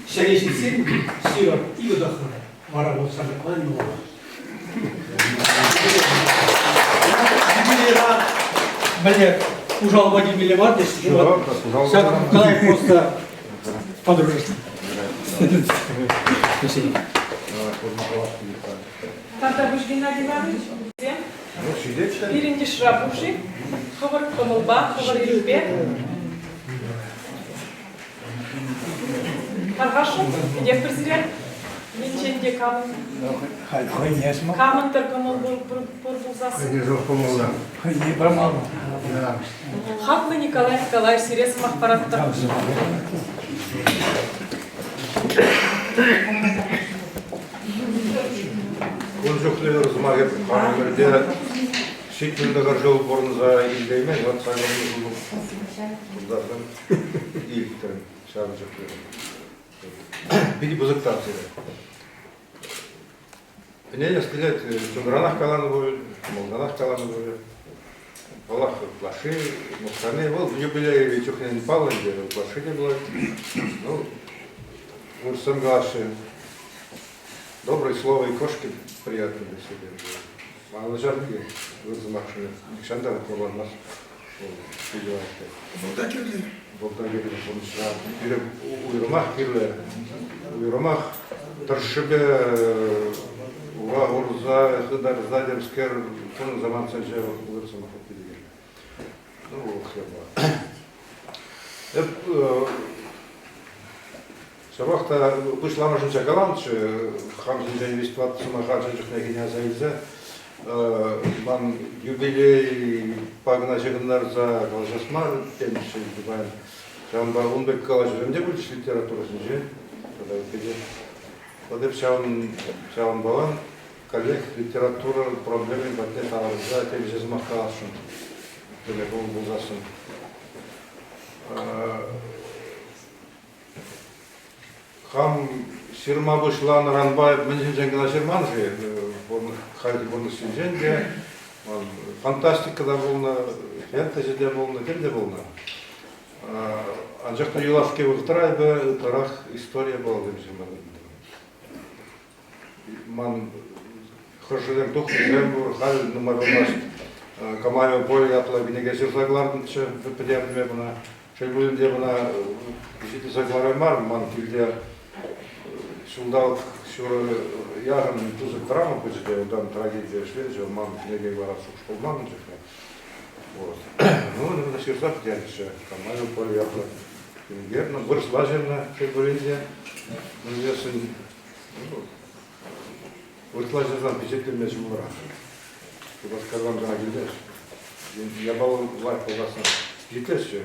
S19: Ҫӗре ҫитсен ҫырӑр икӗ тӑхӑр, вара вӑл ҫамрӑкланмалла. Юбилейра мӗнле пушалпа килмелле мар теҫҫӗ. Ҫак Николай просто подружество. Спасибо.
S1: Тавтапуҫ, Геннадий Иванович. Пирӗн йышра пур-ши? Хӑвӑр кӑмӑлпа, хӑвӑр ирӗкпе. Тархасшӑн, кӗтетпӗр сире. Енчен те камӑн камӑн-тӑр кӑмӑл пур пулсассӑн.
S13: Хӑйне кӑмӑллӑ.
S4: Хӑйне памалла.
S1: Хаклӑ Николай Николаевич, сире сӑмах паратпӑр.
S2: Ун чухлӗ ыр сӑмах эп хамӑрте 79 ҫул пурӑнса илтеймен, вот сакӑрмӗш ҫул пултарсан илтрӗм ҫавӑн чухлӗ. Питӗ пысӑк тав сире. Ӗненес килет, чунранах каланӑ пуль, малтанах каланӑ пуль. Паллах, ытлашши мухтани вӑл юбилей чухне паллӑ ӗнтӗ, ытлашши те пулать. Ну, вырӑссем калаҫҫӗ, доброе слово и кошки приятно для себя. Манӑн ҫав ыр сӑмахшӑн нихҫан та хурланмасть.
S10: Вӑл та кирлӗ.
S2: Вӑл та кирлӗ пурнӑҫра. Пире уйрӑмах кирлӗ. Уйрӑмах тӑршшӗпе ура хурса, хытарса темскер кун самантсенче ыр сӑмах питӗ кирлӗ. Ну, вӑл Эп ҫапах та пуҫламӑшӗнче каланччӗ, хам ҫинчен виҫ-тӑват сӑмаха ача чухнехине аса илсе, ман юбилейпа кӑна ҫыхӑнтарса калаҫас мар тенӗччӗ паян. Ҫавӑнпа ун пек калаҫусем те пулчӗҫ литература ҫинчен тата ытти те. Вот эп ҫавӑн, ҫавӑнпалан каллех литература проблеми патне таврӑнса темиҫе сӑмах каласшӑн. Теме кӑмӑл пулсассӑн. Хам ҫырма пуҫланӑранпа мӗн ҫинчен кӑна ҫырман-ши? Хальхи пурнӑҫ ҫинчен те, фантастика та пулнӑ, фэнтези те пулнӑ, тем те пулнӑ. Анчах та юлашки вӑхӑтра эпӗ ытларах история палӑртнӑ ҫырма тытӑнтӑм. Ман хӑшӗсем тухнисем пур, халь нумай пулмасть Камаева поле ятлӑ кӗнеке ҫырса кӑларнӑччӗ, пӗтертӗм эп ӑна. Шел пулин те ӑна пичетлесе кӑлараймарӑм, ман килте ҫулталӑк ҫурӑ яхӑн пысӑк драма пычӗ те, унтан трагедия ӗҫленчӗ, ман кӗнеке кӑларас шухӑш пулман ун чухне. Вот. Ну, ӑна ҫырса пӗтернӗччӗ. Камаева поле ятлӑ кӗнеке. Ну, вырӑсла ҫырнӑ, шел пулин те. Мӗнлесӗн, вырӑсла ҫырсан пичетлеме ҫӑмӑлрах. Шупашкартан кӑна килмест. Япала лайӑх пулсассӑн пичетлеҫҫӗ.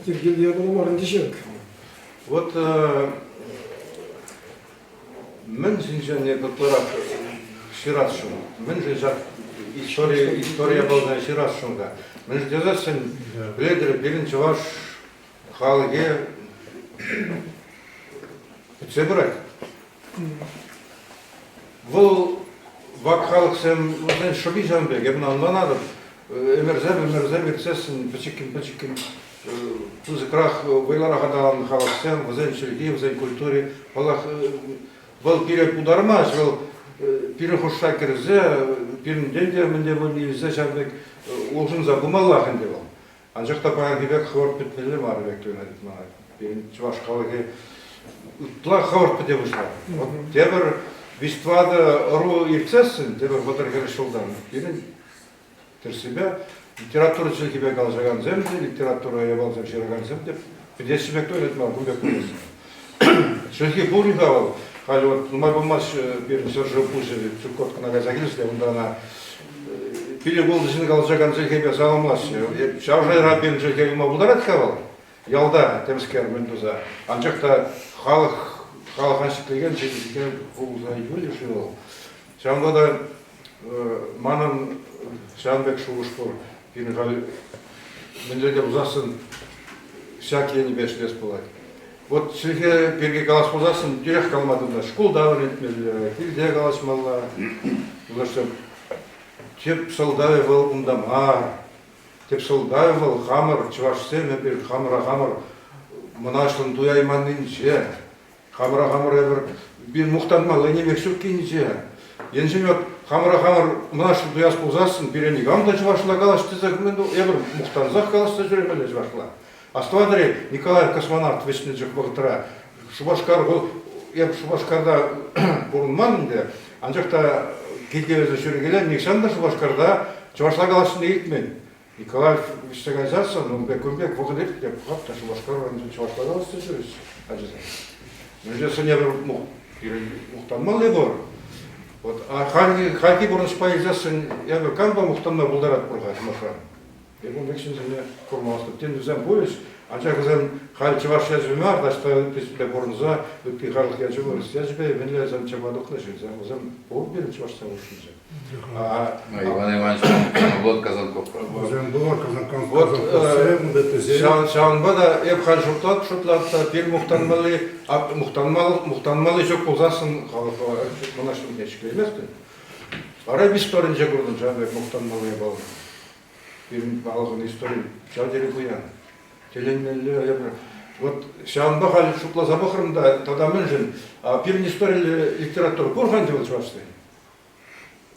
S10: Йӗркеллӗ япала мар ӗнтӗ ҫак.
S2: Вот мӗн ҫинчен эп ытларах ҫырасшӑн? Мӗншӗн ҫак истори, история пулса ҫырасшӑн-ха? Мӗншӗн тесессӗн, пӗлетӗр, пирӗн чӑваш халӑхӗ пӗтсе пырать. Вӑл вак халӑхсем, вӗсен шӑпи ҫавӑн пек, эпӗ ӑнланатӑп. Ӗмӗрсем, ӗмӗрсем иртсессӗн пӗчӗккӗн-пӗчӗккӗн пысӑкрах, вӑйлӑрах аталаннӑ халӑхсем, вӗсен чӗлхи, вӗсен культури, паллах, вӑл пире путармасть, вӑл пирӗн хушша кӗрсе, пирӗнтен те мӗн те пулин илсе ҫав пек улшӑнса пымаллах ӗнтӗ вӑл. Анчах та паянхи пек хӑвӑрт пӗтмелле мар пек туйӑнать мана. Пирӗн чӑваш халӑхӗ ытла хӑвӑрт пӗте пуҫларӗ. Вот тепӗр виҫ-тӑватӑ ӑру иртсессӗн, тепӗр 30-40 ҫултан пирӗн тӗрӗссипе литература чӗлхипе калаҫакансем те, литература япаласем ҫыракансем те пӗтеҫҫӗ пек туйӑнать мана кун пек пулас. Чӗлхи пур-и-ха вӑл? Халь вот нумай пулмасть пирӗн ҫӗршыв пуҫӗ Чукоткӑна кайса килчӗ те унта ӑна пилӗк-ултӑ ҫын калаҫакан чӗлхепе саламлаҫҫӗ. Ҫав шайра пирӗн чӗлхе юлма пултарать-ха вӑл? Ялта темскер мӗн туса. Анчах та халӑх халӑха ҫӗклекен чӗлхе пулса юлӗ-ши вӑл? Ҫавӑнпа та манӑн ҫавӑн пек шухӑш пур. Пирӗн халь мӗнле те пулсассӑн ҫак енӗпе ӗҫлес пулать. Вот чӗлхе пирки калас пулсассӑн тӳрех калама тытӑнать. Шкулта вӗрентмелле, килте калаҫмалла. Юлташсем, тӗп сӑлтавӗ вӑл унта мар. Тӗп сӑлтавӗ вӑл хамӑр, чӑвашсем эпир хамӑра хамӑр мӑнаҫлӑн туяйманнинче. Хамӑра хамӑр эпир пир мухтанмалли нимех ҫуккинче. Енчен вот хамӑра хамӑр мӑнаҫлӑ туяс пулсассӑн пире никам та чӑвашла калаҫ тесе эпир мухтансах калаҫса ҫӳремелле чӑвашла. Астӑватӑр-и, Николаев космонавт вӗҫнӗ чух вӑхӑтра Шупашкар эп Шупашкарта пурӑнман ӗнтӗ, анчах та килте вӗсем ҫӳрекеле нихҫан та Шупашкарта чӑвашла калаҫнине илтмен. Николаев вӗҫсе кайсассӑн ун пек кун пек вӑхӑт иртнӗ, пӑхап та Шупашкар районӗнче чӑвашла калаҫса ҫӳреҫҫӗ ачасем. Мӗншӗн эпир пирӗн мухтанмалли пур. Вот, а хальхи, хальхи пурнӑҫпа илсессӗн эпир кампа мухтанма пултаратпӑр-ха сӑмахран? Эпӗ ун пек ҫынсене курмастӑп. Тен, вӗсем пулӗҫ, анчах вӗсем халь чӑваш ячӗпе мар, таҫта ыттисемпе пурӑнса, ытти халӑх ячӗпе, вырӑс ячӗпе мӗнле вӗсем чапа тухнӑ ҫынсем, вӗсем пур пирӗн чӑвашсем хушшинче.
S20: Иван Иванович вот Казанков.
S2: Вот ҫавӑнпа та эп халь шутлап, шутлап та пир мухтанмалли, мухтанмалли ҫук пулсассӑн халӑх мӑнаҫлӑхне ҫӗклейместӗн. Вара историнче куртӑм ҫавӑн пек мухтанмалли япала. Пирӗн халӑхӑн истори ҫав тери пуян. Тӗлӗнмелле эпир. Вот ҫавӑнпа халь шутласа пӑхрӑм та тата мӗншӗн пирӗн историллӗ литература пур-ха ӗнтӗ вӑл чӑвашсен.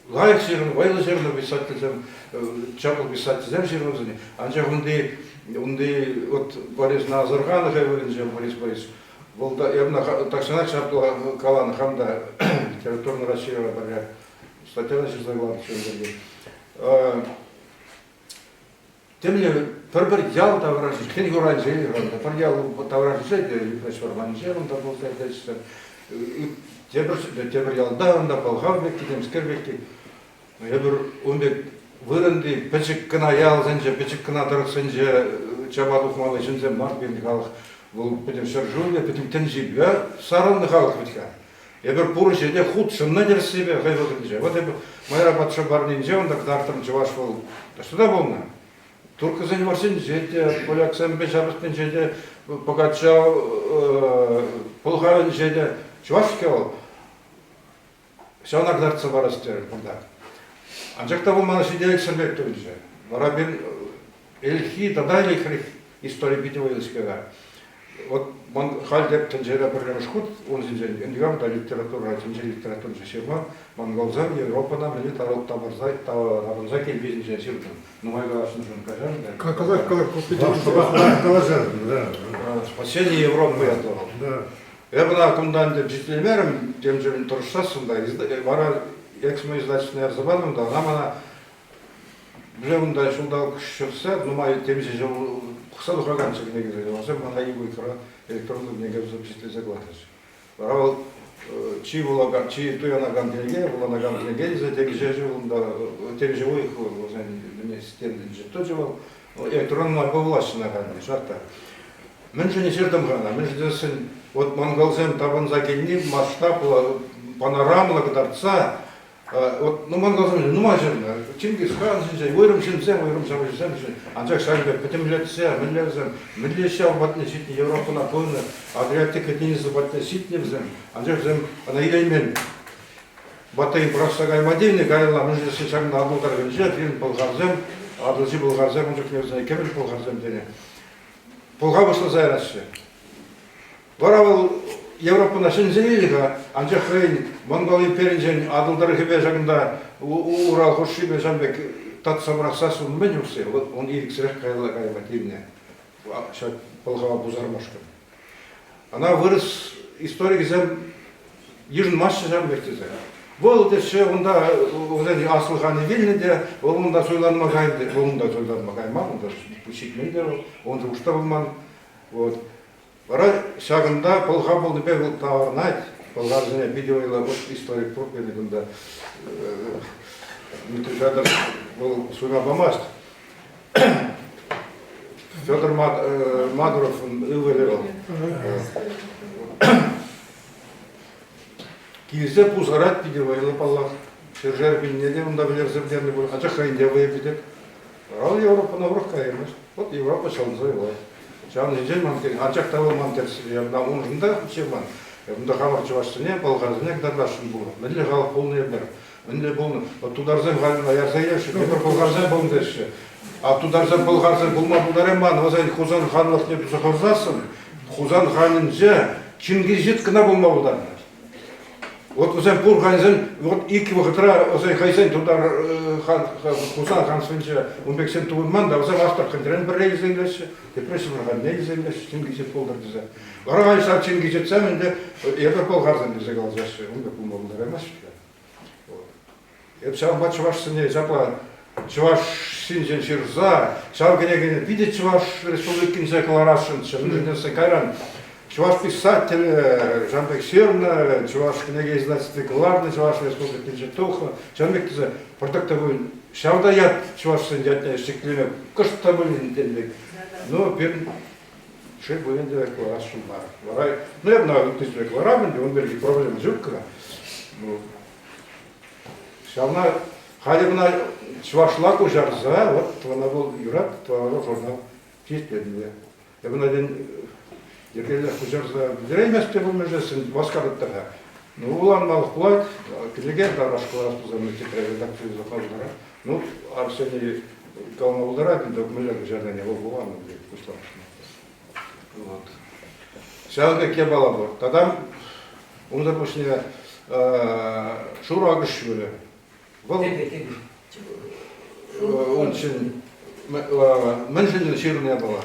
S2: Лайӑх ҫырнӑ, вӑйлӑ ҫырнӑ писательсем, чаплӑ писательсем ҫырнӑ вӗсене. Анчах унти, унти вот Борис асӑрханӑ хӑй вырӑнӗнче Борис Борисович, вӑл та эпӗ тахҫанах ҫапла каланӑ, хам та литературная Россия пӗрре статьяна ҫырса кӑларнӑччӗ ун пирки. Темле пӗр-пӗр ял таврашӗ, хӗн хуранче, пӗр ял таврашӗнче те Юхмач вӑрманӗнче унта пулса иртетчӗ. Тепӗр, тепӗр ялта унта пӑлхав пекки, темскер пекки. Эпир ун пек вырӑнти пӗчӗк кӑна ялсенче, пӗчӗк кӑна тӑрӑхсенче чапа тухмалли ҫынсем мар пирӗн халӑх. Вӑл пӗтӗм ҫӗршывӗпе, пӗтӗм тӗнчипе сарӑлнӑ халӑх вӗт-ха. Эпир пур ӗҫе те хутшӑннӑ тӗрӗссипе хӑй вӑхӑтӗнче. Вот эпӗ Майра патша парнинче унта кӑтартрӑм чӑваш вӑл ӑҫта та пулнӑ. Турккӑсен вӑрҫинче те, поляксемпе ҫапӑҫнинче те, Пӑкачав пӑлхавӗнче те чӑваш-ҫке вӑл. Ҫавна кӑтартса парас терӗм кунта. Анчах та вӑл мана ҫителӗксӗр пек туйӑнчӗ. Вара пирӗн ӗлӗкхи тата ӗлӗкрех истори питӗ вӑйлӑ-ҫке-ха. Вот халь те тӗнчере пӗрремӗш хут ун ҫинчен никам та литература, тӗнче литературинче ҫырман. Монголсем Европӑна мӗне тавӑрса тапӑнса килни ҫинчен ҫырнӑ. Нумай калаҫнӑшӑн каҫарӑр та.
S13: Калаҫатӑн, да.
S2: Спасение Европы ятлӑ вӑл.
S13: Да.
S2: Эп ӑна кунта ӗнтӗ пичетлемерӗм, темшӗн тӑрӑшсассӑн та, вара Эксмо издательствӑна ярса патӑм та, ӑна мана Уже унта ҫулталӑк ҫӗрсе, нумай темиҫе ҫул пӑхса тухаканччӗ кӗнекесене. Вӗсем мана икӗ электронлӑ кӗнеке туса пичетлесе кӑларчӗҫ. Вара вӑл чи вулакан, чи туянакан кӗнеке, вуланакан кӗнеке тесе темиҫе ҫул унта, темиҫе уйӑх вӗсен стендӗнче тӑчӗ вӑл. Электронлӑ майпа вулаҫҫӗ ӑна халь, шарт та. Мӗншӗн ҫыртӑм-ха ӑна? Мӗншӗн тесен вот монголсем тапӑнса килни масштаблӑ, панорамлӑ кӑтартса вот, ну, монголсем нумай ҫырнӑ. Чингисхан ҫинчен, уйрӑм ҫынсем, уйрӑм ҫапӑҫусем ҫинчен. Анчах ҫакӑн пек пӗтӗмлетсе, мӗнле вӗсем, мӗнле ҫав патне ҫитнӗ, Европӑна пынӑ, Адриатика тинӗсӗ патне ҫитнӗ вӗсем, анчах вӗсем ӑна илеймен. Батый пӑрахса кайма тивнӗ, каялла мӗншӗн тесен ҫакӑн Атӑл тӑрӑхӗнче пирӗн пӑлхарсем, Атӑлҫи пӑлхарсем ун чухне вӗсене кӗмӗл пӑлхарсем тенӗ. Пӑлхав пуҫласа яраҫҫӗ. Вара вӑл Европӑна ҫӗнсе илнӗ-ха, анчах хӑйӗн Монгол империнчен Атӑл тӑрӑхӗпе ҫакӑнта Урал хушшипе ҫавӑн пек татса пӑрахсассӑн мӗн усси? Вӑл ун ирӗксӗрех каялла кайма тивнӗ ҫак пӑлхава пусармашкӑн. Ӑна вырӑс историкӗсем йышӑнмаҫҫӗ ҫавӑн пек тесе. Вӑл теҫҫӗ, унта вӗсен аслӑ ханӗ вилнӗ те, вӑл унта суйланма кайнӑ, вӑл унта суйланма кайман, унта ҫитмен те вӑл, ун шухӑш та пулман. Вот. Вара ҫакӑнта пӑлхав пулнипе вӑл таврӑнать. Пӑлхавсене питӗ вӑйлӑ вот историк пур пирӗн кунта. Дмитрий Федоров вӑл суйма памасть. Федор Мадуровӑн ывӑлӗ вӑл. Килсе пусарать питӗ вӑйлӑ, паллах. Ҫӗршер пинне те унта вӗлерсе пӗтернӗ пуль. Анчах хӑйӗн те вӑйӗ пӗтет. Вара Европӑна урӑх каймасть. Вот Европа ҫӑлӑнса юлать. Ҫавӑн ҫинчен ман анчах та вӑл ман тӗрӗссипе уншӑн та ҫырман. Унта хамӑр чӑвашсене, пӑлхарсене кӑтартасшӑн пулнӑ. Мӗнле халӑх пулнӑ эпир? Мӗнле пулнӑ? Вот тутарсем халь ярса илеҫҫӗ, тепӗр пӑлхарсем пулнӑ теҫҫӗ. А тутарсем пӑлхарсем пулма пултарайман. Вӗсен Хусан ханлӑхне туса хурсассӑн Хусан ханӗнче Чингизид кӑна пулма пултарнӑ. Вот вӗсем пур хансем вот иккӗ вӑхӑтра вӗсен хӑйсен тутар Хусан ханствинче ун пексем тупӑнман та вӗсем Астраханьрен пӗрре илсе илеҫҫӗ, тепре Ҫӗмӗрханне илсе илеҫҫӗ, Чингизид пултӑр тесе. Вара халь ҫав Чингизидсем ӗнтӗ эпир пӑлхарсем тесе калаҫаҫҫӗ. Ун пек пулма пултараймасть-ҫке. Эп ҫавӑнпа чӑвашсене ҫапла чӑваш ҫинчен ҫырса ҫав кӗнекене питӗ Чӑваш Республикинче кӑларасшӑнччӗ. Мӗншӗн тесен кайран чӑваш писателӗ ҫавӑн пек ҫырнӑ, чӑваш кӗнеке издательстви кӑларнӑ, Чӑваш Республикинче тухнӑ. Ҫавӑн пек тесе пӑртак та пулин ҫав та ят чӑвашсен ятне ҫӗклеме кӑшт та пулин тенӗ пек. Ну, пирӗн шел пулин те кӑларасшӑн мар. Вара, ну, эп ӑна ыттисемпе кӑларам ӗнтӗ, ун пирки проблема ҫук кӑна. Ну, Ҫавна халӗ кӑна чӑвашла куҫарса, вот тӑвана вӑл юрать, тӑвана журнал пичетленнӗ. Эпӗ ӑна йӗркеллех куҫарса пӗтереймест те пулмӗ-ши, васкатӑп-та-ха. Ну, вуланмалӑх пулать, кӗнеке тавраш кӑларас пулсан тепре редакци юсама пултарать. Ну, Арсений калама пултарать, ӗнтӗ мӗнле куҫарнине вӑл вуланӑ пуҫламӑшне. Вот. Ҫавӑн пек япала пур. Тата унсӑр пуҫне шур акӑш ҫулӗ. Вӑл унччен мӗншӗн ҫырнӑ япала?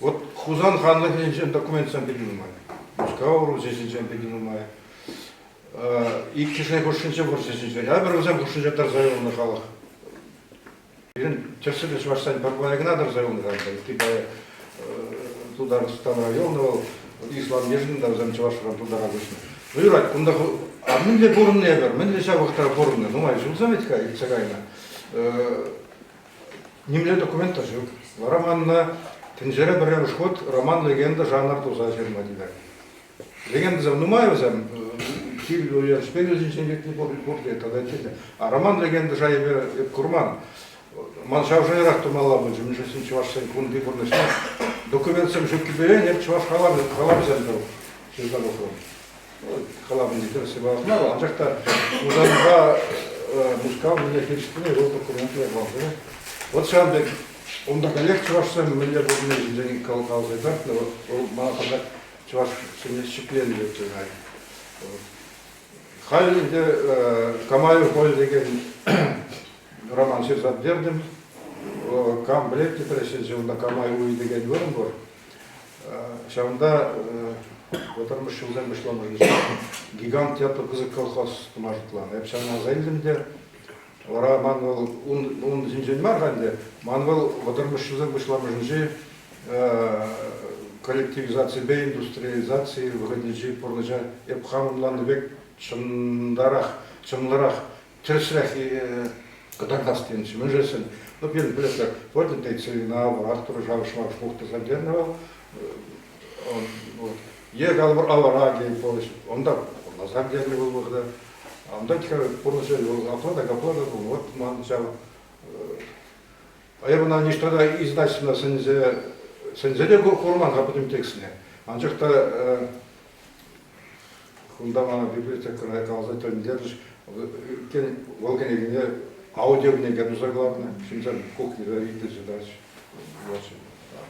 S2: Вот Хусан ханлӑхӗнчен документсем питӗ нумай. Мускав Руҫӗ ҫинчен питӗ нумай. Иккӗшӗн хушшинче вӑрҫӑ ҫинчен. А пӗр вӗсем хушшинче тӑрса юлнӑ халӑх. Пирӗн тӗрӗссипе чӑвашсен пӗр пайӗ кӑна тӑрса юлнӑ ӗнтӗ. Ытти пайӗ Тутарстанра юлнӑ вӑл. Ислам йышӑннӑ та вӗсем чӑвашран тутара куҫнӑ. Ну юрать, кунта а мӗнле пурӑннӑ эпир, мӗнле ҫав вӑхӑтра пурӑннӑ? Нумай ҫулсем вӗт-ха иртсе кайнӑ. Нимле документ та ҫук. Вара манна тӗнчере пӗрремӗш хут роман-легенда жанр туса ҫырма тивет. Легендӑсем нумай вӗсем, кил уйӑрӑшпе ҫинчен иртни пурте тата ытти. А роман-легенда шайӗпе эп курман. Ман ҫав шайрах тумалла пулчӗ, мӗншӗн чӑвашсен кунти пурнӑҫне документсем ҫуккипе эп чӑваш халапӗсем тӑрӑх ҫырса тухрӑм. Халапӗнче тӗрӗсси палӑртма, анчах та Хусанпа Мускав мӗнле хирӗҫ тӑни вӑл документлӑ япаласем. Вот ҫавӑн пек унта каллех чӑвашсем мӗнле пурӑнни ҫинчен каласа кӑтартнӑ. Вӑл мана пӑртак чӑваш ҫӗнӗ ҫӗкленнӗ пек туйӑнать. Халь ӗнтӗ Камаев Поль текен роман ҫырса пӗтертӗм. Кам пӗлет, тепре унта Камай уй текен вырӑн пур. Ҫавӑнта вӑтӑрмӗш ҫулсем пуҫламӑшӗнче гигант ятлӑ пысӑк колхоз тума шутланӑ. Эп ҫавна аса илтӗм те, вара ман вӑл ун ҫинчен мар-ха ӗнтӗ, ман вӑл вӑтӑрмӗш ҫулсем пуҫламӑшӗнчи коллективизаципе индустриализаци вӑхӑтӗнчи пурнӑҫа эп хам ӑнланнӑ пек чӑнтарах, чӑнлӑрах, тӗрӗсрех кӑтартас тенӗччӗ. Мӗншӗн ну, пирӗн пӗлетпӗр, вот ӗнтӗ целина, вӑрах турӑ шавӑшма пухтӑрса пӗтернӗ вӑл. Е калӑпӑр авараги повеҫ, унта пурласа пӗтернӗ вӑл вӑхӑта. Унта пурнӑҫӗ апла та капла та пулнӑ. Вот ман ҫав А эп ӑна ниҫта та издательствӑна сӗнсе сӗнсе те курман-ха пӗтӗм текстне. Анчах та кунта мана библиотекӑра каласа тӗлӗнтерчӗҫ. Вӑл кӗнекене аудиокӗнеке туса кӑларнӑ. Ҫынсем кухньӑра итлесе тӑраҫҫӗ.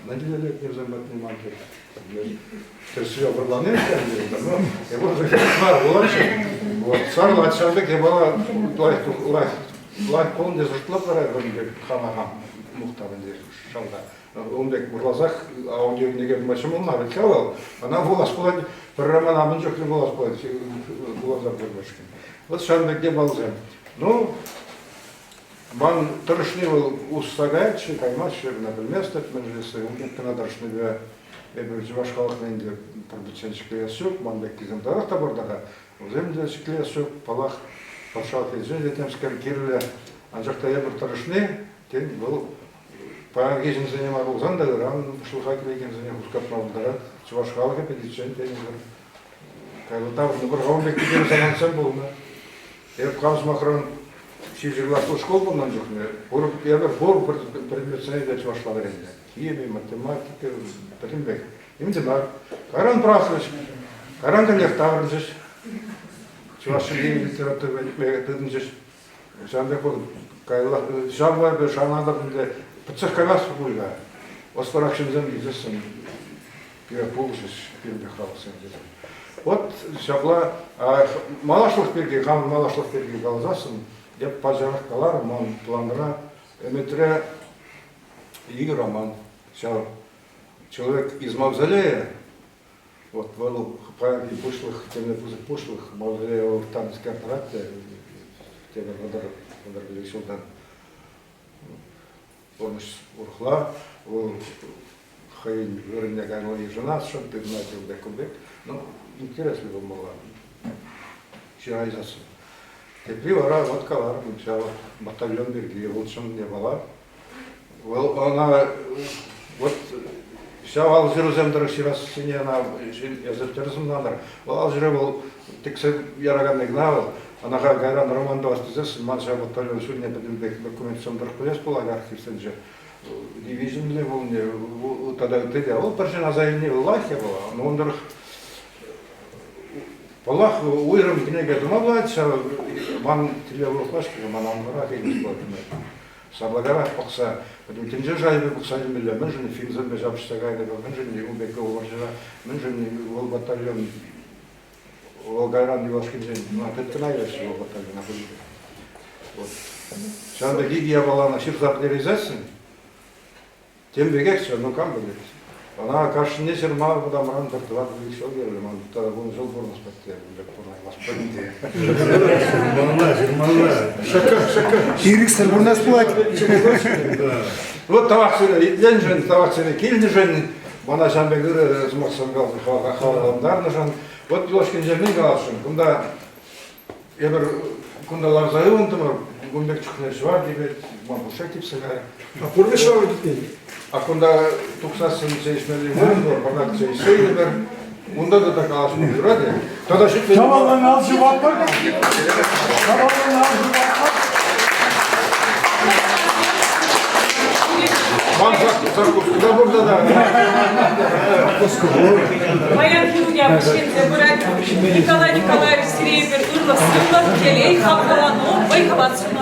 S2: Мӗнле лекнӗ вӗсем патне ман Тӗрӗссипе вӑрлани но эпир мар вулаҫҫӗ. Вот сарлать ҫав пек япала лайӑх лайӑх лайӑх пулнӑ тесе шутлап вара ун пек хама хам мухтав ӗнтӗ шалта. Ун пек вӑрласах аудиокӗнеке тума ҫӑмӑл мар вӗт-ха вӑл. Ӑна вулас пулать, пӗр романа мӗн чухлӗ вулас пулать, вуласа пӗтермешкӗн. Вот ҫавӑн пек япаласем. Ну, Ман тӑрӑшни вӑл усса каять-ши, каймасть-ши, ӑна пӗлместӗп, мӗншӗн тесен ун пек кӑна тӑрӑшнипе эпир чӑваш халӑхне ӗнтӗ пӗр пӗччен ҫӗклеес ҫук, ман пеккисем татах та пур та-ха, вӗсем те ҫӗклеес ҫук, паллах, патшалӑх енчен те темскер кирлӗ, анчах та эпир тӑрӑшни, тен, вӑл паянхи ҫынсене мар пулсан та ыран пуҫлӑха килекенсене хускатма пултарать, чӑваш халӑхӗ пӗтиччен тенӗ кайран таврӑннӑ пӗр ун пек самантсем пулнӑ. Эп хам сӑмахран ҫичӗ класлӑ школ пулнӑ чухне пур эпӗ пур предметсене те чӑвашла вӗреннӗ. Хими, математика, пӗтӗмпех. Ним те мар. Кайран пӑрахрӗҫ. Кайран каллех таврӑнчӗҫ. Чӑваш чӗлхи литература тытӑнчӗҫ. Ҫавӑн пек вӑл каялла ҫавӑнпа эпӗ шанатӑп ӗнтӗ пӗтсех каяс пуль-ха. Ӑслӑрах ҫынсем килсессӗн пире пулӑшӗҫ пирӗн халӑхсем тесе. Вот ҫапла малашлӑх пирки, хамӑн малашлӑх пирки каласассӑн, эп пачах каларӑм, ман планра ӗмӗтре икӗ роман. Ҫав «Человек из мавзолея», вот вӑл паянхи пуҫлӑх, темле пысӑк пуҫлӑх, мавзолея вӑл там-скер тӑрать те, тепӗр 35 ҫултан пурнӑҫ урӑхла, вӑл хӑйӗн вырӑнне кайма йышӑнасшӑн, тытӑнать ун пек, кун пек. Ну, интереслӗ пулмалла ҫырайсассӑн. Тепри вара вот каларӑм, ҫав батальон пирки вӑл чӑн япала. Вӑл ӑна вот ҫав алҫырусем тӑрӑх ҫырассине ӑна эсӗ тӗрӗс ӑнлантӑр. Вӑл алҫыру вӑл тӗксе яраканни кӑна вӑл. Ӑна кайран роман тӑвас тесессӗн ман ҫав батальон ҫулне пӗтӗмпех документсем тӑрӑх пӗлес пулать архивсенче. Дивизин пулни тата ытти те. Вӑл пӗр ҫын аса илни лайӑх япала. Но ун тӑрӑх паллах, уйрӑм кӗнеке тума пулать ҫав ман тӗллев урӑхла-ҫке, ман анлӑрах илес пулать. Сарлакарах пӑхса, пӗтӗм тӗнче шайӗпе пӑхса илмелле. Мӗншӗн финсемпе ҫапӑҫса кайнӑ, мӗншӗн ун пек вӑрҫӑра, мӗншӗн вӑл батальон Вӑл кайран юлашкинчен тыткӑна илеҫҫӗ вӑл батальона Вот. Ҫавӑн пек икӗ япалана ҫырса пӗтерейсессӗн, тем пекехчӗ, ну кам пӗлет. Ӑна кашнине ҫырма вӑтамран пӗр тӑватӑ ҫул кирлӗ. Ман тата вунӑ ҫул пурӑнас патте ун пек пурӑнаймас пулин те.
S13: Ҫырмалла, ҫырмалла. Шӑкӑр, шӑкӑр. Ирӗксӗр пурӑнас пулать.
S2: Вот тавах сире итленшӗн, тавах сире килнӗшӗн. Мана ҫавӑн пек ырӑ сӑмахсем хавхалантарнӑшӑн. Вот юлашкинчен мӗн каласшӑн, кунта эпир кунта ларса ывӑнтӑмӑр, кун пек чухне ҫӑвар типет, ман пушшех типсе кайрӗ.
S10: А пурте ҫӑвар типмен?
S2: А кунта тухсассӑн чей ӗҫмелли вырӑн пур, пӑртак чей ӗҫсе илӗпӗр. Унта та калаҫма юрать. Тата ҫитмен.
S4: Тӑваллӑн ал ҫупатпӑр. Тӑваллӑн ал ҫупатпӑр.
S2: Ман закуска пур тата.
S13: Закуска пур.
S1: Паянхи уяв вӗҫленсе пырать. Николай Николаевич сире эпир ырлӑх-сывлӑх, телей, хавхалану, вӑй-хӑват сунатпӑр.